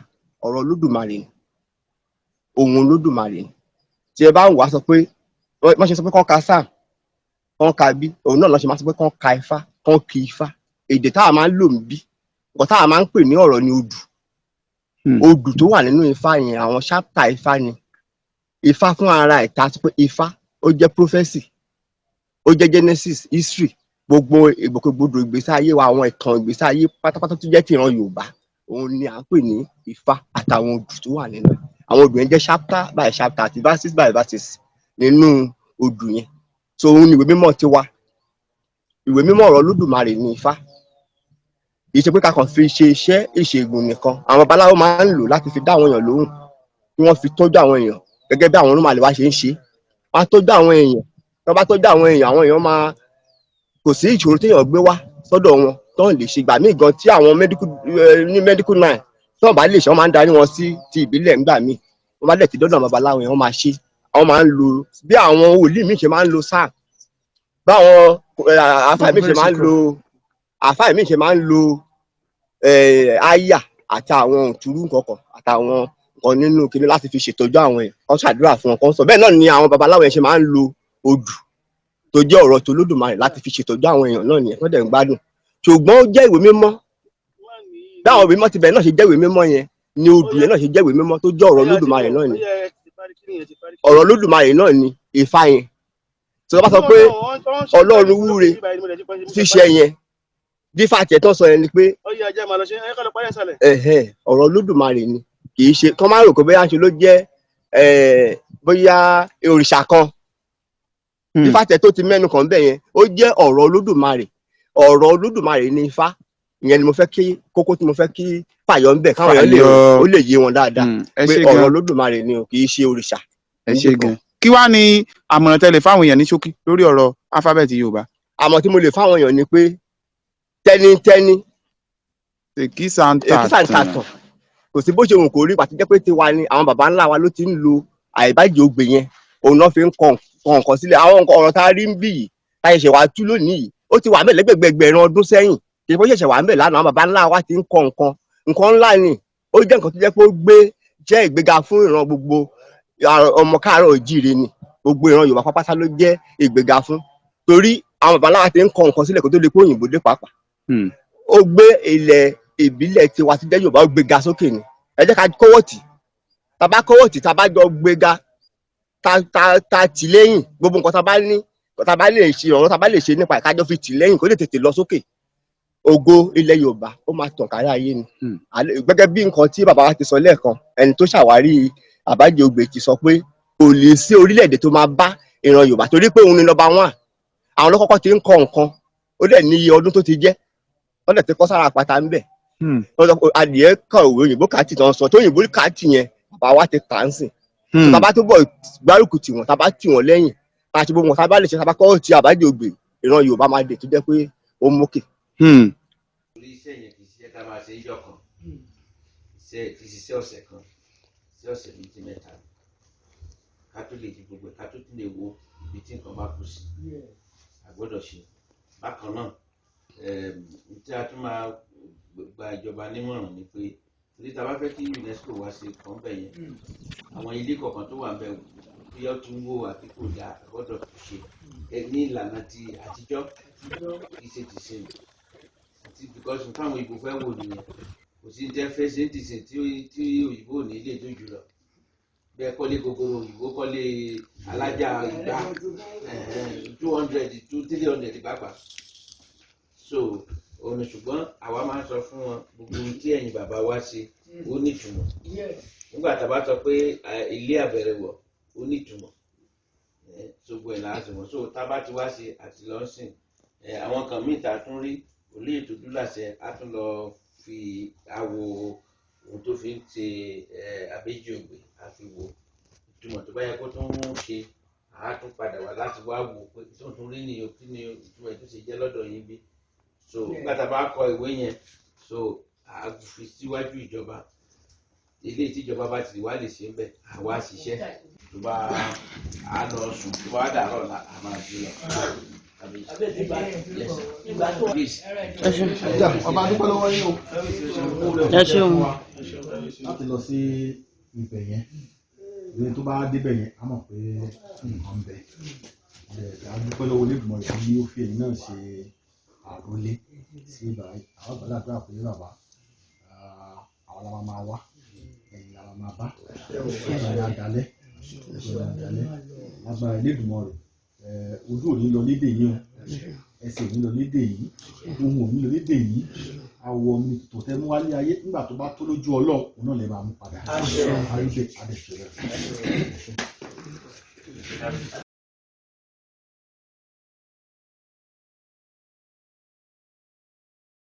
ọ̀rọ̀ Olódùmarè ni, ohùn Olódùmarè ni. Tí ẹ bá ń wá sọ pé wọ́n ṣe sọ pé kán ka Psalm, kán ka bí òun náà lọ́ ṣe máa sọ pé kán ka Ifá, kán kí Ifá. Èdè táwa máa ń lò ń bí, nǹkan táwa máa ń pè ní ọ̀rọ̀ ni odù. Odù tó wà nínú Ifá yẹn, àwọn chapter Ifá ni. Ifá fún ara ẹ̀, ta sọ pé Ifá ó jẹ́ prophecy, ó jẹ́ Genesis, history, gbogbo ìgbòkègbodò ìgbésí ayé wa, àwọn ìtàn ìgbésí ayé pátápátá tó jẹ́ ti ìran Yorùbá, òun ni à ń pè ní Ifá àtàwọn odù tó wà nínú ẹ̀. Àwọn odù yẹn jẹ́ chapter by chapter àti verses by verses nínú odù yẹn. So òun ni ìwé mímọ́ tiwa. Ìwé mímọ́ ọ̀rọ̀ Olódùmarè ní Ifá. Kì í ṣe pé ká kàn fi ṣe iṣẹ́ ìṣègùn nìkan. Àwọn babaláwo máa ń lò láti fi dá àwọn èèyàn lóhùn, kí wọ́n fi tọ́jú àwọn èèyàn gẹ́gẹ́ bí àwọn onímọ̀lẹ́ wa ṣe ń ṣe. Wọ́n á tọ́jú àwọn èèyàn. Tí wọ́n bá tọ́jú àwọn èèyàn, àwọn èèyàn máa, kò sí ìṣòro téèyàn gbé wá sọ́dọ̀ wọn tó ń lè ṣe. Gbà míì gan tí àwọn medical ní medical line tí wọ́n bá lè ṣe, wọ́n máa ń darí wọn sí ti ìbílẹ̀. Ńgbà míì wọ́n bá dẹ̀ ti dọ́dọ̀ babaláwo yẹn, wọ́n máa ṣe. Àwọn máa ń lo bí àwọn wòlíì míì ṣe máa ń lo sáà, báwọn àáfàá míì ṣe máa ń lo, àáfàá míì ṣe máa ń lo àyà àti àwọn òtúrú nǹkankan àtàwọn nǹkan nínú kinní láti fi ṣètọ́jú àwọn èèyàn, kán ṣàdúrà fún wọn, kán sọ bẹ́ẹ̀ náà ni àwọn babaláwo yẹn ṣe máa ń lo odù tó jẹ́ ọ̀rọ̀ tó Olódùmarè láti fi ṣètọ́jú àwọn èèyàn náà nìyẹn, tó dẹ̀ ń gbádùn. Ṣùgbọ́n ó jẹ́ ìwé mímọ́. Báwọn ìwé mímọ́ ti bẹ̀rẹ̀ náà ṣe jẹ́ ìwé mímọ́ yẹn ni odù yẹn náà ṣe jẹ́ ìwé mímọ́ tó jẹ́ ọ̀rọ̀ Olódùmarè náà ni. Ọ̀rọ̀ Olódùmarè náà ni Ifá yẹn. Tí wọ́n bá sọ pé Ọlọ́run wúre ṣíṣe yẹn, dífà tiẹ̀ tó sọ yẹn ni pé ẹ̀hẹ́n, ọ̀rọ̀ Olódùmarè ni. Kì í ṣe kọ́ máa rò pé bóyá ṣe ló jẹ́ bóyá òrìṣà kan. Dífà tiẹ̀ tó ti mẹ́nu kàn bẹ́ẹ̀ yẹn, ó jẹ́ ọ̀rọ̀ Olódùmarè. Ọ̀rọ̀ Olódùmarè ni Ifá. Ìyẹn ni mo fẹ́ kí kókó tí mo fẹ́ kí fàyọ ń bẹ̀, káwọn èèyàn lè Fàyọ. ó lè yé wọn dáadáa Ẹ pé ṣé ọ̀rọ̀ gan. Olódùmarè ni o, kì í ṣe òrìṣà. Ẹ ṣé gan. Kí wàá ní àmọ̀ràn tẹ́lẹ̀ fáwọn èèyàn ní ṣókí lórí ọ̀rọ̀ alifábẹ́ẹ̀tì Yorùbá? Àmọ́ tí mo lè fáwọn èèyàn ni pé tẹ́nítẹ́ní èkìsà ń tà. Èkìsà ń tà tàn. Kò sí bó ṣe wù kó rí pàtó jẹ́ pé tiwa ni. Àwọn baba ńlá wa ló ti ń lo àìbájì ogbè yẹn, òun náà fi ń kọ nǹkan sílẹ̀. Àwọn nǹkan ọ̀rọ̀ tá a rí ń bì yìí, tá a ṣẹ̀ṣẹ̀ wá tú lónìí yìí, ó ti wà ń bẹ̀ lẹ́gbẹ̀gbẹ̀gbẹ̀rún ọdún sẹ́yìn. Kì í bó ṣẹ̀ṣẹ̀ wà ń bẹ̀ lánàá. Àwọn baba ńlá wa ti ń kọ nǹkan. Nǹkan ńlá ni ó jẹ́, nǹkan tó jẹ́ pé ó gbé jẹ́ ìgbéga fún ìran gbogbo ọmọ káàárọ̀ òjíire ni. Gbogbo ìran Yorùbá pápátá ló jẹ́ ìgbéga fún, torí àwọn baba ńlá wa ti ń kọ nǹkan sílẹ̀ kó tó lè kó òyìnbó dé pàápàá. Ó gbé ilẹ̀ ìbílẹ̀ tiwa tí jẹ́ Yorùbá, ó gbéga sókè ni. Ẹ jẹ́ ká kọ́wọ́ tì. Tá bá kọ́wọ́ tì, tá bá jọ gbéga, ta tì lẹ́yìn, gbogbo nǹkan tá bá ní, tá bá lè ṣe, ọ̀rọ̀ tá bá lè ṣe nípa ẹ̀, ká jọ fi tì lẹ́yìn kó lè tètè lọ sókè. Ògo ilẹ̀ Yorùbá ó máa tàn kárí ayé ni. Gẹ́gẹ́ bí nǹkan tí bàbá wa ti sọ lẹ́ẹ̀kan, ẹni tó ṣàwárí Àbájẹ Ogbè ti sọ pé kò lè sí orílẹ̀-èdè tó máa bá ìran Yorùbá, torí pé òun ni number one. Àwọn lọ́kọ́kọ́ ti ń kọ nǹkan, ó dẹ̀ ní iye ọdún tó ti jẹ́, wọ́n dẹ̀ ti kọ́ sára àpáta ńbẹ̀. Wọ́n sọ pé adìẹ kọ òwe òyìnbó kàtì tán sọ tó òyìnbó kàtì yẹn, bàbá wa ti kà á ń sìn. Tàbá tó bọ̀ gbárùkù tì wọ́n, tàbá tì wọ́n lẹ́yìn, tá a ṣe gbogbo wọn tàbá lè ṣe, tàbá kọ́ ti Àbájẹ Ogbè, ìran Yorùbá máa dé tó jẹ́ pé ó mókè. Torí iṣẹ́ yẹn kì í ṣiṣẹ́ tá a máa ṣe yọ̀ kan, iṣẹ́ kì í ṣiṣẹ́ ọ̀sẹ̀ kan, iṣẹ́ ọ̀sẹ̀ méjì mẹ́ta ni. Ká tó lè di gbogbo ẹ̀, ká tó tún lè wo ibi tí nǹkan bá kù sí, a gbọ́dọ̀ ṣe bákan náà. Tí a tún máa gba ìjọba nímọ̀ràn ni pé Torí tá a bá fẹ́ kí UNESCO wá ṣe kàn bẹ̀ yẹn, àwọn ilé kọ̀ọ̀kan tó wà ń bẹ̀ bóyá ó tún wó àbí kò dáa, a gbọ́dọ̀ tún ṣe ẹ ní ìlànà ti àtijọ́, kì í ṣe ti ṣe àti because táwọn òyìnbó fẹ́ wò nìyẹn. Kò sí jẹ́ fẹ́ ṣe ń tìsìn tí òyìnbó ò ní lè tó jùlọ bẹ́ẹ̀ kọ́lé gogoro, òyìnbó kọ́lé alájà igba, 200 to 300 pàápàá. So òun, ṣùgbọ́n àwa máa ń sọ fún wọn, gbogbo ohun tí ẹ̀yin bàbá wa ṣe ó nítumọ̀. Nígbà tá a bá sọ pé ilé àbẹ̀rẹ̀wọ̀ ó nítumọ̀, ṣogbo ẹ̀ láti wọ́n. So tá a bá ti wá ṣe àti lọ́sìn àwọn kan míì tá a tún rí olóyè tó dúlàṣẹ, á tún lọ fi àwo ohun tó fi ń ṣe Abéjì Ògbè, á fi wo ìtumọ̀ tó bá yẹ kó tún ṣe. Á tún padà wá láti wá wò pé tó tún rí ni, kí ni ìtumọ̀ ẹ̀ tó ṣe jẹ́ lọ́dọ̀ yín bí. So nígbà tá a bá kọ ìwé yẹn, so a fi síwájú ìjọba, ilé tíjọba bá ti wá lè ṣe ń bẹ̀, àwa ṣiṣẹ́ tó bá a lọ sùn, tó bá dàrọ̀ la a máa jí lọ. Ẹ ṣeun. Ọba, dúpẹ́ lọ́wọ́ yín o. Ẹ ṣeun. Láti lọ sí ibẹ̀ yẹn, ìwé tó bá débẹ̀ yẹn, á mọ̀ pé nǹkan ń bẹ. Ẹ̀ á dúpẹ́ lọ́wọ́ Olódùmarè tí ó fi ẹ̀yin náà ṣe àrólé sí ibà. Àwọn àgbàlagbà pé bàbá àwọn la máa wá, ẹ̀yin la máa bá ẹ̀yin àdálẹ́, ẹ̀yin àdálẹ́ lágbára Olódùmarè. Ojú ò ní lọ lédè yín o, ẹsẹ̀ ò ní lọ lédè yìí, ohùn ò ní lọ lédè yìí. Àwọ̀ mi tó tẹ́ mú wálé ayé, nígbà tó bá tó lójú Ọlọ́run, òun náà lè máa mú padà. Àríbẹ̀ adẹ̀ṣẹ̀ rẹ̀.